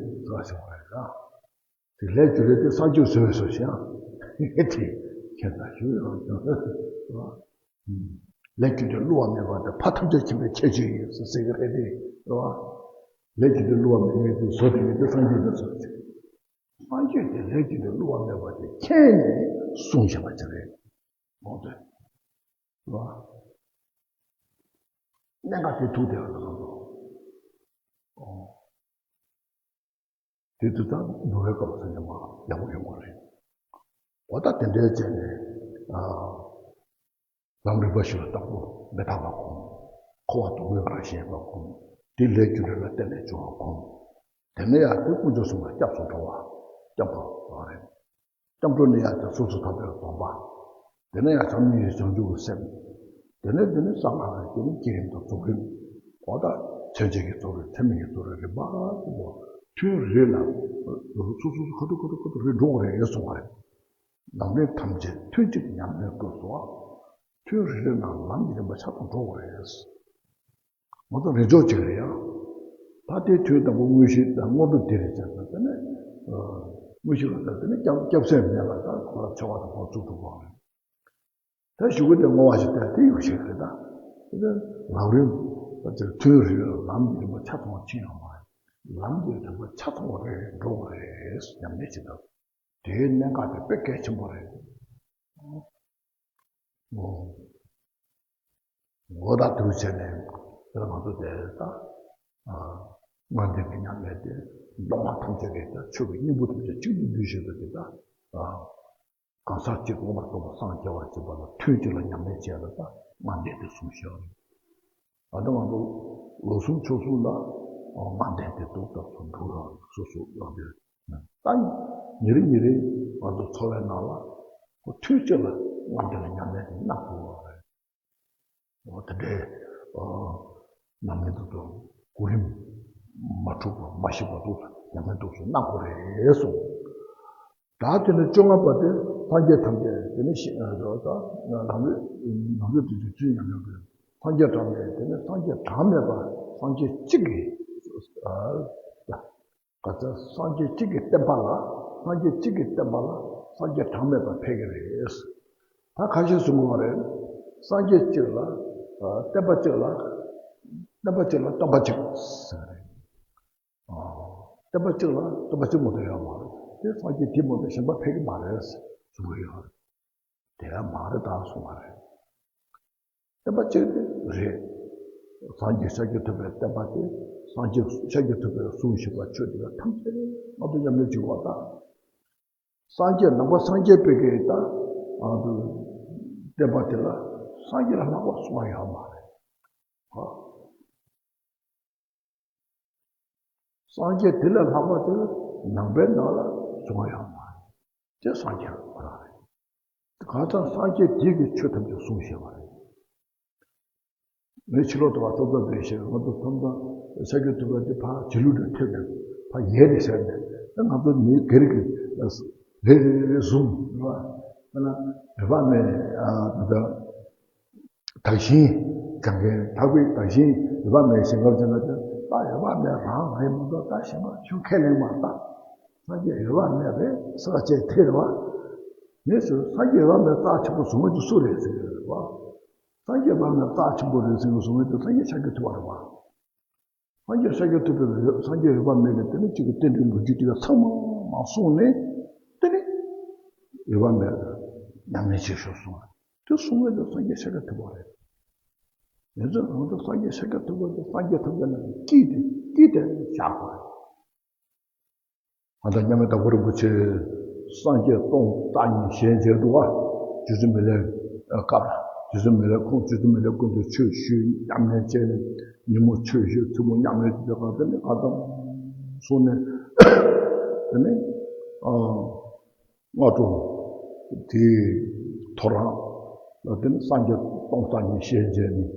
ཟེར་བ་ཞིག་རེད་ལ། དེ་ལས་རྒྱུ་འབྲས་དེ་སངས་རྒྱས་བཟོས་སོ་ཞེས་དེ་ཁྱེད་ལ་ཞུ་ཡང་ལས་རྒྱུ་འབྲས་བསླུ་བ་མེད་པ་དེ་ཕ་ཐམས་ཅད་མཁྱེན་པའི་ཁྱད་ཆོས་ཡིན་ཟེར་ཟེར་གི་རེད་དེ། རེད་བ། ལས་རྒྱུ་འབྲས་བསླུ་བ་མེད་མཁན་དེ་བཟོ་དེ་མེད་དེ་སངས་རྒྱས་ཀྱི་བཟོ་ཆེ། སངས་རྒྱས་དེ་ལས་རྒྱུ་འབྲས་བསླུ་བ་མེད་པ་དེ་མཁྱེན་ནས་གསུངས་བཞག་པ་ཅིག་རེད། འོ་དེ། རེད་བ། གནད་འགག་དེ་ཐུག་བསྡད་པ་དང་། ཨོ། དེ་དུས་ད་འདུལ་བའི་སྐབས་སུ་ཉམས་པ་ཡག་པོ་ཡོང་བ་རེད། འོ་ད་དེ་འདྲའི་བྱས་ནས། ཨ། ལམ་རིམ་པ་བཞི་ལ་རྟག་ཏུ་མི་རྟག་པ་སྒོམ། འཁོར་བ་སྡུག་བསྔལ་རང་བཞིན་པ་སྒོམ། དེ་ལས་རྒྱུ་འབྲས་ལ་བརྟེན་ནས་འབྱུང་བ་སྒོམ། དེ་ནས་ཡང་དེ་དཀོན་མཆོག་གསུམ་ལ་སྐྱབས་སུ་འགྲོ་བ། སྐྱབས་འགྲོ་བ་རེད། སྐྱབས་འགྲོ་ནི་ཡང་དེ་སོ་སོ་ཐོབ་པའི་སྡོམ་པ། དེ་ནས་ཡང་བྱམས་སྙིང་རྗེ་བྱང་ཆུབ་ཀྱི་སེམས། དེ་ནས་དེ་ནས་གསང་སྔགས་ཀྱི་དེ་ནས་བསྐྱེད་རིམ་དང་རྫོགས་རིམ། འོ་ད་མཚན་བཅས་ཀྱི་རྫོགས་རིམ་ཚད་མེད་ཀྱི་རྫོགས་རིམ་རིམ་པ་ཐུན་རེ་ལ་སོ་སོ་སོ་སོ་ཁ་ཐུག་ཁ་ཐུག་ཁ་ཐུག་རེ་འགྲོ་དགོས་རེད་གསུངས་པ་རེད། ལམ་རིམ་ཐམས་ཅད་ཐུན་གཅིག་ཉམས་ལེན་དགོས་སོ། ཐུན་རེ་རེ་ནང་ལམ་གྱི་རིམ་པ་ཆ་ཚང་འགྲོ་དགོས་རེད། ང་ཚོ་རེ་ཕྱོགས་གཅིག་རེད་ཡ། ད་ལྟའི་དུས་དང་པོ་དངོས་གཞི་དང་དངོས་གྲུབ་འདི་རེད་ཅེས་དང་དེ་ནས། དངོས་གཞི་ལ་ད་དེ་ནས་སྐྱབས་སྐྱབས་སེམས་མེད་ལ་ད་ཁོ་ལ་འཚེ་བ་དང་ཁོ་ཚུགས་འགྲོ་དགོས་རེད། ད་གཞུག་གུ་དེ་བསྔོ་བ་ཞིག་བསྟན་དེ་ཡོད་ཞིག་རེད་ད། དེ་ནས་ལམ་རིམ་ད་ཅིག་ཐུན་རེ་རེ་ལམ་གྱི་རིམ་པ་ཆ་ཚང་བ་ཕྱིན་ཡོང་བ་རེད། ལམ་གྱི་རིམ་པ་ཆ་ཚང་བ་རེ་རེ་འགྲོ་དགོས་རེད་ཉམས་ལེན་བྱེད་སྟངས། དེའི་གནད་འགག་དེ་དཔེ་གལ་ཆེན་པོ་རེད། འོ། འོ་ད་དུས་བྱས་ནས་དེ་ལ་ང་ཚོ་དེ་ད། ཨ། དངོས་བསྟན་གྱི་ཉམས་ལེན་དེ་མདོ་སྔགས་ཐམས་ཅད་ཀྱི་ད་ཆོས་ཀྱི་སྙིང་པོ་ཐམས་ཅད་གཅིག་ཏུ་བསྡུས་བཞག་པའི་དེ་ད། ཨ། གང་ཟག་གཅིག་མངོན་པར་རྟོགས་པ་སངས་རྒྱས་པར་བྱེད་པ་ལ་ཐུན་གཅིག་ལ་ཉམས་ལེན་བྱས་ལ་ད་དངོས་བསྟན་དེ་གསུངས་བཞག་པ་རེད། ད་ལྟ་ང་ཚོ་ལོ་གསུམ་ཕྱོགས་གསུམ་ལ་དམའ་འབེབས་དེ་ཏོག་ཏོག་ཏུ་འགྲོ་ར་སོ་སོ་ཡོང་དུས། ད་ཉིན་རེ་ཉིན་རེ་ང་ཚོ་འཚོ་བའི་ནང་ལ་ཁོ་ཐུན་གཅིག་ལ་དམའ་འབེབས་ལ་ཉམས་ལེན་དེ་གནང་དགོས་པ་རེད། འོ་དེ་འདྲའི་ཉམས་ལེན་དུ་གོ་རིམ་མ་འཁྲུག་པ་མ་ཞིག་པ་འདུག་ཉམས་ལེན་འདུག་སུ་གནང་དགོས་རེད་གསུངས། ད་དེ་ནས་བཅོ་ལྔ་པ་དེ་སངས་རྒྱས་ཐམས་ཅད་དེ་ནས་ཤི་ཨ་ད་ནང་ལུས་ནང་ལུས་དེ་དུས་ཚུལ་ཉམས་ལེན་དགོས། སངས་རྒྱས་གྲངས་མེད་དེ་ནས་སངས་རྒྱས་གྲངས་མེད་པ་སངས་རྒྱས་གཅིག་གིས་ཨ་ག་ཚ་སངས་རྒྱས་གཅིག་གིས་བསྟན་པ་ལ་སངས་རྒྱས་གཅིག་གིས་བསྟན་པ་ལ་སངས་རྒྱས་གྲངས་མེད་པ་ཕེབས་ཀྱི་རེད། ད་ཁ་ཤས་གསུང་གི་ཡོད་རེད། སངས་རྒྱས་གཅིག་ལ་བསྟན་པ་གཅིག་ལ་བསྟན་པ་གཅིག་ལ་སྟོན་པ་གཅིག་ཟེར་རེད། བསྟན་པ་གཅིག་ལ་སྟོན་པ་གཅིག་མ་གཏོགས་ཡོད་མ་རེད། དེ་སངས་རྒྱས་དེ་མ་གཏོགས་གཞན་པ་ཕེབས་ཀྱི་མ་རེད་གསུང་གི་ཡོད་རེད། དེ་ཡང་མ་རེད་ད་གསུང་བ་རེད། བསྟན་པ་གཅིག་དེ་རེད། སངས་རྒྱས་ཤཱཀྱ་ཐུབ་པའི་བསྟན་པ་དེ་སངས་རྒྱས་ཤཱཀྱ་ཐུབ་པས་གསུངས་བཞག་པ་ཆོས་དེ་ལ་ཐམས་ཅད་མ་གཏོགས་ཉམས་ལེན་བྱེད་དགོས་པ་དང་། སངས་རྒྱས་ནང་པ་སངས་རྒྱས་པའི་གི་ད་ཨ་བསྟན་པ་དེ་ལ་སངས་རྒྱས་ལ་ལྷག་པ་གསུང་བ་ཡོད་མ་རེད། ཧ། སངས་རྒྱས་དེ་ལས་ལྷག་པ་དེ་ནང་པའི་ནང་ལ་བྱུང་བ་ཡོད་མ་རེད། དེ་སངས་རྒྱས་ཁོ་རང་རེད། གང་ལྟར་སངས་རྒྱས་དེ་གིས་ཆོས་ཐམས་ཅད་གསུངས་བཞག་པ་རེད། ངས་ཕྱི་ལོགས་དུ་བ་ཐོབ་ཐང་སྤེལ་ཞེས་ང་ཚོ་ཐོབ་ཐང་ཤཱཀྱ་ཐུབ་པ་དེ་ཕར་རྗེས་ལུས་དུ་ཐེབས་ནས་ཕར་ཡལ་ནས་ཟེར་ནས་ད་ང་ཚོ་མི་སྒེར་གྱི་རེ་རེ་རེ་བཟུང་རེད་བ། ད་ན་རེ་བ་མེད་ཨ་ད་ད། བདག་གཞན་སྦྱང་མཁན་དག་པའི་བདག་གཞན་འོས་པ་མེད་ཞེན་ཁ་ཅན་ལ་ད་འོས་པ་མེད་རང་རེད་མ་གཏོགས་ད་གཞན་པ་ཆུང་ཁས་ལེན་མ་ད། སངས་རྒྱས་འོས་པ་མེད་རེད་ས་བཅད་དེ་རེད་བ། ངས་ཟེར་སངས་རྒྱས་འོས་པ་མེད་རྩ་ཆེན་པོ་བཟུང་མཁན་དེ་སུ་རེད་ཟེར་གྱི་རེད་བ། སངས་རྒྱས་འོས་པ་མེད་རྩ་ཆེན་པོ་རེད་ཟེར་ནས་བཟུང་མཁན་དེ་སངས་རྒྱས་ཤཱཀྱ་ཐུབ་པ་རེད་བ། སངས་རྒྱས་ཤཱཀྱ་ཐུབ་པས་སངས་རྒྱས་འོས་པ་མེད་ལས་དེ་ནི་གཅིག་གི་རྟེན་འབྲེལ་ལོ་རྒྱུས་དེ་ག་ཚང་མ་མ་གསུངས་ནས་དེ་ནི་འོས་པ་མེད་ཉམས་ལེན་བྱེད་ཤོག་གསུངས། དེ་གསུངས་པ་དེ་སངས་རྒྱས་ཤཱཀྱ་ཐུབ་པ་རེད། ཡིན་ཙང་ང་ཚོ་སངས་རྒྱས་ཤཱཀྱ་ཐུབ་པ་དེ་སངས་རྒྱས་ཐུབ་པ་ནི་དཀྱིལ་དེ་དཀྱིལ་དེ་བཞག་དགོས་རེད། ང་དང་མཉམ་མེད་དྭགས་པོ་རིན་པོ་ཆེ་སངས་རྒྱས་སྟོང་རྩ་གཉིས་ཞལ་མཇལ་འདུག་བ། རྗེ་བཙུན་མི་ལའི་སྐབས་རྗེ་བཙུན་མི་ལའི་ཁོང་རྗེ་བཙུན་མི་ལའི་སྐུ་མདུན་ཆོས་ཞུས་ཉམས་ལེན་བྱས་ནས་ཉིན་མོ་ཆོས་ཞུས་མཚན་མོ་ཉམས་ལེན་བྱས་པ་དེ་ནི་ང་དང་སོང་ནས་དེ་ནི་ཨ་སྔ་དྲོ་དེའི་ཐོ་རངས་ལ་དེ་ནི་སངས་རྒྱས་སྟོང་རྩ་གཉིས་ཞལ་མཇལ་ནས་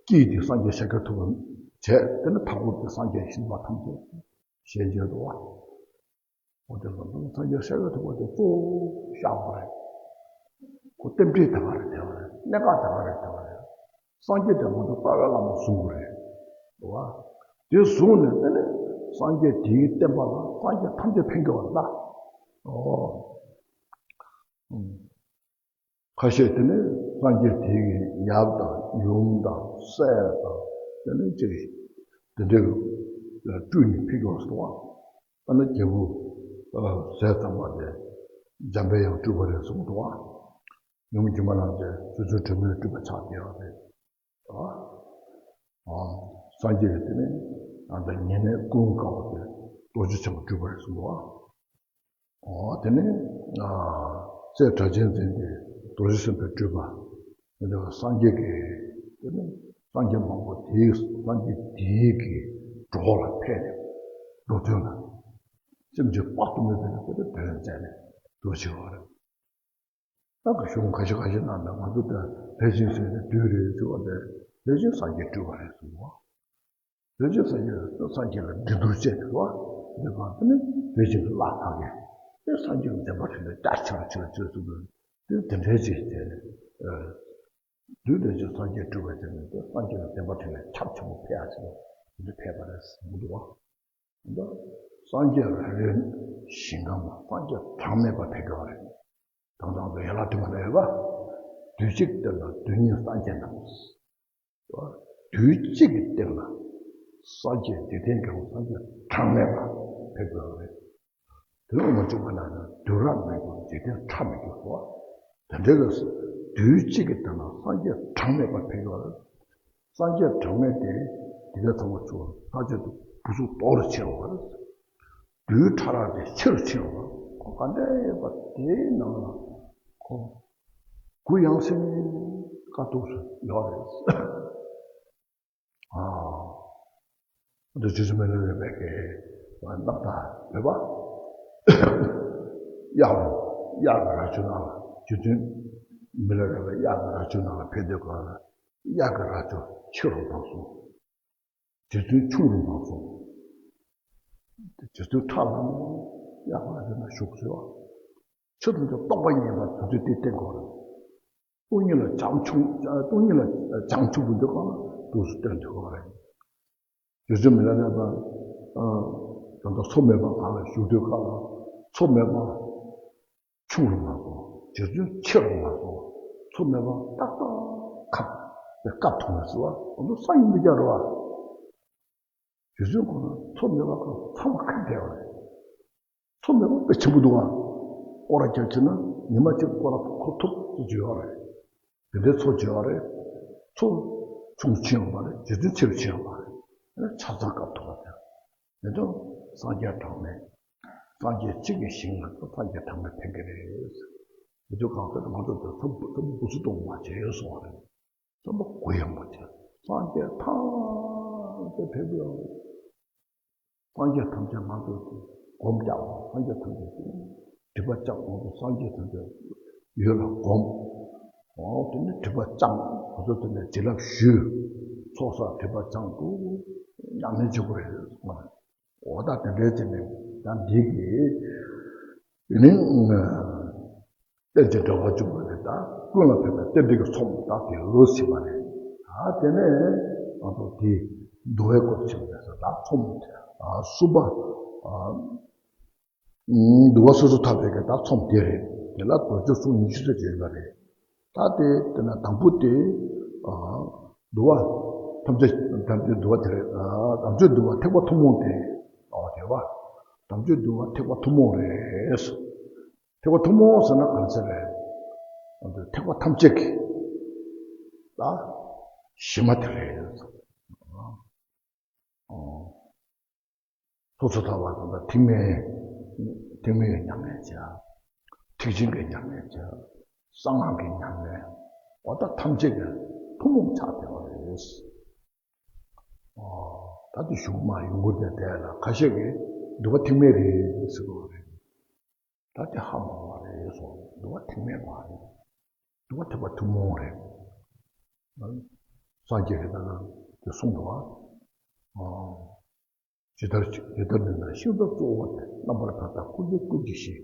དཀྱིལ་དེ་སངས་རྒྱས་ཤཱཀྱ་ཐུབ་པ་བྱས་དེ་ནི་མཐའ་སྐོར་དེ་སངས་རྒྱས་གཞན་པ་ཐམས་ཅད། ཞལ་མཇལ་འདུག་བ། འོ་དེ་ལ་སངས་རྒྱས་ཤཱཀྱ་ཐུབ་པ་དེ་གཙོ་བོ་བཞག་པ་རེད། ཁོ་རྟེན་འབྲེལ་དེ་ག་རེ་དེ་བ་རེད། གནད་འགག་དེ་ག་རེ་དེ་བ་རེད། སངས་རྒྱས་དེ་ང་ཚོ་རྩ་བའི་བླ་མ་བཟུང་དགོས་རེད། འདུག་བ། དེ་བཟུང་ནས་དེ་ནས་སངས་རྒྱས་དེའི་བསྟན་པ་ལ་སངས་རྒྱས་ཐམས་ཅད་ཕན་གྱི་བ་ལ། ཨོ། ཁ་ཤས་དེ་ནས་སངས་རྒྱས་དེའི་ཡབ་དང་ཡུམ་དང་སྲས་དང་དེ་ནས་ཅིག་དེ་འདྲའི་སྤྲུལ་ནས་ཕེབས་ཀྱི་བ་སོང་བ། ཨ་ནི་རྒྱལ་པོ་ཟས་གཙང་མ་དེ་འཇམ་པའི་དབྱངས་སྤྲུལ་པ་རེད་གསུངས་འདུག་བ། ཡུམ་སྒྱུ་མ་ལྷ་མཛེས་སྤྱོད་ཚུལ་དྲི་མེད་སྤྲུལ་པ་ཆགས་བསྡད་པ་རེད། ཨ། སངས་རྒྱས་ཀྱི་དེ་ནས་ཨ་ད་ཉེ་གནས་ཀུན་དགའ་བོ་དེ་རྡོ་རྗེ་འཆང་སྤྲུལ་པ་རེད་གསུངས་འདུག་བ། ཨོ་དེ་ནས་ཨ་སྲས་སྒྲ་གཅན་འཛིན་དེ་རྡོ་རྗེ་སེམས་དཔའི་སྤྲུལ་པ། དེ་ནས་སངས་རྒྱས་ཀྱི་དེ་ནས་སངས་རྒྱས་མང་པོ་དེའི་སངས་རྒྱས་དེའི་གི་གྲོགས་ལ་ཕེབས་ནས་འགྲོ་དོན་ལ་སེམས་ཅན་དཔག་ཏུ་མེད་པའི་དེ་ལ་དོན་མཛད་ནས་འདུ་བྱེད་པ་རེད། ད་གི་གཞུང་ཁ་ཤས་ཁ་ཤས་ནང་ལ་ང་ཚོ་ད་ལྷས་བྱིན་ཟེར་ནས་བདུད་རེད་ཟེར་བ་དེ་ལྷས་བྱིན་སངས་རྒྱས་སྤྲུལ་པ་རེད་གསུངས་པ། ལྷས་བྱིན་སངས་རྒྱས་སངས་རྒྱས་ལ་འགྲན་བསྡུར་བྱས་ཏེ་རེད་བ། འདི་གང་དེ་ནི་ལྷས་བྱིན་གྱི་བླ་ལྷག་གི་དེ་སངས་རྒྱས་ལ་བདེན་པ་ཐོན་ནས་ལྟར་ཆེ་རུ་ཆེ་རུ་ཆེ་རུ་ཆེ་རུ་དེ་དེ་འདྲའི་ཅིག་བྱས་ནས་བདུད་ལྷས་བྱིན་སངས་རྒྱས་སྤྲུལ་པ་བྱས་ནས་དེ་སངས་རྒྱས་ལ་བདེན་པ་ཐོན་ནས་ཁྱབ་ཆེན་པོ་ཕེབས་ཡ་ཆེན་པོ་དེ་འདྲ་ཕེབས་པ་རེད་གསུངས་འདུག་བ། སངས་རྒྱས་རང་རེའི་ཞིང་ཁམས་ལ་སངས་རྒྱས་གྲངས་མེད་པ་ཕེབས་ཀྱི་ཡོད་རེད། དང་དང་དུ་ཡན་ལག་བདུན་མ་ལ་ཡོད་པ། དུས་གཅིག་གི་སྟེང་ལ་དུས་གཉིས་སངས་རྒྱས་རྣམས། དུས་གཅིག་གི་སྟེང་ལ་སངས་རྒྱས་འཇིག་རྟེན་གྱི་སངས་རྒྱས་གྲངས་མེད་པ་ཕེབས་ཀྱི་ཡོད་རེད། དེ་ལ་མ་བཅུག་པ་ན་ནི་དུས་རབས་མི་འགྱུར་འཇིག་རྟེན་ཁྲ་མི་འགྱུར་སོ། དེ་འདྲའི་གི་དུས་གཅིག་གི་སྟེང་ལ་སངས་རྒྱས་གྲངས་མེད་པ་ཕེབས་ཀྱི་ཡོད་རེད། སངས་རྒྱས་གྲངས་མེད་དེ་དེ་གའི་ཚང་མ་ཚུར་ལྷ་ཆོས་དེ་བུ་ཚུགས་མདོག་རུ་ཕྱིན་པ་རེད། རྡུལ་ཕྲ་རགས་དེ་ཆེ་རུ་ཕྱིན་པ་ཁོ་ག་འདྲ་ཡོད་པ་དེའི་ནང་ལ་ཁོ་གུ་ཡངས་ཟིན་དཀའ་སྡུག་སུ་ཡོད་རེད། ཨ། འདི་རྗེ་བཙུན་མི་ལ་རས་པའི་གི་རྣམ་ཐར་རེད་པ། གཡག་གཡག་གི་རྭ་ཅོ་ནང་ལ་རྗེ་བཙུན་མི་ལ་རས་པའི་གཡག་གི་རྭ་ཅོ་ནང་ལ་ཕེབས་དུས་སྐབས་ལ་གཡག་གི་རྭ་ཅོ་ཆེ་རུ་བཏང་སོང་། རྗེ་བཙུན་ཆུང་རུ་མ་སོང་། རྗེ་བཙུན་ཁྲ་ལམ་གཡག་ལ་དེ་ན་བཞུགས་ཟེར་བ། ཆུ་དང་ཆུ་རྟོག་པ་ཉེས་པ་དུ་དུ་དེ་བསྟན་དགོས་རེད། སྟོང་ཉིད་ལ་བྱང་ཆུབ་སྟོང་ཉིད་ལ་བྱང་ཆུབ་ཀྱི་འདུ་ཁང་ལ་དུ་སུ་བསྟན་དགོས་རེད། རྗེ་བཙུན་མི་ལ་རས་པ་ད་ལྟ་མཚོ་མེད་པ་གང་ལ་བཞུགས་དུས་སྐབས་ལ་མཚོ་མེད་པ། ཆུང་རུ་མ་སོང་། རྗེ་བཙུན་ཆེ་རུ་མ་སོང་། མཚོ་མེད་པ་ཏག་ཏག་ཁ་དེ་སྐབས་ཐོག་ནས་སུ་བ་འོ་ཚོ་ས་ཡིན་མི་རྒྱ་རུ་བ། རྗེ་བཙུན་ཁོ་ན་མཚོ་མེད་པ་ཁོ་ཚང་མ་ཁ་བདེ་བ་རེད། མཚོ་མེད་པ་དཔེ་ཆེན་པོ་འདུག་ཨ། སྐོར་ར་རྒྱག་བྱས་ན་ཉི་མ་གཅིག་སྐོར་ར་ཁོ་ཐུབ་ཏུ་བརྗོད་ཡོད་རེད། དེ་འདྲའི་མཚོ་བརྗོད་ཡོད་རེད། མཚོ་ཆུང་ཆེ་ཡོད་མ་རེད། རྗེ་བཙུན་ཆེ་རུ་ཆེ་ཡོད་མ་རེད། ཆ་ཚང་སྐབས་ཐོག་ལ་དེ་ནས་སངས་རྒྱས་གྲངས་མེད། སངས་རྒྱས་གཅིག་གི་ཞིང་ལ་སངས་རྒྱས་གྲངས་མེད་ཕེབས་ཀྱི་རེད། དེ་ཚོ་གང་ལྟར་ང་ཚོ་ཚོ་ཚོ་བུ་ཚོ་གཏོང་མ་བྱས་ཡོད་སོང་བ་རེད། ཚོ་མ་གུ་ཡངས་པོ་བྱས་སངས་རྒྱས་ཐམས་ཅད་ཕེབས་ཀྱི་ཡོད་རེད། སངས་རྒྱས་ཐམས་ཅད་ང་ཚོ་སྒོམ་རྒྱག་པ་སངས་རྒྱས་ཐམས་ཅད་སྒྲིབ་པ་བཅག་ང་ཚོ་སངས་རྒྱས་ཐམས་ཅད་ཡོད་ལ་སྒོམ། འོ་དེ་ནི་སྒྲིབ་པ་བཅག་ང་ཚོ་དེ་ནས་བྱིན་རླབས་ཞུས། ཚོགས་བསགས་སྒྲིབ་པ་བཅག་འདུག་ཉམས་ལེན་བྱེད་དགོས་རེད་སོང་བ་རེད། འོ་ད་དེ་འདྲའི་བྱས་ནས་ད་འདི་གི་ཡིན་ནི། རྟེན་ཅིང་འབྲེལ་བར་འབྱུང་བ་རེད། ད་ཀུན་ལ་ཕན་པའི་རྟེན་འབྲེལ་གྱི་ཚོགས་ད་དེ་འོས་ཟིན་པ་རེད། ད་དེ་ནས་ང་ཚོ་དེ་འདུལ་བའི་སྐོར་བྱེད་པ་རེད། ད་ཚོགས་གསུམ་པ་འདུལ་བ་སོ་སོ་ཐོབ་པའི་གི་ད་ཚོགས་དེ་རེད། དེ་ལ་རྡོ་རྗེ་གསུང་ཉི་ཤུ་རྩ་བརྒྱད་ཡོད་པ་རེད། ད་དེ་དེ་ན་དང་པོ་དེ་འདུལ་བ་ཐམས་ཅད་དམ་ཆོས་འདུལ་བ་དེ་རེད། དམ་ཆོས་འདུལ་བ་ཐེག་པ་ཐུན་མོང་དེ་རེད། དམ་ཆོས་འདུལ་བ་ཐེག་པ་ཐུན་མོང་རེད། ཐེག་པ་ཐུན་མོང་ཟེར་ན་གང་ཟེར་རེད། ཐེག་པ་ཐམས་ཅད་ཀྱི་ལ་གཞི་མ་དེ་རེད། སོ་སོ་ཐར་པ་དང་ཐེག་དམན་ཐེག་དམན་གྱི་ཉམས་ལེན་བྱ། ཐེག་ཆེན་གྱི་ཉམས་ལེན་བྱ། གསང་སྔགས་ཀྱི་ཉམས་ལེན། འོ་ད་ཐམས་ཅད་ཀྱི་ཐུན་མོང་ཆགས་བསྡད་པ་རེད། ད་དེ་གཞུང་མ་ཡོང་གི་དེ་དེ་ལ་ཁ་ཤས་ཀྱིས་འདུལ་བ་ཐེག་དམན་རེད་ཟེར་གྱི་ཡོད་རེད། ད་དེ་ཧ་མ་གོ་བ་རེད་སོང་། འདུལ་བ་ཐེག་དམན་མ་རེད། འདུལ་བ་ཐེག་པ་ཐུན་མོང་རེད། སངས་རྒྱས་ཀྱིས་ད་ལྟ་དེ་གསུངས་འདུག་བ། ཇི་ལྟར་ཇི་ལྟར་ནུས་ན་ཤིང་རྟ་གཙོ་བོ་དེ། རྣམ་པར་གང་དག་ཀུན་གྱི་ཀུན་གྱི་གཞི།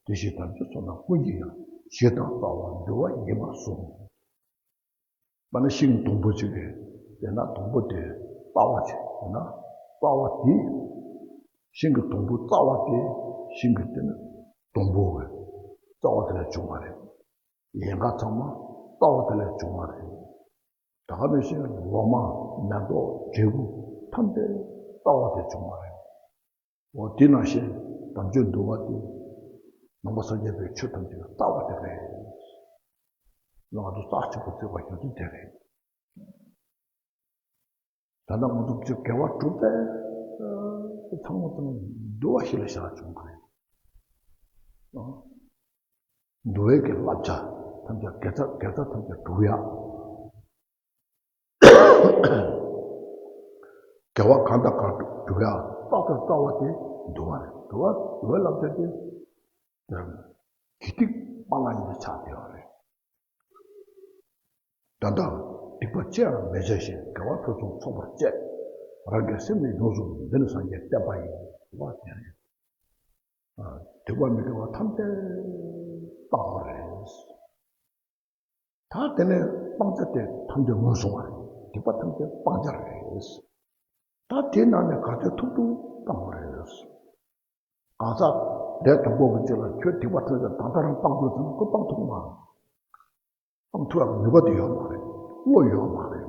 དེ་བཞིན་དམ་ཆོས་ཚོགས་རྣམས་ཀུན་གྱི་ཡང་། གཞི་དང་རྩ་བ་འདུལ་བ་ཡིན་པར་གསུངས། པ་ན་ཤིང་སྡོང་པོ་གཅིག་གིས་དེ་ན་སྡོང་པོ་དེ་རྩ་བ་བྱས། དེ་ན་ རྩ་བ་དེ། ཤིང་གི་སྡོང་པོ་རྩ་བ་དེ། ཤིང་གི་དེ་ནི་སྡོང་པོ་གི་རྩ་བ་དེ་ལས་བྱུང་བ་རེད། ཡལ་ག་ཚང་མ་རྩ་བ་དེ་ལས་བྱུང་བ་རེད། ད་ག་ནང་བཞིན་ལོ་མ། མེ་ཏོག་འབྲས་བུ་ཐམས་ཅད་རྩ་བ་དེ་བྱུང་བ་རེད། འོ་དེ་ནང་བཞིན་དམ་ཆོས་འདུལ་བ་དེ་ནང་པ་སངས་རྒྱས་པའི་ཆོས་ཐམས་ཅད་ཀྱི་རྩ་བ་དེ་རེད། ང་ཚོ་རྩ་ཆེན་པོ་བརྩི་བ་ཞུ་དུས་དེ་རེད། ད་ལྟ་ང་ཚོ་ཚོས་དགེ་བ་སྒྲུབ་པས་ཚང་མ་ཚང་མ་འདུལ་བ་ཞིག་ལ་བཞག་བྱུང་བ་རེད། འདུལ་བའི་གི་བསླབ་བྱ་ཐམས་ཅད་དགེ་རྩ་དགེ་རྩ་ཐམས་ཅད་སྒྲུབ་ཡ། དགེ་བ་གང་དང་གང་སྒྲུབ་ཡ་རྩ་དང་རྩ་བ་དེ་འདུལ་བ་རེད། འདུལ་བ་འདུལ་བའི་བསླབ་བྱ་དེ་དགེ་སྡིག་སྤང་བླང་ཡིན་པའི་ཆ་དེ་ཡོད་རེད། ད་ལྟ་སྡིག་པ་ཅི་ཡང་མི་བྱ་ཞིང་། དགེ་བ་ཕུན་སུམ་ཚོགས་པར་སྤྱད། རང་གི་སེམས་ནི་ཡོངས་སུ་འདུལ། སངས་རྒྱས་བསྟན་པ་ཡི་བ་དེ་རེད། སྡིག་པ་མི་དགེ་བ་ཐམས་ཅད་སྤང་བ་རེད། ད་དེ་ནས་སྤང་བྱ་དེ་ཐམས་ཅད་ངོས་བཟུང་བ་རེད། སྡིག་པ་ཐམས་ཅད་སྤང་བྱ་རེད། ད་དེའི་ནང་ནས་ག་ཚོད་ཐུབ་ཐུབ་སྤང་བ་རེད། གང་ཟག་ལས་དང་པོ་གི་ཅིག་ལ་ཁྱོད་སྡིག་པ་ཐམས་ཅད་ད་ལྟ་རང་སྤང་དགོས་ཟེར་ན་ཁོ་སྤང་ཐུབ་མ་རེད། སྤང་ཐུབ་ཡག་ནུས་པ་དེ་ཡོད་མ་རེད། བློ་ཡོད་མ་རེད།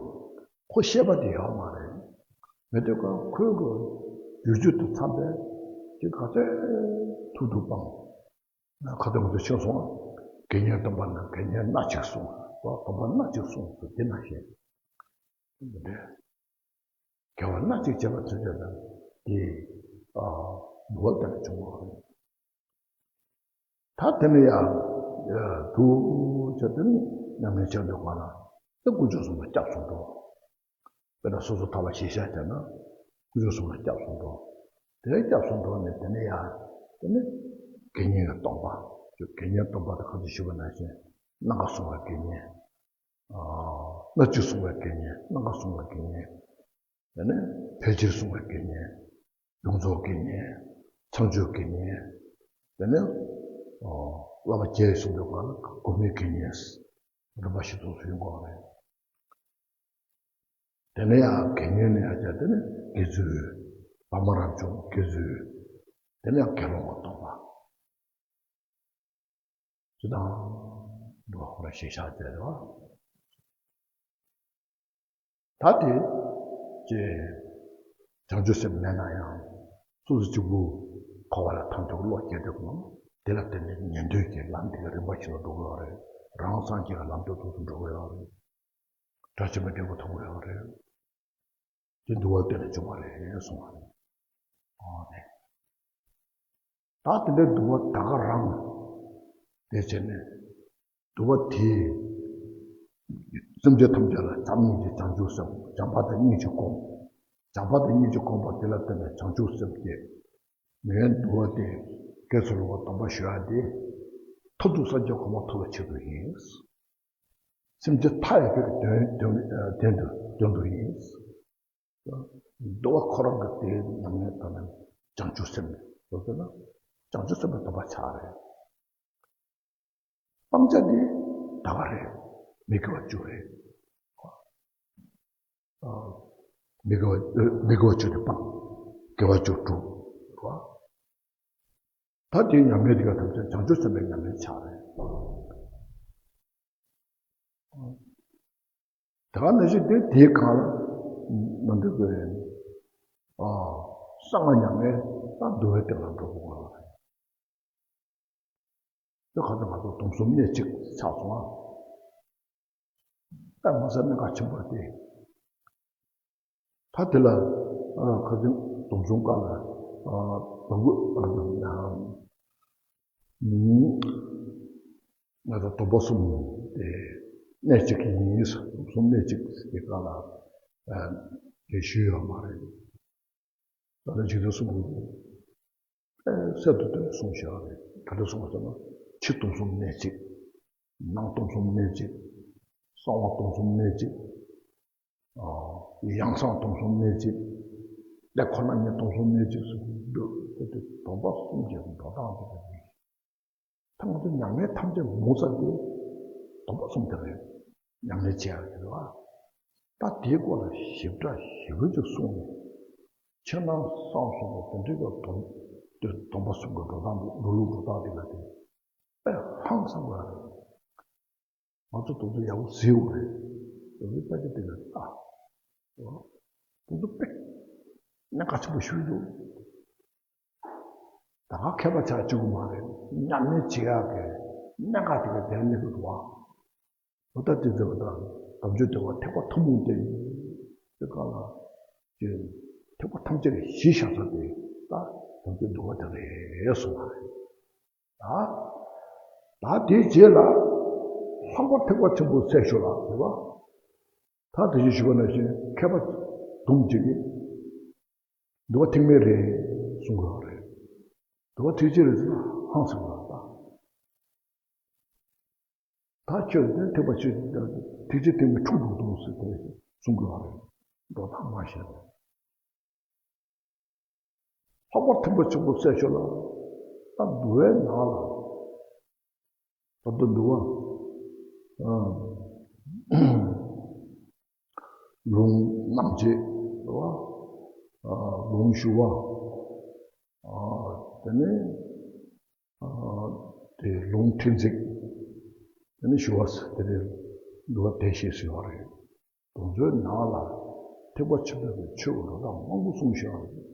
ཁོ་ཤེས་པ་དེ་ཡོད་མ་རེད། མི་དེ་ག་ཁོའི་གི་རྒྱུ་རྒྱུ་དང་འཚམ་པའི་ཅིག་ག་ཚོད་ཐུབ་ཐུབ་སྤང་། ཁ་ཐུག་ཏུ་ཕྱིན་སོང་། དགེ་བསྙེན་སྡོམ་པ་ན་དགེ་བསྙེན་སྣ་གཅིག་བསྲུང་། སྡོམ་པ་སྣ་གཅིག་བསྲུང་ཟེར་དེ་ནང་བཞིན། དགེ་བ་སྣ་གཅིག་བྱས་པ་ཚུན་ཆད་ལ་དེ་ཨ་འདུལ་བ་དེ་ལ་བྱུང་བ་རེད། ད་དེ་ནས་ཡང་དུ་བྱས་དེ་ནས་ཉམས་ལེན་བྱས་འདུག་ག་ལ་དེ་དཀོན་མཆོག་གསུམ་ལ་སྐྱབས་སུ་འགྲོ། དཔེར་ན་སོ་སོ་ཐར་པ་ཞེས་བྱ་བྱས་ན་དཀོན་མཆོག་གསུམ་ལ་སྐྱབས་སུ་འགྲོ། དེ་ལ་སྐྱབས་སུ་འགྲོ་ནས་དེ་ནས་ཡང་དེ་ནས་དགེ་བསྙེན་གྱི་སྡོམ་པ། དགེ་བསྙེན་སྡོམ་པ་དེ་ག་ཚོད་ཞུས་པ་ནང་བཞིན་སྣ་འགའ་བསྲུང་བའི་དགེ་བསྙེན། སྣ་གཅིག་བསྲུང་བའི་དགེ་བསྙེན། སྣ་འགའ་བསྲུང་བའི་དགེ་བསྙེན། དེ་ནས་ཕལ་ཆེར་བསྲུང་བའི་དགེ་བསྙེན། ཡོངས་རྫོགས་དགེ་བསྙེན། བྱང་ཆུབ་དགེ་བསྙེན། དེ་ནས་བསླབ་པ་བརྒྱད་གསུངས་པའི་བར་ལ་སྒོམ་པའི་དགེ་བསྙེན། རིམ་པ་བཞི་ཚོགས་སུ་ཡོང་གི་རེད། དེ་ནས་ཡང་དགེ་བསྙེན་ནས་ཡང་བྱས་དེ་ནས་དགེ་ཚུལ། བར་མ་རབ་བྱུང་དགེ་ཚུལ། དེ་ནས་ཡང་དགེ་སློང་གི་སྡོམ་པ། ཅི་དང་། འགྲོ་བ་ཁོ་ར་ཞིག་བཞག་བྱས་རེད་བ། ད་དེ་ཅེས་བྱང་ཆུབ་སེམས་མེད་ན་ཡང་སོ་སོ་གཅིག་པུ་འཁོར་བ་ལ་ཐང་ཐོག་བློ་སྐྱེ་འདོད་ངོ་། དེ་ལ་བརྟེན་ནས་ཉན་ཐོས་ཀྱི་ལམ་དེ་ག་རིམ་པ་ཞིག་ལ་འགྲོ་དགོས་ཡོད་རེད། རང་སངས་རྒྱས་ཀྱི་ལམ་དུ་ཐུག་ཏུ་འགྲོ་དགོས་ཡོད་རེད། དགྲ་བཅོམ་པའི་འབྲས་བུ་ཐོབ་དགོས་ཡོད་རེད། དེ་འདུལ་བ་དེ་ལས་བྱུང་བ་རེད་གསུངས་པ་རེད། ཨོ་ནས། ད་དེ་འདྲའི་འདུལ་བ་ད་ག་རང་དེ་བྱས་ནས་འདུལ་བ་དེ་སེམས་ཅན་ཐམས་ཅད་ལ་བྱམས་སྙིང་རྗེ་བྱང་ཆུབ་སེམས། བྱམས་པ་དང་སྙིང་རྗེ་སྒོམ། བྱམས་པ་དང་སྙིང་རྗེ་སྒོམ་པ་དེ་ལ་བརྟེན་ནས་བྱང་ཆུབ་སེམས་སྐྱེ། ངའི་འདུལ་བ་དེ་སྐྱེ་ཚུལ་བ་སྡོམ་པ་ཞུ་ཡ་དེ་མཐར་ཐུག་སངས་རྒྱས་གོ་འཕང་ཐོབ་པའི་ཆེད་དུ་ཡིན། སེམས་ཅན་མཐའ་ཡས་པའི་དོན་དོན་དོན་དུ་དོན་དུ་ཡིན། འདུལ་བ་ཁོ་རང་གི་དེའི་ནང་ནས་ད་ནི་བྱང་ཆུབ་སེམས་ལོ་ཟེར་ན་བྱང་ཆུབ་སེམས་ལ་སྡོམ་པ་ཆགས་རེད། སྤང་བྱ་ནི་ད་ག་རེད། མི་དགེ་བ་བཅུ་རེད། མི་དགེ་བ་མི་དགེ་བ་བཅུ་དེ་སྤང་། དགེ་བ་བཅུ་སྒྲུབ། ད་དེའི་ཉམས་ལེན་དེ་ག་ཐམས་ཅད་བྱང་ཆུབ་སེམས་དཔའི་ཉམས་ལེན་ཆགས་རེད། དེ་ག་ནང་བཞིན་དེ་དེའི་སྒང་ལ་མ་འདུས་པའི་གསང་སྔགས་ཉམས་ལེན་ད་འདུལ་བའི་སྟེང་ལ་འགྲོ་དགོས་པ་རེད། དེ་ག་ཚོད་ང་ཚོ་སྡོམ་གསུམ་གནད་གཅིག་ཆགས་སོང་ཨ། ད་མ་ཟད་གནད་འགག་ཆེན་པོ་རེད་དེ། ད་དེ་ལ་ཁ་སང་སྡོམ་གསུམ་ཀ་ལ་བ་གུ་ང་ཚོ་སྡོམ་པ་གསུམ་དེ་གནད་གཅིག་ཡིན། སྡོམ་གསུམ་གནད་གཅིག་དེ་ཀ་ལ་དེ་ཞུས་ཡོད་མ་རེད། ད་ལྟ་འཇིག་རྟེན་གསུམ་གྱི་གསལ་དུ་དོན་གསུངས་བཞག་རེད། ག་འདྲ་གསུངས་པ་ཟེར་ན་ཕྱི་སྡོམ་གསུམ་གནད་གཅིག། ནང་སྡོམ་གསུམ་གནད་གཅིག། གསང་བ་སྡོམ་གསུམ་གནད་གཅིག། ཡང་གསང་སྡོམ་གསུམ་གནད་གཅིག། ལས་ཁོ་ན་ཉིད་སྡོམ་གསུམ་གནད་གཅིག་ཟེར་འདུག་དེ་དེ་སྡོམ་པ་གསུམ་གྱི་འགྲོ་སྟངས་དེ་རེད། ད་ང་ཚོ་ཉམས་ལེན་ཐམས་ཅད་ངོ་མཚར་ཏེ་སྡོམ་པ་གསུམ་དེ་རེད། ཉམས་ལེན་བྱེད་ཡག་དེ་རེད་བ། ད་དེའི་སྐོར་ལ་ཞིབ་ཕྲ་ཞིབ་པོ་ཅིག་གསུངས་ནས་ ཕྱིར་ནང་གསང་གསུམ་པོ་དེ་འདྲའི་གི་སྡོམ་དེ་སྡོམ་པ་གསུམ་གྱི་འགྲོ་སྟངས་འདི་འགྲོ་ལུགས་འགྲོ་སྟངས་འདི་ལ་དེ་དཔེ་ཧང་སང་དགོས་རེད། ང་ཚོ་དེ་ཚོ་ཡག་པོ་གཟིགས་དགོས་རེད། དེ་ཚོའི་དཔེ་དེ་དེ་ལ་ལྟ། དེ་ཚོ་དཔེ་གནད་འགག་ཆེན་པོ་ཞིག་འདུག་ད་ག་མཁས་པ་ཆགས་བཅུག་གི་མ་རེད། མཉམ་ལེན་བྱེད་ཡག་གི་གནད་འགག་དེ་ག་དེ་ནས་འདུག་བ། འོ་ད་དེ་ཚོ་ད་དམ་ཆོས་འདུལ་བ་ཐེག་པ་ཐུན་མོང་སྟེ། དེ་ག་ལ་ཅེས་ཐེག་པ་ཐམས་ཅད་ཀྱི་གཞི་བཞག་ས་དེ་ད་དམ་ཆོས་འདུལ་བ་དེ་རེད་གསུངས་པ་རེད། ད་ད་དེའི་རྗེས་ལ་ལྷག་པར་ཐེག་པ་ཆེན་པོའི་སྲས་ཞུ་ལགས་ཟེར་བ། ད་དེ་བཞིན་ཞུས་པ་ནང་བཞིན་མཁས་པ་དུང་གཅིག་གིས། འདུལ་བ་ཐེག་དམན་རེད་གསུང་གི་ཡོད་རེད། འདུལ་བ་ཐེག་ཆེན་རེད་ཟེར་ན་ཧང་སང་ལ་ད། ད་ཁྱོད་དེ་ཐེག་པ་ཆེ་ཐེག་ཆེན་ཐེག་དམན་འཁྲུག་འགྲོ་འདུག་ཟེར་ཏེ་གསུང་གི་ཡོད་རེད། འགྲོ་སྟངས་མ་ཤེས་རེད། ལྷག་པར་ཐེག་པ་ཆེན་པོའི་སྲས་ཞུ་ལགས། ད་འདུལ་བའི་ནང་ལ། ད་ལྟ་འདུལ་བ། ཨ། ལུང་རྣམ་འབྱེད་རེད་བ། ཨ། ལུང་ཞུ་བ། ཨ། དེ་ནས། ཨ། དེ་ལུང་ཕྲན་ཚེགས། དེ་ནས་ཞུ་བ་ཟེར་དེ་རེད། འདུལ་བ་དེ་ཞེས་ཟེར་བ་རེད། དེ་ཚོའི་ནང་ལ་ཐེག་པ་ཆེན་པོའི་ཆོས་ཀྱི་འགྲོ་སྟངས་མང་པོ་གསུངས་བཞག་རེད།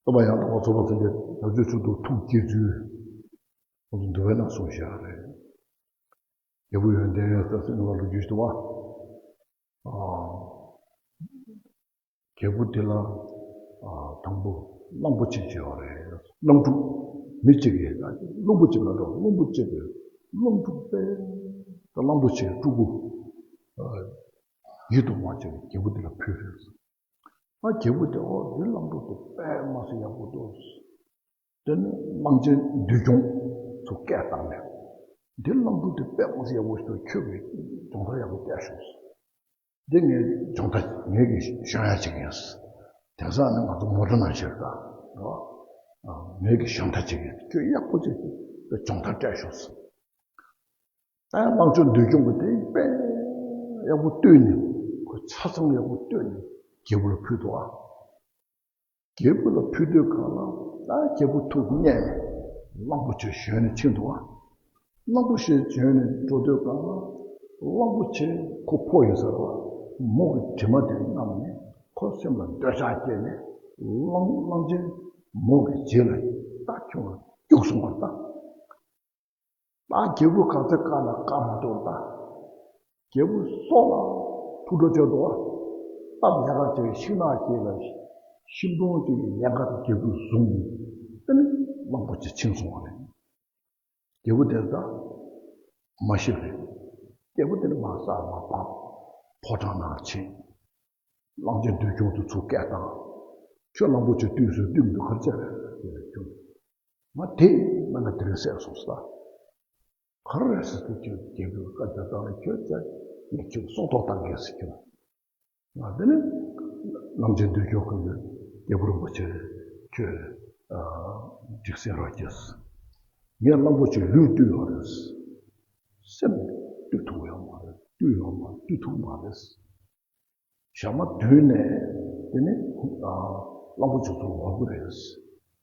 སྟོན་པ་ཡང་དག་པར་རྫོགས་པར་སངས་རྒྱས་བྱང་ཆུབ་མཆོག་ཏུ་ཐུགས་བསྐྱེད་ཚུལ། ཁོང་ཚོ་འདུལ་བའི་ནང་གསུངས་བཞག་རེད། རྒྱལ་བུ་ཡོན་ཏན་ཡོད་ས་ཟེར་བ་ལོ་རྒྱུས་ཤིག་འདུག་བ། ཨ། རྒྱལ་བུ་དེ་ལ། ཨ། དང་པོ་གླང་པོ་ཆེ་བྱས་པ་རེད། གླང་ཕྲུག་མི་གཅིག་གིས་གླང་པོ་ཆེ་ལ་འགྲོ། གླང་པོ་ཆེ་གིས་གླང་ཕྲུག་དཔེ། ད་གླང་པོ་ཆེ་ཕྲུ་གུ། ཨ། ཡིད་དུ་མ་བྱས་རྒྱལ་བུ་དེ་ལ་ཕུལ་རེད། ཨ། རྒྱལ་བུ་དེ་ཨོ་འདི་གླང་ཕྲུག་དེ་དཔེ་མ་སྲིད་ཡག་པོ་འདུག་དེ་ནས་གླང་ཆེན་འདུལ་སྐྱོང་ཚོ་སྐད་བཏང་ནས། འདི་གླང་ཕྲུག་དེ་དཔེ་མ་སྲིད་ཡག་པོ་ཞིག་འདུག་ཁྱོད་ཀྱིས་སྦྱོང་བརྡར་ཡག་པོ་སྤྲད་ཤོག་འདི་ངས་སྦྱོང་བརྡར་ངས་ཀྱིས་ཞོན་ཡག་བྱེད་ཀྱི་ཡིན། དེང་སང་ནི་ང་ཚོ་མོ་ཊ་ནང་བཞིན་རེད་ད། རེད་བ། ངས་ཀྱིས་ཞོན་བརྡར་བྱེད་ཀྱི་ཡིན། ཁྱོད་ཡག་པོ་ཅིག་སྦྱོང་བརྡར་སྤྲད་ཤོག་ད་གླང་ཆེན་འདུལ་སྐྱོང་གི་དེ་དཔེ་ཡག་པོ་བཏུལ་ནས། ཁོ་ཆ་ཚང་ཡག་པོ་བཏུལ་ནས་རྒྱལ་བུ་ལ་ཕུལ་འདུག་ཨ། རྒྱལ་བུ་ལ་ཕུལ་དུས་སྒང་ལ་ད་རྒྱལ་བུ་ཐུགས་མཉེས་ནས་གླང་པོ་ཆེ་ཞོན་ནས་ཕྱིན་འདུག་ཨ། གླང་པོ་ཆེ་ཞོན་ནས་འགྲོ་དུས་སྒང་ལ་གླང་པོ་ཆེ་ཁོ་ཕོ་ཡིན་ས་རེད་བ། མོ་གི་དྲི་མ་དེ་བསྣམས་ནས་ཁོ་སེམས་ལ་འདོད་ཆགས་སྐྱེས་ནས། གླང་གླང་ཆེན་མོ་གི་རྗེས་ལ་ད་ཁྱོད་རྒྱུགས་སོང་བ་ད། ད་རྒྱལ་བུ་ག་ཚོད་བཀག་ན་བཀག་མ་ཐུབ་ད། རྒྱལ་བུ་སྲོག་ལ་ཐུག་འགྲོ་བྱས་འདུག་བ། སྟབས་ཡག་ག་བྱས་ཤིང་ནགས་དཀྱིལ་ལ་ཤིང་སྡོང་གཅིག་གི་ལན་ཁ་དེ་རྒྱལ་བུས་བཟུང་ནས། དེ་ནས་གླང་པོ་ཆེ་ཕྱིན་སོང་བ་རེད། རྒྱལ་བུ་དེ་ད་མ་ཤི་རེད། རྒྱལ་བུ་དེ་ནི་མ་བསད་མ་ཕམ། ཕོ་བྲང་ནང་ཕྱིན། གླང་ཆེན་འདུལ་སྐྱོང་དུ་ཚུར་སྐད་བཏང་། ཁྱོད་གླང་པོ་ཆེ་བཏུལ་སོང་། བཏུལ་མི་འདུག་ག་རེ་བྱས་རེད་ཟེར་ནས་ཁྱོད། ང་དེ་མ་ན་དེ་རིང་བསད་སོང་ཟེར། ག་རེ་རེད་ཟེར་དུས་ཁྱོད་རྒྱལ་པོས་བཀའ་བརྒྱ་བཏང་ནས་ཁྱོད་ཅག་ངས་ཁྱོད་སྲོག་ཐོག་བཏང་གས་ཟེར་ཁྱོད། ང་དེ་ནི་གླང་ཆེན་འདུལ་སྐྱོང་ཁང་གི་རྒྱལ་པོ་རིན་པོ་ཆེ་ཁྱོད་འགྲིག་སེ་རོགས་གྱིས། ངས་གླང་པོ་ཆེ་ལུས་བཏུལ་ཡོད་རེད། སེམས་བཏུལ་ཐུབ་ཡོད་མ་རེད། བཏུལ་ཡོད་མ་བཏུལ་ཐུབ་མ་རེད། ཞག་མ་བདུན་ནས་དེ་ནི་གླང་པོ་ཆེ་ཚུར་ལོག་གི་རེད།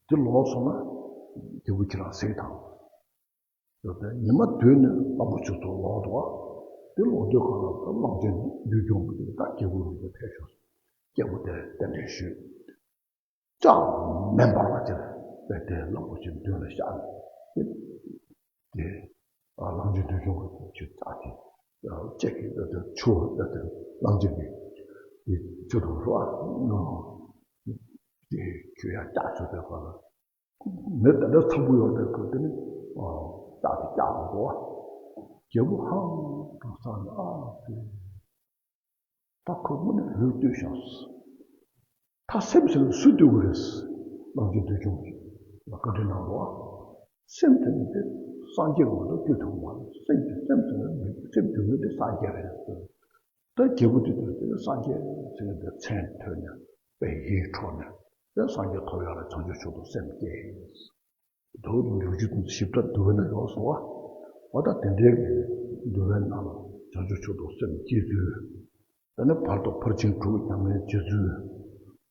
དེ་ལོག་སོང་ན་རྒྱལ་བུ་ཁྱེད་རང་གཟིགས་དང་། ཡོད་པས་ཉི་མ་བདུན་ནས་གླང་པོ་ཆེ་ཚུར་ལོག་འདུག་བ། དེ་ལོག་དུས་གང་ལ་ད་གླང་ཆེན་འདུལ་སྐྱོང་གི་དེ་ད་རྒྱལ་བུ་རིན་པོ་ཆེ་ཕེབས་ཤོག་སྐྱེས་བུ་དེ་རྟེན་འབྲེལ་ཞུས། ལྕགས་མེ་འབར་བ་ཅན་དཔེ་དེ་གླང་པོ་ཆེ་མདུན་ལ་བཞག་ནས་དེ། དེ་གླང་ཆེན་འདུལ་སྐྱོང་གི་ཆུ་ལྕགས་དེ་ལྕགས་ཀྱི་ཆུ་བ་དེ་གླང་ཆེན་གྱི་དེ་ཆུ་དང་རོ་ཨ་ནོ་དེ་ཆུ་ཡང་ལྕགས་ཆུ་དེ་ག་ལ། མེ་དེ་འདྲ་ཚ་པོ་ཡོད་པའི་སྐབས་དེ་ནི་ཨ་རྟགས་དེ་བཀྱག་འགྲོ་བ། རྒྱལ་པོ་ཧང་སངས་ནས་ཨ་ཙི། ད་ཁོ་དངོས་གནས་ལུས་བཏུལ་ཤག་ད་སེམས་ཟེར་ནས་སུ་བཏུལ་དགོས་རེད། གླང་ཆེན་འདུལ་སྐྱོང་གིས་ལ་བཀའ་འདྲི་གནང་འགྲོ་བ། སེམས་ཟེར་ནས་དེ་སངས་རྒྱས་ཀྱི་ངོ་ཐོག་བཏུལ་ཐུབ་མ་རེད། སེམས་ཀྱི་སེམས་ཟེར་ནས་སེམས་བཏུལ་མཁན་དེ་སངས་རྒྱས་རེད་ཟེར། ད་རྒྱལ་པོ་དེ་དུས་དེ་སངས་རྒྱས་ཟེར་ནས་མཚན་ཐོས་ནས་དཔེ་ཡིད་འཕྲོག་ནས་དེ་སངས་རྒྱས་ཐོབ་ཡག་ལ་བྱང་ཆུབ་མཆོག་ཏུ་སེམས་བསྐྱེད། མདོ་ལུགས་ཀྱི་ཞིབ་ཕྲ་འདུལ་བའི་ནང་ཡོད་སོང་བ། འོ་ད་དེ་འདྲའི་གི་འདུལ་བའི་ནང་ལ་བྱང་ཆུབ་མཆོག་ཏུ་སེམས་བསྐྱེད་ཚུལ། དེ་ནས་བར་དུ་ཕར་ཕྱིན་དྲུག་ཉམས་ལེན་བྱེད་ཚུལ།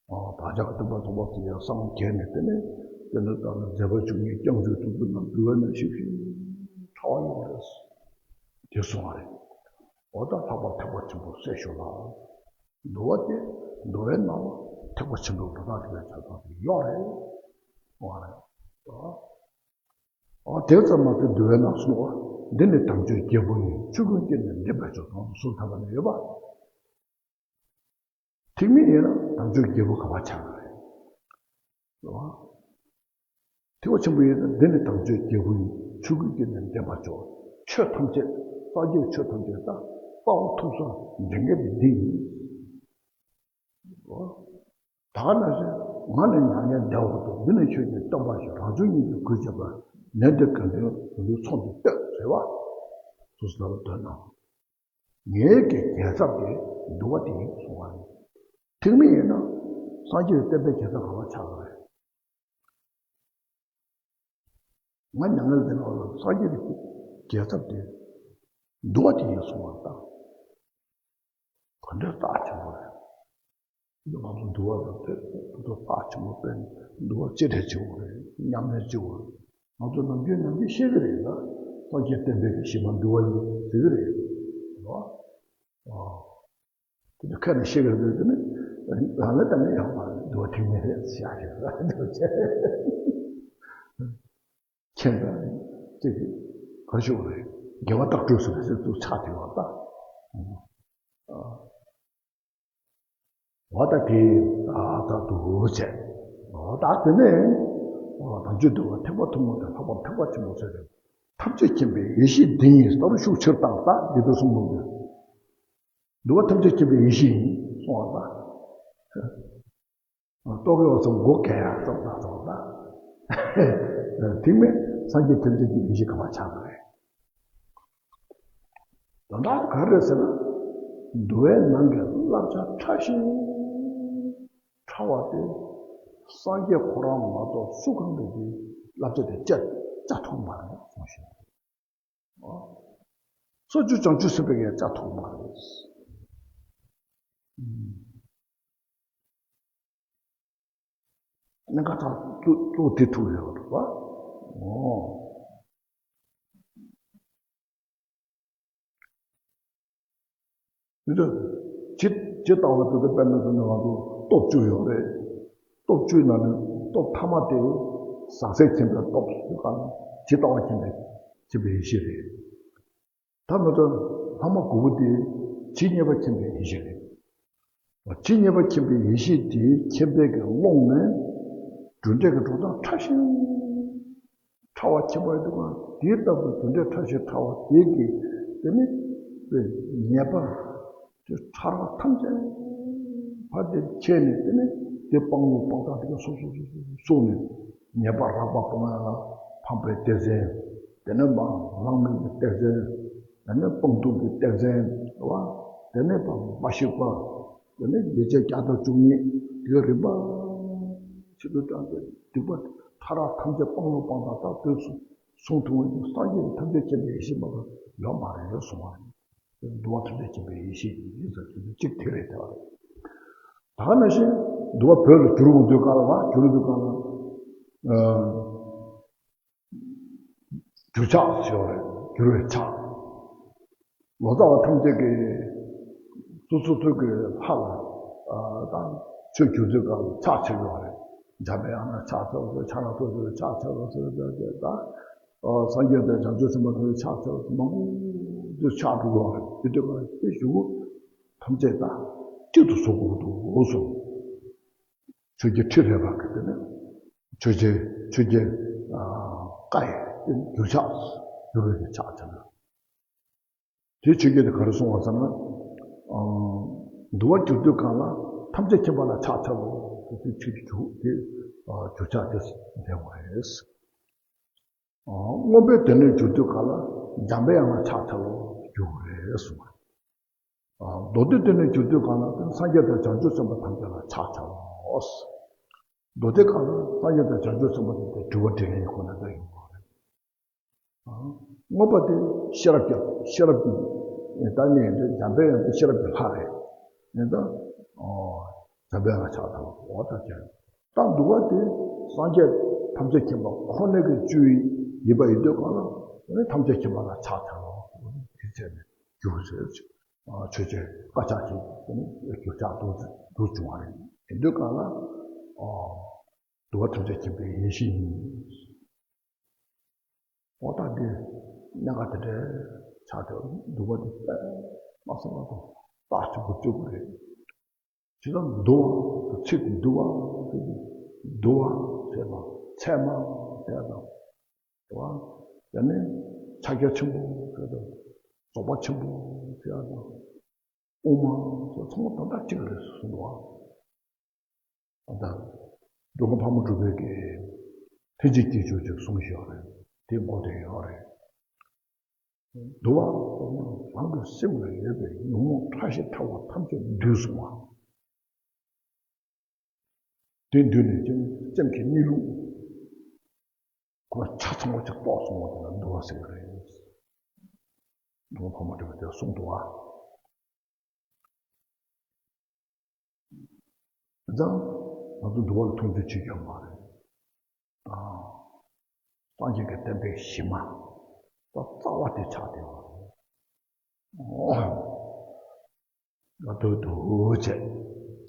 བདག་ཅག་གི་སྟོན་པ་ཚངས་པ་མཚོ་ཡང་སངས་རྒྱས་ནས་དེ་ནས་དེ་ནས་ད་ནི་མཛད་པ་བཅུ་གཉིས་བསྐྱངས་ཆོས་དྲུག་པོ་རྣམས་འདུལ་བའི་ནང་ཞིབ་ཞིབ་ཕྲ་བ་ཡོད་རེད། དེ་གསུངས་པ་རེད། འོ་ད་ལྷག་པར་ཐེག་པ་ཆེན་པོ་གསལ་ཞུ་ལ། འདུལ་བ་དེ་འདུལ་བའི་ནང་ལ་ཐེག་པ་ཆེན་པོའི་འགྲོ་སྟངས་དེ་ལ་ཆ་ཚང་དེ་ཡོད་རེད། འོ་རེད། འོ་དེ་ཙམ་མ་ཟད་འདུལ་བའི་ནང་གསུངས་པ། འདི་ནི་དམ་ཆོས་རྒྱལ་པོ་ཡིན། ཆོས་ཀུན་སྐྱེས་ནས་འདི་ལྟར་བྱོས། དང་དུ་གསུངས་ཐལ་བ་ནི་ཡོད་པ། ཐེག་དམན་ཡིན་ན་དམ་ཆོས་རྒྱལ་པོ་ག་པར་ཆགས་ཀྱི་རེད། རེད་བ། ཐེག་པ་ཆེན་པོ་ཡིན་ན་འདི་ནི་དམ་ཆོས་རྒྱལ་པོ་ཡིན། ཆོས་ཀུན་སྐྱེས་ནས་འདི་ལྟར་བྱོས། ཆོས་ཐམས་ཅད་སངས་རྒྱས་ཆོས་ཐམས་ཅད་ད་དཔའ་བོ་ཐུགས་སྲས་འདྲེན་མཁན་དེ་འདི་ཡིན། རེད་བ། ད་ག་ནང་བཞིན་ང་ནི་མྱ་ངན་འདས་པ་དང་། འདི་ནི་ཆོས་ཀྱི་སྟོན་པ་ཞིག་རང་བྱུང་སྙིང་རྗེ་གུས་བྱས་པ། ནད་འདི་གང་དུ་ཡོད་དེ་ཚོགས་འདི་བསྟོད་ཟེར་བ། སོ་སོ་ལ་འདོད་ན། ངེད་ཀྱི་རྒྱལ་ཚབ་དེ་འདུལ་བ་དེ་ཡིན་གསུང་བ་རེད། ཐེག་དམན་ཡིན་ན་སངས་རྒྱས་ཀྱི་བསྟན་པའི་རྒྱལ་ཚབ་ག་པར་ཆགས་ཀྱི་རེད། ང་མྱ་ངན་འདས་པ་ལ་སངས་རྒྱས་ཀྱི་རྒྱལ་ཚབ་དེ་འདུལ་བ་དེ་ཡིན་གསུང་བ་དང་། ག་འདྲའི་རྟགས་ཆེན་པོ་རེད། ང་ཚོ་འདུལ་བ་དང་དེ་ཚོ་རྟགས་ཆེན་པོ་དཔེ་འདུལ་བ་གཅེས་སྤྲས་བྱེད་དགོས་རེད། ཉམས་ལེན་བྱེད་དགོས་རེད། ང་ཚོ་ནམ་རྒྱུན་ནམ་རྒྱུན་བཤད་ཀྱི་རེད་ལ། སངས་རྒྱས་བསྟན་པའི་གཞི་མ་འདུལ་བ་ཡིན་ཟེར་གྱི་རེད། རེད་བ། དེ་ནི་ཁ་ནས་བཤད་ཀྱི་རེད་དེ་ནི་རང་ལ་ད་ནི་ཡག་པ་འདུལ་བ་ཐེག་དམན་རེད་ཟེར་ཡག་ཞིག་རེད། མཁྱེན་པ་ཅིག་གིས་ག་རེ་ཞུ་བ་རེད། དགེ་བ་རྟག་སྒྲུབ་ཟེར་བའི་ཚིག་ཏུ་ཆགས་བསྡད་པ་ལྟ། འོ་ད་དེ་ད་ད་འདུག་བྱས། འོ་ད་དེ་ནས་འོ་དམ་ཆོས་འདུལ་བ་ཐེག་པ་ཐུན་མོང་དང་ལྷག་པར་ཐེག་པ་ཆེན་པོ་ཟེར་ཏེ། ཐམས་ཅད་མཁྱེན་པའི་ཡེ་ཤེས་འདི་ཉིད་ལྟར་ཤུགས་ཆེར་བཏང་ལྟ། འདི་ལྟར་གསུངས་པ་འདུལ། འདུལ་བ་ཐམས་ཅད་མཁྱེན་པའི་ཡེ་ཤེས་ཡིན་གསུང་བ་དང་། རྟོག་གེ་བ་ཚོ་མགོ་གས་ཡག་ཙམ་དང་ཙམ་དང་། ཐེག་དམན་སངས་རྒྱས་ཐམས་ཅད་ཀྱི་ཡེ་ཤེས་ག་པར་ཆགས་པ་རེད། ད་ལྟ་ག་རེ་ཟེར་ན། འདུལ་བའི་ནང་གི་བསླབ་བྱ་ཕྲ་ཞིང་ཕྲ་བ་དེ་སངས་རྒྱས་ཁོ་རང་མ་གཏོགས་སུ་གང་གིས་དེ་བསླབ་བྱ་དེ་བཅའ་བཅའ་ཐུབ་མ་རེད་གསུངས་ཤིང་། སོ་སོ་བྱང་ཆུབ་སེམས་དཔའི་ཡང་བཅའ་ཐུབ་མ་རེད། གནད་འགག་ཐག་གཙོ་གཙོ་བོ་དེ་ཐུག་ཡོད་རེད་པ། འོ། འདི་ཚོ་ཇི་ཇི་ལྟ་བ་དེ་ཚོ་དཔེར་ན་ཟེར་ན་ང་ཚོ་སྟོབས་བཅུ་ཡོད་རེད། སྟོབས་བཅུའི་ནང་ནས་སྟོབས་མཐའ་མ་དེ་ཟང་ཟིང་ཆེན་པོའི་སྟོབས་ཟེར་ག་ཇི་ལྟ་བ་མཁྱེན་པའི་མཁྱེན་པའི་ཡེ་ཤེས་རེད། ད་ང་ཚོ་ལྷག་མ་དགུ་པོ་དེ་ཇི་སྙེད་པ་མཁྱེན་པའི་ཡེ་ཤེས་རེད། ཇི་སྙེད་པ་མཁྱེན་པའི་ཡེ་ཤེས་དེའི་མཁྱེན་པའི་གི་ཀློང་ནས་རྒྱུ་འབྲས་ཀྱི་འགྲོ་སྟངས་ཕྲ་ཞིང་ཕྲ་བ་མཁྱེན་པ་ཡོད་དུས་གང་དེའི་ལྟ་བུ་རྒྱུ་འབྲས་ཕྲ་ཞིང་ཕྲ་བ་དེ་གི་དེ་ནི་དཔེ་ཉེས་པ་དེ་ཕྲ་རགས་ཐམས་ཅད་ཕར་དེ་ཁྱེར་ནས་དེ་ནི་དེ་སྤང་བླང་སྤང་ཐབས་དེ་ག་སོ་སོ་སོ་སོ་སོ་ནས་ཉེས་པ་རགས་པ་སྤོང་ཡ་ལ་ཕམ་པའི་གཏེར་ཆེན། དེ་ནས་མ་བླང་དོར་གྱི་གཏེར་ཆེན། དེ་ནས་སྤང་ལྟུང་གི་གཏེར་ཆེན་རེད་བ། དེ་ནས་མ་འཇིགས་པ། དེ་ནས་ལས་བྱེད་བརྒྱ་དང་བཅུ་གཉིས་དེ་རིམ་པ་ཆེད་དུ་བཏང་སྟེ་སྡིག་པ་ཕྲ་རགས་ཐམས་ཅད་སྤང་བླང་སྤང་ཐབས་དག་ཏུ་གསུངས་ཐུབ་པ་ཡིན་ན་སངས་རྒྱས་ཀྱི་ཐམས་ཅད་མཁྱེན་པའི་ཡེ་ཤེས་མ་གཏོགས་ཡོད་མ་རེད་གསུང་བ་རེད། འདུལ་བ་ཐམས་ཅད་མཁྱེན་པའི་ཡེ་ཤེས་ཀྱི་ཡིན་ཟེར་དུས་གཅིག་དེ་རེད་དེ་བ་རེད། ད་ག་ནང་བཞིན་འདུལ་བ་བོད་ལ་བསྒྱུར་འོང་དུས་ག་ལ་བ་བསྒྱུར་འོང་དུས་ག་ལ། བསྒྱུར་ཕྱག་ཞེས་པ་རེད། བསྒྱུར་བའི་ཕྱག་ལོ་ཙཱ་བ་ཐམས་ཅད་ཀྱིས་སོ་སོ་སོ་གི་ལྷ་ལ་ཨ་ད་ཆོས་བསྒྱུར་དུས་སྐབས་ལ་ཕྱག་འཚལ་གྱི་ཡོད་རེད། འཇམ་པའི་དབྱངས་ལ་ཕྱག་འཚལ་ལོ། ཕྱག་ན་སོ་སོ་ལ་ཕྱག་འཚལ་ལོ་ཟེར་ཏེ་ད་ཨ་སངས་རྒྱས་དང་བྱང་ཆུབ་སེམས་དཔའ་ཚོ་ལ་ཕྱག་འཚལ་ལོ་མང་པོ་དུ་ཕྱག་འགྲོ་གི་ཡོད་རེད། དེ་དུས་སྐབས་ལ་དེ་གཞུག་གུ་ཐམས་ཅད་ད་གཅིག་ཏུ་བཟོ་དགོས་འདུག་གསུངས། ཆོས་ཀྱི་ཁྲིད་རེད་པ་གི་དེ་ནི། ཆོས་ཀྱི་ཆོས་ཀྱི་བཀའ་ཡི་བསྒྱུར་ཕྱག་བསྒྱུར་བའི་ཕྱག་ཆེན་པོ། དེ་ཆོས་ཀྱི་དེ་ག་རེ་གསུངས་པ་ཟེར་ན། འདུལ་བ་བསྒྱུར་དུས་གང་ལ་ཐམས་ཅད་མཁྱེན་པ་ལ་ཕྱག་འཚལ་ལོ། དེ་ཆོས་ཀྱི་བསྒྱུར་དེ་བསྒྱུར་ཕྱག་དེ་འདེབས་པ་རེད། མངོན་པའི་སྡེ་སྣོད་བསྒྱུར་དུས་གང་ལ་འཇམ་པའི་དབྱངས་ལ་ཕྱག་འཚལ་ལོ་བསྒྱུར་བ་རེད་གསུངས་པ་རེད། མདོ་སྡེ་སྡེ་སྣོད་བསྒྱུར་དུས་གང་ལ་དེ་སངས་རྒྱས་དང་བྱང་ཆུབ་སེམས་དཔའ་ཐམས་ཅད་ལ་ཕྱག་འཚལ་ལོ། མདོ་སྡེ་གང་ལ་སངས་རྒྱས་དང་བྱང་ཆུབ་སེམས་དཔའ་དེ་དེ་སྒྲུབ་པ་དྲིན་ལན་ཁོ་ན་ད་ཡོང་བ་རེད། མངོན་པ་དེ་ཤེས་རབ་ཀྱི་ཤེས་རབ་ཀྱི་ད་ནི་འཇམ་པའི་དབྱངས་དེ་ཤེས་རབ་ཀྱི་ལྷ་རེད། ཡིན་ད། འཇམ་པའི་དབྱངས་ལ་ཕྱག་འཚལ་ལོ། འོ་ད་ཅན། ད་འདུལ་བ་དེ་སངས་རྒྱས་ཐམས་ཅད་མཁྱེན་པ་ཁོ་ནའི་གི་བཅུད་ཡིན་པ་ཡིན་དུས་གང་ལ་ཨ་ནི་ཐམས་ཅད་མཁྱེན་པ་ལ་ཕྱག་འཚལ་ལོ། དེ་བྱས་ནས་རྒྱུ་ཟེར་ཅིག་ཆོས་ཅན་དཀར་ཆག་ཅིག་རྒྱུ་ཆགས་འདུག་འདུག་བྱུང་བ་རེད། ཡིན་དུས་གང་ལ་འདུལ་བ་ཐམས་ཅད་མཁྱེན་པའི་ཡེ་ཤེས་ཡིན། འོ་ད་འདི་གནད་འགག་དེ་འདྲའི་ཆགས་ཏེ་འདུལ་བ་འདི་དཔེ་མ་སོང་བ་དང་རྟགས་གཅིག་པུ་བརྗོད་དགོས་རེད། ཇི་ལྟར་འདུལ་བ་ཚིག་འདུལ་བ་ཟེར་དུས་འདུལ་བ་ཟེར་དང་ཚད་མ་ཟེར་དང་། རེད་བ། དེ་ནས་ཕྱག་རྒྱ་ཆེན་པོ་ཟེར་དང་རྫོགས་པ་ཆེན་པོ་ཟེར་དང་། དབུ་མ་སོགས་ཚང་མ་དོན་དག་གཅིག་རེད་གསུངས་འདུག་བ། ད་ལྟ་འགྲོ་མགོན་ཕག་མོ་གྲུ་པའི་གི་ལྷན་ཅིག་སྐྱེས་མཆོག་ཅེས་གསུངས་ཤིག་ཡོད་རེད། དེ་མགོ་དེ་ཡོད་རེད། འདུལ་བ་ཟེར་ན་རང་གི་སེམས་ལ་ཡོད་པའི་ཉོན་མོངས་ཕྲ་ཞིང་ཕྲ་བ་ཐམས་ཅད་འདུལ་གསུང་བ། དེ་འདུལ་ནས་ཀྱང་སེམས་ཀྱི་གནས་ལུགས་ཁོ་ཆ་ཚང་བ་ཅིག་རྟོགས་སོང་བ་དེ་ལ་འདུལ་བ་ཟེར་བ་རེད། འགྲོ་མགོན་ཕག་མོ་གྲུ་པས་དེ་གསུངས་འདུག་བ། ད་ང་ཚོ་འདུལ་བ་ལ་མཐོང་ཆུང་བྱེད་རྒྱུ་མ་རེད། ད་སངས་རྒྱས་ཀྱི་བསྟན་པའི་གཞི་མ་ད་རྩ་བ་དེ་ཆགས་བསྡད་པ་རེད། ང་ཐོས་ཐོས་བྱས།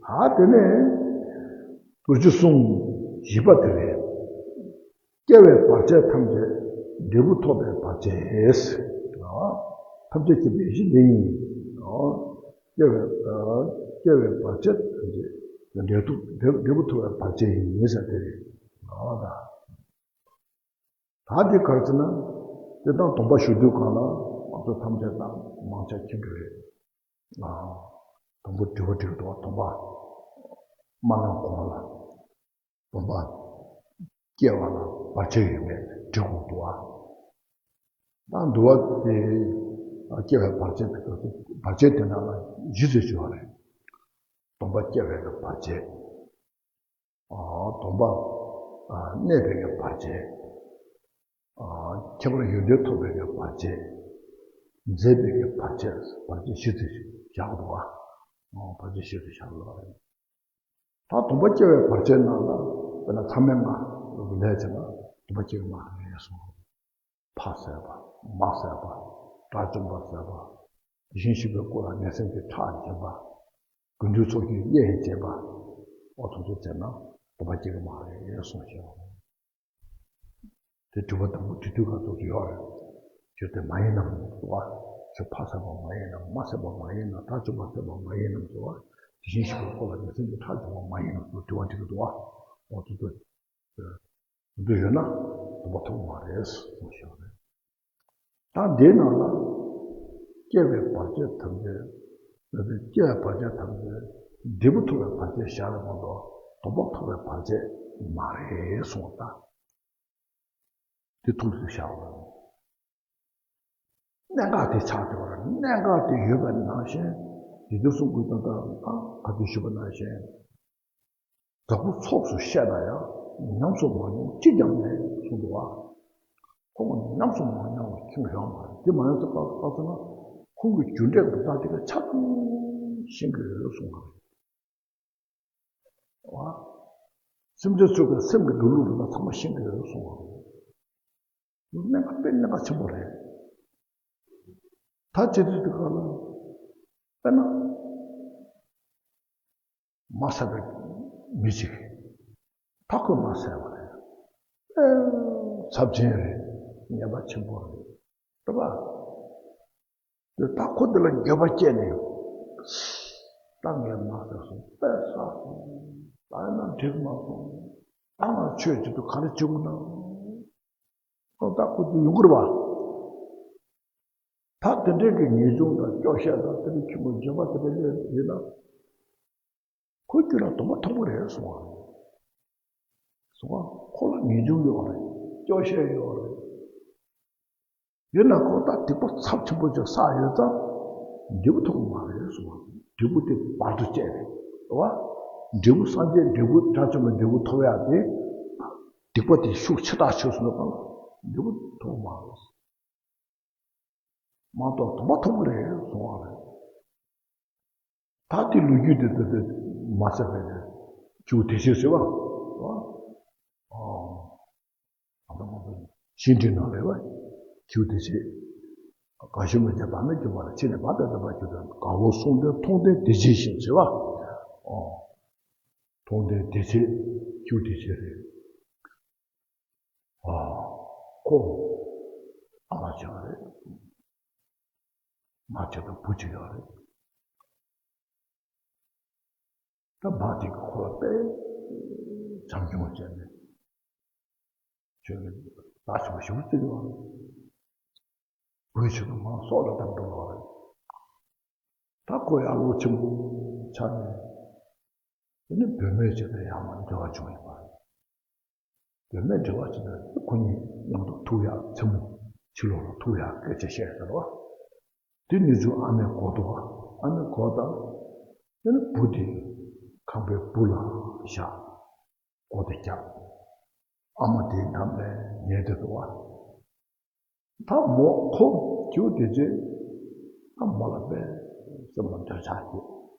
ཨ་དེ་ནས་དུར་ཅུ་གསུང་བཞི་པ་དེ་རེད། སྐྱེ་བའི་བར་ཆད་ཐམས་ཅད་འབྲས་བུ་ཐོབ་པའི་བར་ཆད། ཐམས་ཅད་ཀྱི་འབད་བཞི་འདི་ཡིན། སྐྱེ་བའི་སྐྱེ་བའི་བར་ཆད་ཐམས་ཅད་འབྲས་བུ་འབྲས་བུ་ཐོབ་པའི་བར་ཆད་ཡིན་ཟེར་དེ་རེད། ད་འདི་ག་རེ་ཟེར་ན། དེ་དང་སྡོམ་པ་ཞུ་དུས་གང་ལ་ང་ཚོ་ཐམས་ཅད་དང་མང་ཆ་མཁྱེན་གྱི་རེད། སྡོམ་པ་དྲི་བ་དྲི་བ་དང་སྡོམ་པ་མ་གནང་གོང་ལ་སྡོམ་པ་སྐྱེ་བ་ལ་བར་ཆད་ཡོད་མེད་དྲི་དགོས་འདུག་བ། ད་འདུལ་བ་དེ་སྐྱེ་བའི་བར་ཆད་དེ་བར་ཆད་དེ་ནང་ལ་བཞི་ཟེར་ཞུ་བ་རེད། སྡོམ་པ་སྐྱེ་བའི་བར་ཆད། སྡོམ་པ་གནས་པའི་བར་ཆད། ཁྱད་པར་ཡོན་ཏན་ཐོབ་པའི་བར་ཆད། མཛད་པའི་བར་ཆད། བར་ཆད་བཞི་ཚིག་བཞག་འདུག་བ། བར་ཆད་བཞི་ཚིག་བཞག་འདུག་བ། ད་སྡོམ་པ་སྐྱེ་བའི་བར་ཆད་ནང་ལ་དཔེར་ན་མཚམས་མེད་ལྔ་ལ་ལས་བྱས་ན་སྡོམ་པ་སྐྱེ་གི་མ་རེད་གསུངས། ཕ་བསད་པ། མ་བསད་པ། དགྲ་བཅོམ་པ་བསད་པ། ཇི་བཞིན་གཤེགས་པའི་སྐུ་ལ་ངན་སེམས་ཀྱི་ཁྲག་འབྱིན་པ། དགེ་འདུན་ཚོགས་ཀྱི་གཡས་བྱེད་པ། འོ་ཐོག་ཚོ་བྱས་ན་སྡོམ་པ་སྐྱེ་གི་མ་རེད་གསུངས་ཤིང་། དེ་དྲི་བ་དང་པོ་དྲི་དུས་ག་ཚོད་ཡོད་རེད། ཁྱོད་དེ་མ་ཡིན་ནམ་ཟེར་བ། ཁྱོད་ཕ་བསད་པ་མ་ཡིན་ནམ། མ་བསད་པ་མ་ཡིན་ནམ། དགྲ་བཅོམ་པ་བསད་པ་མ་ཡིན་ནམ་ཟེར་བ། དེ་བཞིན་གཤེགས་པའི་སྐུ་ལ་ངན་སེམས་ཀྱི་ཁྲག་འབྱིན་པ་མ་ཡིན་ནམ་ཟེར་དྲི་བ་དྲི་གི་འདུག་བ། འོ་དེ་ཚོ་འདི་ཡོད་ན་སྡོམ་པ་ཐོབ་མ་རེད་གསུངས་ཤིང་རེད། ད་འདིའི་ནང་ལ་སྐྱེ་བའི་བར་ཆད་ཐམས་ཅད། སྐྱེ་བའི་བར་ཆད་ཐམས་ཅད་འབྲས་བུ་ཐོབ་པའི་བར་ཆད་བཞག་ཡོད་མ་གཏོགས་སྡོམ་པ་ཐོབ་པའི་བར་ཆད་མ་རེད་གསུངས་པ་ད། དེ་ཐུགས་སུ་བཞག་དགོས། གནད་འགག་དེ་ཆགས་ཡོད་པ་རེད། གནད་འགག་དེ་ཡོད་པ་ནང་བཞིན་ཡིད་དུ་གསུང་དགོས་དོན་དག་ད་ག་དུས་ཞུས་པ་ནང་བཞིན། དྲག་པོ་ཚོགས་སུ་བཤད་ན་ཡང་ཉམས་སུ་མ་མྱོང་ཅི་ཀྱང་མེད་གསུངས་འདུག་བ། ཁོང་ཉམས་སུ་མ་མྱོང་བ་ཁྱོན་ཡོད་མ་རེད། དེ་མ་ཡིན་ཚེ་ལྟ་ཚེ་ན་ཁོང་གི་རྒྱུ་འབྲས་ཀྱི་བདག་དེ་ག་ཆ་ཚང་ཤེས་ཀྱི་ཡོད་གསུངས་པ་རེད། བ། སེམས་ཅན་ཚོ་གི་སེམས་ཀྱི་འགྲོ་ལུགས་རིག་པ་ཚང་མ་ཤེས་ཀྱི་ཡོད་གསུངས་པ་རེད། གནད་འགག་དཔེ་གནད་འགག་ཆེན་པོ་རེད། ད་བྱེད་དུས་དེ་ག་ལ་དཔེར་ན། མ་བསད་པའི་མི་གཅིག་ད་ཁོས་མ་བསད་པ་རེད། ཨེ། ཚབས་ཆེན་རེད། ཉེས་པ་ཆེན་པོ་རེད། རེད་པ། དེ་ད་ཁོ་དེ་ལ་འགྱོད་པ་སྐྱེས་ནས། ད་ངས་མ་བསད་སོང་། དཔེ་བསགས་སོང་། ད་ཡིན་ན་འགྲིག་མ་སོང་། ད་ང་ཆོས་བྱེད་དུས་ག་རེ་བྱེད་དགོས་ན། ཨོ་ད་ཁོ་དེ་ཡོང་གི་རེད་པ། ད་དེ་འདྲའི་གི་ངེས་འབྱུང་དང་སྐྱོ་ཤས་དང་དེ་འདྲའི་ཁྱིམ་པ་འགྱོད་པ་དེ་འདྲ་སླེབས་ཡོད་ན། ཁོའི་རྒྱུད་ལ་སྡོམ་པ་ཐོབ་ཀྱི་རེད་གསུངས་པ། གསུངས་པ་ཁོ་ལ་ངེས་འབྱུང་ཡོད་རེད། སྐྱོ་ཤས་ཡོད་རེད། ཡོད་ན་ཁོ་ད་སྡིག་པ་ཚབས་ཆེན་པོ་ཅིག་བསགས་ཡོད་ཙང་། འབྲས་བུ་ཐོབ་ཀྱི་མ་རེད་གསུངས་པ། འབྲས་བུ་དེ་བར་དུ་བཅད་རེད། རེད་བ། འབྲས་བུ་སངས་རྒྱས་འབྲས་བུ་དགྲ་བཅོམ་པའི་འབྲས་བུ་ཐོབ་ཡག་དེ། སྡིག་པ་དེ་ཤུགས་ཆེ་དྲགས་ཆེ་སོང་ན་འབྲས་བུ་ཐོབ་ཀྱི་མ་རེད། མ་གཏོགས་སྡོམ་པ་ཐོབ་ཀྱི་རེད་གསུངས་པ་རེད། ད་དེ་ལོ་རྒྱུས་དེ་དེ་དེ་ མ་ཟད་པའི་ནི་ཁྱེའུ་དེ་ཚེ་ཟེར་བ། ཨ། ཤིང་དྲི་ནང་ལས་བ། ཁྱེའུ་དེ་ཚེ། གང་ཞིག་མི་བྱེད་བག་མེད་སྐྱེ་བ་ལ། ཕྱི་ནས་བག་པས་བསྟན་པ་ཁྱེའུ་དེ། དགའ་བོ་གསུང་དོན་མཐོང་ལྡན་དེ་ཇི་བཞིན་ཟེར་བ། ཨོ། མཐོང་ལྡན་དེ་ཚེ་ཁྱེའུ་དེ་ཚེ་རེད། ཨ། ཁོ། ཨ་མ་ཅིག་རེད། མ་ཅིག་དང་བུ་ཅིག་ཡོད་རེད། ད་མ་དེ་གིས་ཁོ་ལ་དཔེ་བྱམས་སྐྱོང་བྱས་ནས། ཁྱོད་ཀྱིས་ད་ཞིབ་པོ་ཞིབ་པོ་བརྩི་དགོས་རེད། བུའི་ཆེད་དུ་མང་སྲོག་ལ་བཏབ་འགྲོ་བ་རེད། ད་ཁོ་ཡར་ལོ་ཆེན་པོ་ཆགས་ནས། དེ་ནས་བུད་མེད་ཅིག་དང་ཡང་མ་འབྲེལ་བ་བྱུང་ཡོད་པ་རེད། བུད་མེད་འབྲེལ་བ་བྱས་ནས་ཁོ་གཉིས་མཉམ་དུ་ཐུག་ཡག་མཚན་མོ། ཕྱི་ལོགས་ལ་ཐུག་ཡག་སྐད་ཆ་བཤད་ཟེར་བ། དེ་ནས་བཟུང་ཨ་མས་གོ་འདུག་བ། ཨ་མས་གོ་ད། དེ་ནས་བུ་དེ་ཁང་པའི་སྦུག་ལ་བཞག་སྒོ་དེ་བརྒྱབ། ཨ་མ་དེའི་འགྲམ་ནས་ཉལ་བསྡད་འདུག་བ། ད་མོ་ཁོ་ཁྱེའུ་དེ་ཚོས་ད་མོ་ལ་དཔེ་སེམས་ལ་འདོད་ཆགས་སྐྱེས།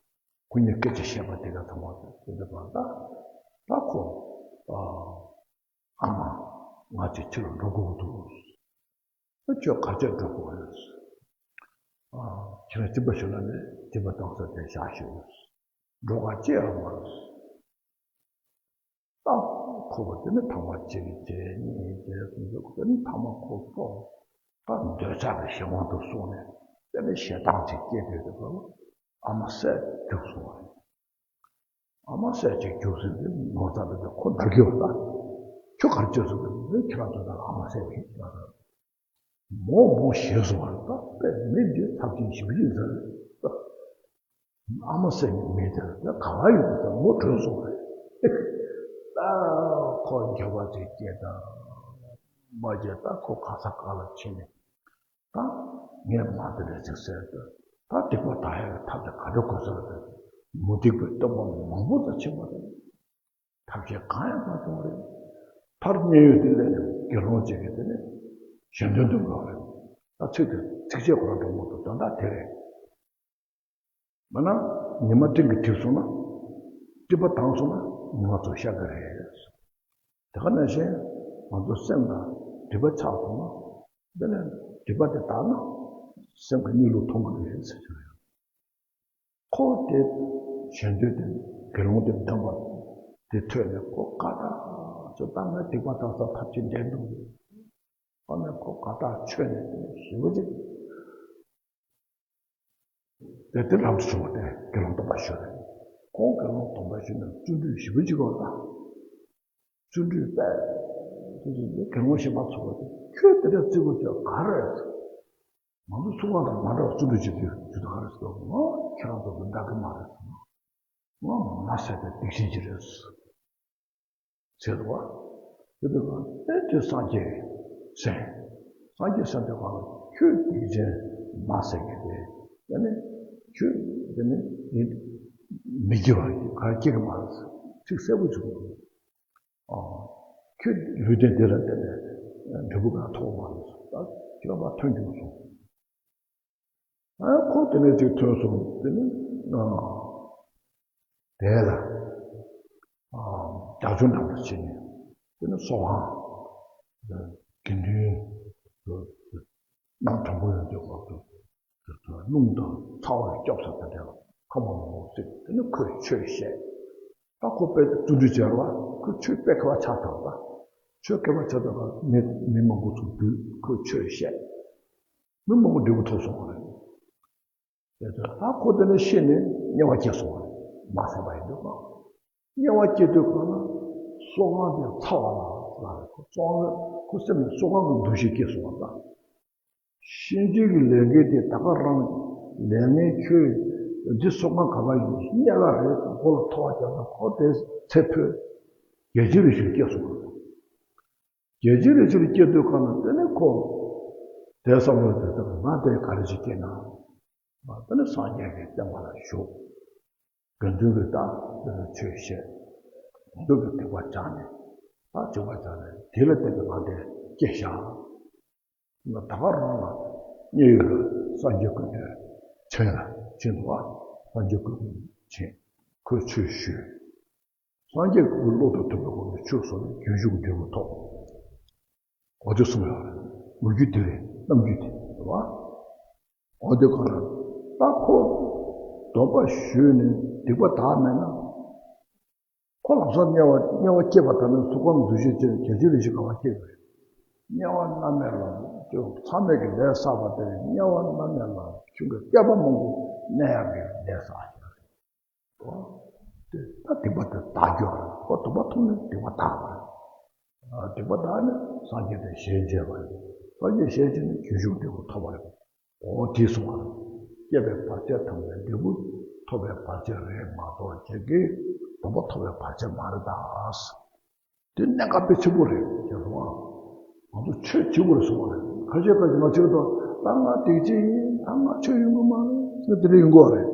ཁོ་གཉིས་སྐད་ཆ་བཤད་པ་དེ་ག་ཚང་མ་དེ་འདྲ་བ་ད། ད་ཁོ། ཨ། ཨ་མ། ང་ཅིག་ཕྱི་ལ་འགྲོ་དགོས་འདུག། ཨ། ཁྱོད་ག་ཚོད་འགྲོ་དགོས་རེད། ཨ། ཁྱེད་རང་སྐྱིད་པོ་ཞིག་ལ་ནས་སྐྱིད་པོ་བཏང་ས་དེ་བཞག་ཤོག། འགྲོ་ག་ཅི་ཡང་མ་རེད། ད་ཁོ་བ་དེ་ནི་ཐང་བ་གཅིག་བྱས་གཉིས་བྱས་གསུམ་བྱས། དེ་ནི་ཐ་མ་ཁོ་ཚོ་ད་འདོད་ཆགས་ཀྱི་གཞན་དབང་དུ་སོང་ནས། དེ་ནི་ཞེ་སྡང་ཅིག་སྐྱེས་དུས་དེ་ཁོ་ཨ་མ་བསད་རྒྱུགས་སོང་བ་རེད། ཨ་མ་བསད་ཅིག་རྒྱུགས་ཟིན་དེ་ནོར་རྩ་དེ་ཁོ་འདར་གྱི་ཡོད་ད། ཁྱོད་ག་རེ་བྱས་སོང་། དེ་ཁྱེད་རང་ཚོ་ད་ཨ་མ་བསད་ཡིན་ལ། མོ་མོ་ཞེད་སོང་བ་རེད། ད་དཔེ་མི་འདི་ཐབས་ཆེན་ཞེ་པོ་ཅིག་ཟེར། ཨ་མ་བསད་ནས་མི་དེ་ལ་ག་བ་ཡོད་ད། མོ་བྲོས་སོང་བ་རེད། ད་ཁོ་འགྱོད་པ་ཅིག་སྐྱེས་ད། མ་སྐྱེས་ད་ཁོ་ག་ས་ག་ལ་ཕྱིན་ནས། ད་ངས་མ་དེ་འདྲ་ཅིག་བསད་ད། ད་སྡིག་པ་དག་ཡག་གི་ཐབས་དེ་ག་འདྲ་དགོས་ས་རེད། མུ་སྟེགས་པའི་སྟོན་པ་མང་པོ་དང་ཕྱིན་པ་རེད། ཐབས་ཤེས་གང་ཡང་མ་བྱུང་བ་རེད། མཐར་མཉན་ཡོད་དེ་ལས་ནས་དགེ་སློང་ཅིག་གིས་དེ་ནས་གཞན་དོན་དུ་འགྲོ་བ་རེད། ད་ཚིག་དེ་ཚིགས་བཅད་ཁོ་རང་འགྲོ་མ་ཐུབ། དོན་དག་དེ་རེད། མིན་ན་ཉི་མ་སྤྲིན་གྱིས་བསྒྲིབས་སོང་ན། སྤྲིན་པ་དྭངས་སོང་ན་ཉི་མ་ཚོ་ཤར་གི་རེད། དེ་ག་ནང་བཞིན་ང་ཚོ་སེམས་ལ་སྒྲིབ་པ་ཆགས་སོང་ན། དེ་ནས་སྒྲིབ་པ་དེ་དག་ན་སེམས་ཀྱི་གནས་ལུགས་མཐོང་གི་རེད་ཟེར་གྱི་རེད། ཁོ་དེ་གཞན་དོན་དེ་དགེ་སློང་དེ་འདོན་པ་དེ་ཐོས་ནས་ཁོ་དགའ་ཐག་ཆོད། ད་ང་སྡིག་པ་དག་ས་ཐབས་ཀྱིས་འདྲེན་འདུག། ཨ་ནི་ཁོ་དགའ་ཐག་ཆོད་ནས་དེ་ནས་ཞེ་པོ་ཅིག་དེ་དེ་ལམ་དུ་བྱུང་བ་དེ་དགེ་སློང་སྟོན་པ་ཞུ་རེད། ཁོང་དགེ་སློང་སྟོན་པ་ཞུ་ནས་བརྩོན་འགྲུས་ཞེ་པོ་ཅིག་འོང་ད། བརྩོན་འགྲུས་དཔེ། དེ་དེ་དེ་དགེ་སློང་གཞན་པ་ཚོ་བ་དེ་ཁྱོད་དེ་འདྲ་བརྩི་དགོས་ཀྱི་ག་རེ་རེད། ང་ཚོ་ཚུར་ཁ་དང་མ་འདྲ་བ་བརྩོན་འགྲུས་བྱེད་དུས་དུས་དང་ག་རེ་ཟེར། ང་ཁྱེད་རང་ཚོ་དང་འདྲ་གི་མ་རེད། ང་མ་ཟད་པའི་སྡིག་ཆེན་ཅིག་རེད་ཟེར་བ། དེ་དུས་ང་ཨེ་དེ་སངས་རྒྱས་སེམས། སངས་རྒྱས་སེམས་དེ་བ་ལ་ཁྱོད་སྡིག་ཆེན་མ་ཟད་མཁན་དེ། དེ་ནི་ཁྱོད་དེ་ནི་མི་དགེ་བ་ག་རེ་སྐྱེ་གི་མ་རེད་ཟེར། ཚིག་གསལ་པོ་བྱུང་། ཨ། ཁྱོད་ལུས་རྟེན་འདི་ལ་བརྟེན་ནས་འབྲས་བུ་གང་ཐོབ་པ་རེད། ད་ཁྱོད་མ་ཐོན་བྱུང་སོང་། ཨ། ཁོ་དེ་ནས་ཅིག་ཐོན་སོང་། དེ་ནི། ཨ། དེ་ལ། ཨ། རྒྱ་མཚོ་འགྲམ་དུ་ཕྱིན་ནས། དེ་ནི་སོ་ཧང་། དགེ་འདུན་རྣམ་དྲང་པོ་ཡོང་དུས་སྐབས་སུ། རླུང་དང་ཚ་བས་སྐྱོབ་ས་དེ་འདྲ་ལ་ཁ་མ་མང་པོ་བརྩིགས། དེ་ནས་ཁོས་ཆོས་བཤད། ད་ཁོ་དཔེ་བརྩོན་འགྲུས་བྱས་པ། ཁོས་ཆོས་དཔེ་མཁས་པ་ཆགས་ཐུབ་པ། ཆོས་མཁས་པ་ཆགས་ཐུབ་པ། མི་མི་མང་པོ་ཚོ་འདུས། ཁོས་ཆོས་བཤད། མི་མང་པོ་འབྲས་བུ་ཐོབ་སོང་བ་རེད། དེ་ཚོ་ད་ཁོ་དེ་ནས་ཤི་ནས་དམྱལ་བ་སྐྱེས་སོང་བ་རེད། མ་ཟིན་པ་ཡིན་དུས་གང་། དམྱལ་བ་སྐྱེས་དུས་གང་ན་སོ་ཧང་དེ་ཚ་བ་ལ་ལ་རེད། ཁོ་སོ་ཧང་ཁོ་སེམས་ནས་སོ་ཧང་གི་འདུ་ཤེས་སྐྱེས་སོང་བ་དང་། གཤིན་རྗེ་གི་ལས་འགན་དེ་ད་ག་རང་ལས་ངན་ཁྱོད་འདི་སོ་ཧང་ག་པར་ཡིན། དམྱལ་བ་རེད། ཁོ་ལ་ཐོ་བ་རྒྱབ་ན་ཁོ་དེ་ཚེ་འཕོས། རྒྱལ་བྱེད་རིགས་ཤིག་སྐྱེས་སོང་བ་རེད། རྒྱལ་བྱེད་རིགས་ཤིག་སྐྱེས་དུས་གང་ན་དེ་ནས་ཁོ་དེ་བསམ་བློ་དེ་ལྟར་ང་དེ་ག་རེ་ཞིག་སྐྱེས་ན། དེ་ནས་སངས་རྒྱས་ཀྱི་བསྟན་པ་ལ་ཞུགས། དགེ་འདུན་གྱི་ད་དེ་ནས་ཆོས་བཤད། མདོ་གི་སྡིག་པ་སྦྱངས་ནས། ད་སྡིག་པ་སྦྱངས་ནས་དེ་ལ་བརྟེན་ནས་ང་དེ་སྐྱེས་ཤག། ང་ད་ག་རང་ལ་མཉན་ཡོད་ལ་སངས་རྒྱས་ཀུན་གྱི་མཚན་ལ་ཕྱིན་འདུག་པ། སངས་རྒྱས་ཀུན་གྱི་མཚན། ཁོས་ཆོས་ཞུས། སངས་རྒྱས་ཀྱི་བློ་དང་མཐུན་པའི་སྒོ་ནས་ཆོས་གསུངས་ནས་རྒྱུན་ཞུགས་འབྲས་བུ་ཐོབ། འོ་དེ་གསུངས་ཡོད་རེད། ལོ་རྒྱུས་དེ་རེད། གནམ་རྒྱུད་དེ་རེད་བ། འོ་དེ་ག་རེད། ད་ཁོ་སྡོམ་པ་ཞུས་ནས་སྡིག་པ་དག་མེད་ན། ཁོ་ལམ་སང་དམྱལ་བ་དམྱལ་བ་སྐྱེས་པ་དང་ནི་གཟུགས་ཁམས་འདུ་ཤེས་ཅན་གྱ་བཞི་ལ་ཞིག་ག་བ་སྐྱེས་པ་རེད། དམྱལ་བ་མནར་མེད་ལ་མཚམས་མེད་ཀྱི་ལས་བསགས་པ་དེ་དམྱལ་བ་མནར་མེད་ལ་ཆུང་གི་བསྐལ་པ་མང་པོ་གནས་ཡག་གི་ལས་བསགས་ཡོད་རེད། དེ་ད་སྡིག་པ་དེ་དག་རྒྱུ་རེད། ཁོ་སྡོམ་པ་ཐོབ་ནས་སྡིག་པ་དག་པ་རེད། སྡིག་པ་དག་ནས་སངས་རྒྱས་དང་ཞལ་མཇལ་བ་རེད། སངས་རྒྱས་ཞལ་མཇལ་ནས་རྒྱུན་ཞུགས་འབྲས་བུ་ཐོབ་པ་རེད། འོ་དེ་གསུངས་པ་རེད། སྐྱེས་པའི་བར་ཆད་ཐམས་ཅད་འབྲས་བུ་ཐོབ་པའི་བར་ཆད་རེད་མ་གཏོགས་ཁྱེད་ཀྱིས་སྡོམ་པ་ཐོབ་པའི་བར་ཆད་མ་རེད་ད། དེ་གནད་འགག་དཔེ་ཆེན་པོ་རེད་ཁྱེད་ཚོ་ཨ། ང་ཚོ་ཆོས་བྱེད་དགོས་རེད་གསུངས་པ་རེད། ཁ་ཤས་ཁ་ཤས་ང་ཆོས་དང་ད་ང་སྡིག་ཅན་ཡིན། ད་ང་ཆོས་ཡོང་གི་མ་རེད་ཟེར་དེ་འདྲ་ཡོང་གི་རེད།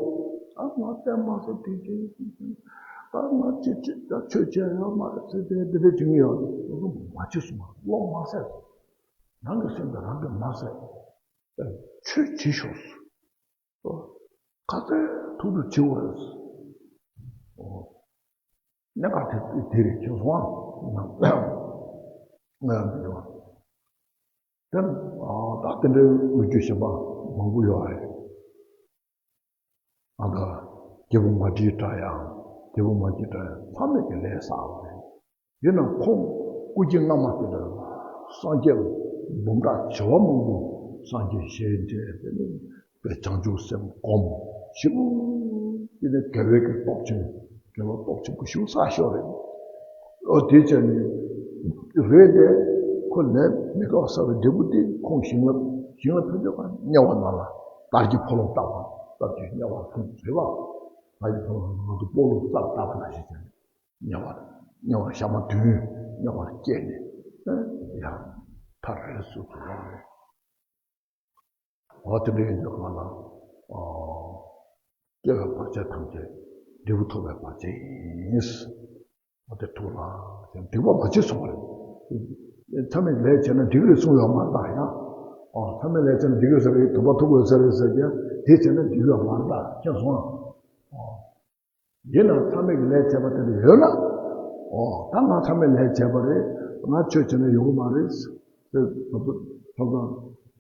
ད་ང་བསྟན་མ་ཟེར་སྡིག་ཅན་ཡིན། ད་ང་ཅི་ཅི་ད་ཆོས་བྱས་ཡོད་མ་རེད་ཟེར་དེ་འདྲ་བྱེད་ཀྱི་ཡོད། ང་ཚོ་མ་བྱེད་གསུངས་པ་བློ་མ་གསལ། རང་གི་སེམས་དང་རང་གིས་མ་གསལ། ཆོས་བྱེད་ཤོག་ཁ་ཚ་ཐུག་ཐུག་བྱེད་དགོས་རེད། གནད་འགག་དེ་དེ་རེད་ཁྱེད་ཚོ་ཨ། ང་ཡང་འདི་བ། དེ་ད་དེ་འདྲའི་ལོ་རྒྱུས་གཞན་པ་མང་པོ་ཡོད་རེད། ཨ་ད་སྐྱེས་བུ་མ་བྲིས་དྲ་ཡང་སྐྱེས་བུ་མ་བྲིས་དྲ་ཡང་མཚམས་མེད་ཀྱི་ལས་བསགས་པ་རེད། ཡིན་ནའང་ཁོང་སྐུ་སྐྱེ་སྔ་མ་དེ་ལ་སངས་རྒྱས་འབུམ་ཕྲག་བྱེ་བ་མང་པོ་སངས་རྒྱས་ཞལ་མཇལ་དེ་ནས་བྱང་ཆུབ་སེམས་སྒོམ་ཞིག་དེ་ནས་དགེ་བའི་གི་སྟོབས་ཆེན་དགེ་བ་སྟོབས་ཆེན་པོ་ཞིག་བསགས་ཤོག་རེད། ཨོ་དེ་བྱས་ནས་རེད་དེ་ཁོ་ལས་མི་དགའ་བ་བསགས་པའི་འབྲས་བུ་དེ་ཁོང་ཞིང་ལ་ཞིང་ལ་ཕེབས་དུས་དམྱལ་བ་ནང་ལ་དར་གྱི་ཕོ་ལོང་བཏགས་པ་ལྟར་གྱི་དམྱལ་བ་ཁོང་རེད་པ། དར་གྱི་ཕོ་ལོང་ང་ཚོ་སྤོ་ལོ་རྩར་བཏགས་པ་ནང་བཞིན་བྱས་ནས། དམྱལ་བར་དམྱལ་བར་ཞག་མ་བདུན་དམྱལ་བར་སྐྱེས་ནས་ཡང་མཐར་རེས་སུ་འགྲོ་བ་རེད། འོ་དེ་འདྲ་ཡིན་དུས་གང་ལ་སྐྱེ་བའི་བར་ཆད་ཐམས་ཅད་འབྲས་བུ་ཐོབ་པའི་བར་ཆད་ཡིན། འོ་དེ་ཐུགས་ལ་སྡིག་པ་མ་བྱེད་གསུངས་པ་རེད། མཚམས་མེད་ལས་བྱས་ན་འགྲིག་རེད་གསུངས་ཡོད་མ་རེད་ད་ཡང་། མཚམས་མེད་ལས་བྱས་ན་འགྲིག་ཡོད་ས་རེད། སྡིག་པ་ཐུབ་དགོས་ས་རེད་ཟེར་ཀྱང་དེ་བྱས་ན་འགྲིག་ཡོད་མ་རེད་ད་ཁྱེད་སོང་ཨ། ཡིན་ནའང་མཚམས་མེད་ཀྱི་ལས་བྱས་པ་དེ་འདྲ་ཡོད་ན། ཨོ་ད་ང་མཚམས་མེད་ལས་བྱས་པ་རེད། ང་ཆོས་བྱས་ན་ཡོང་གི་མ་རེད། དེ་ང་ཚོ་ཐོབ་ཐང་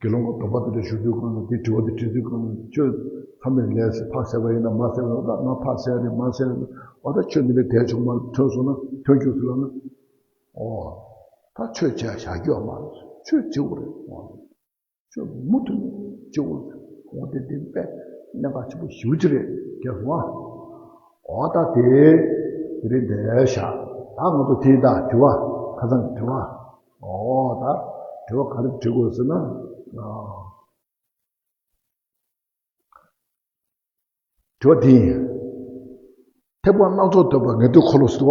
དགེ་སློང་གི་སྡོམ་པ་དེ་འདྲ་ཞུ་དུས་གང་ལ་དེ་དྲི་བ་དེ་དྲི་དུས་གང་ལ་ཆོས་མཚམས་མེད་ལས་ཕར་ཟེར་བ་ཡིན་ན་མར་ཟེར་བ་ཡིན་ན་ད་ང་ཕར་ཟེར་རེད་མར་ཟེར་རེད། ཨོ་ད་ཆོས་འདི་འདྲ་དེ་བྱུང་མ་ཐོན་སོང་ན་ཐོན་རྒྱུ་ཟེར་ལབ་ན། ཨོ་ད་ཆོས་བྱས་བཞག་རྒྱུ་ཡོད་མ་རེད། ཆོས་བྱེད་དགོས་རེད། ཨོ། ཁྱོད་མུ་མཐུད་ནས་སྤྱི་བོར་འོང་དེ་འདི་དཔེ་གནད་འགག་ཆེན་པོ་ཞེ་པོ་ཅིག་རེད་རྒྱལ་སོང་ཨ། འོ་ད་དེ་དེ་རིང་འདིར་བཞག་ད་ང་ཚོ་དེ་ད་དྲི་བ་ཁ་སང་གི་དྲི་བ། འོ་ད་དྲི་བ་ག་རེ་དྲི་དགོས་ཟེར་ན། དྲི་བ་དེ་ཡིན། ཐེག་པ་སྣ་ཚོགས་ཐོབ་པ་ངེས་དོན་འཁོར་ལོ་ཟེར་བ།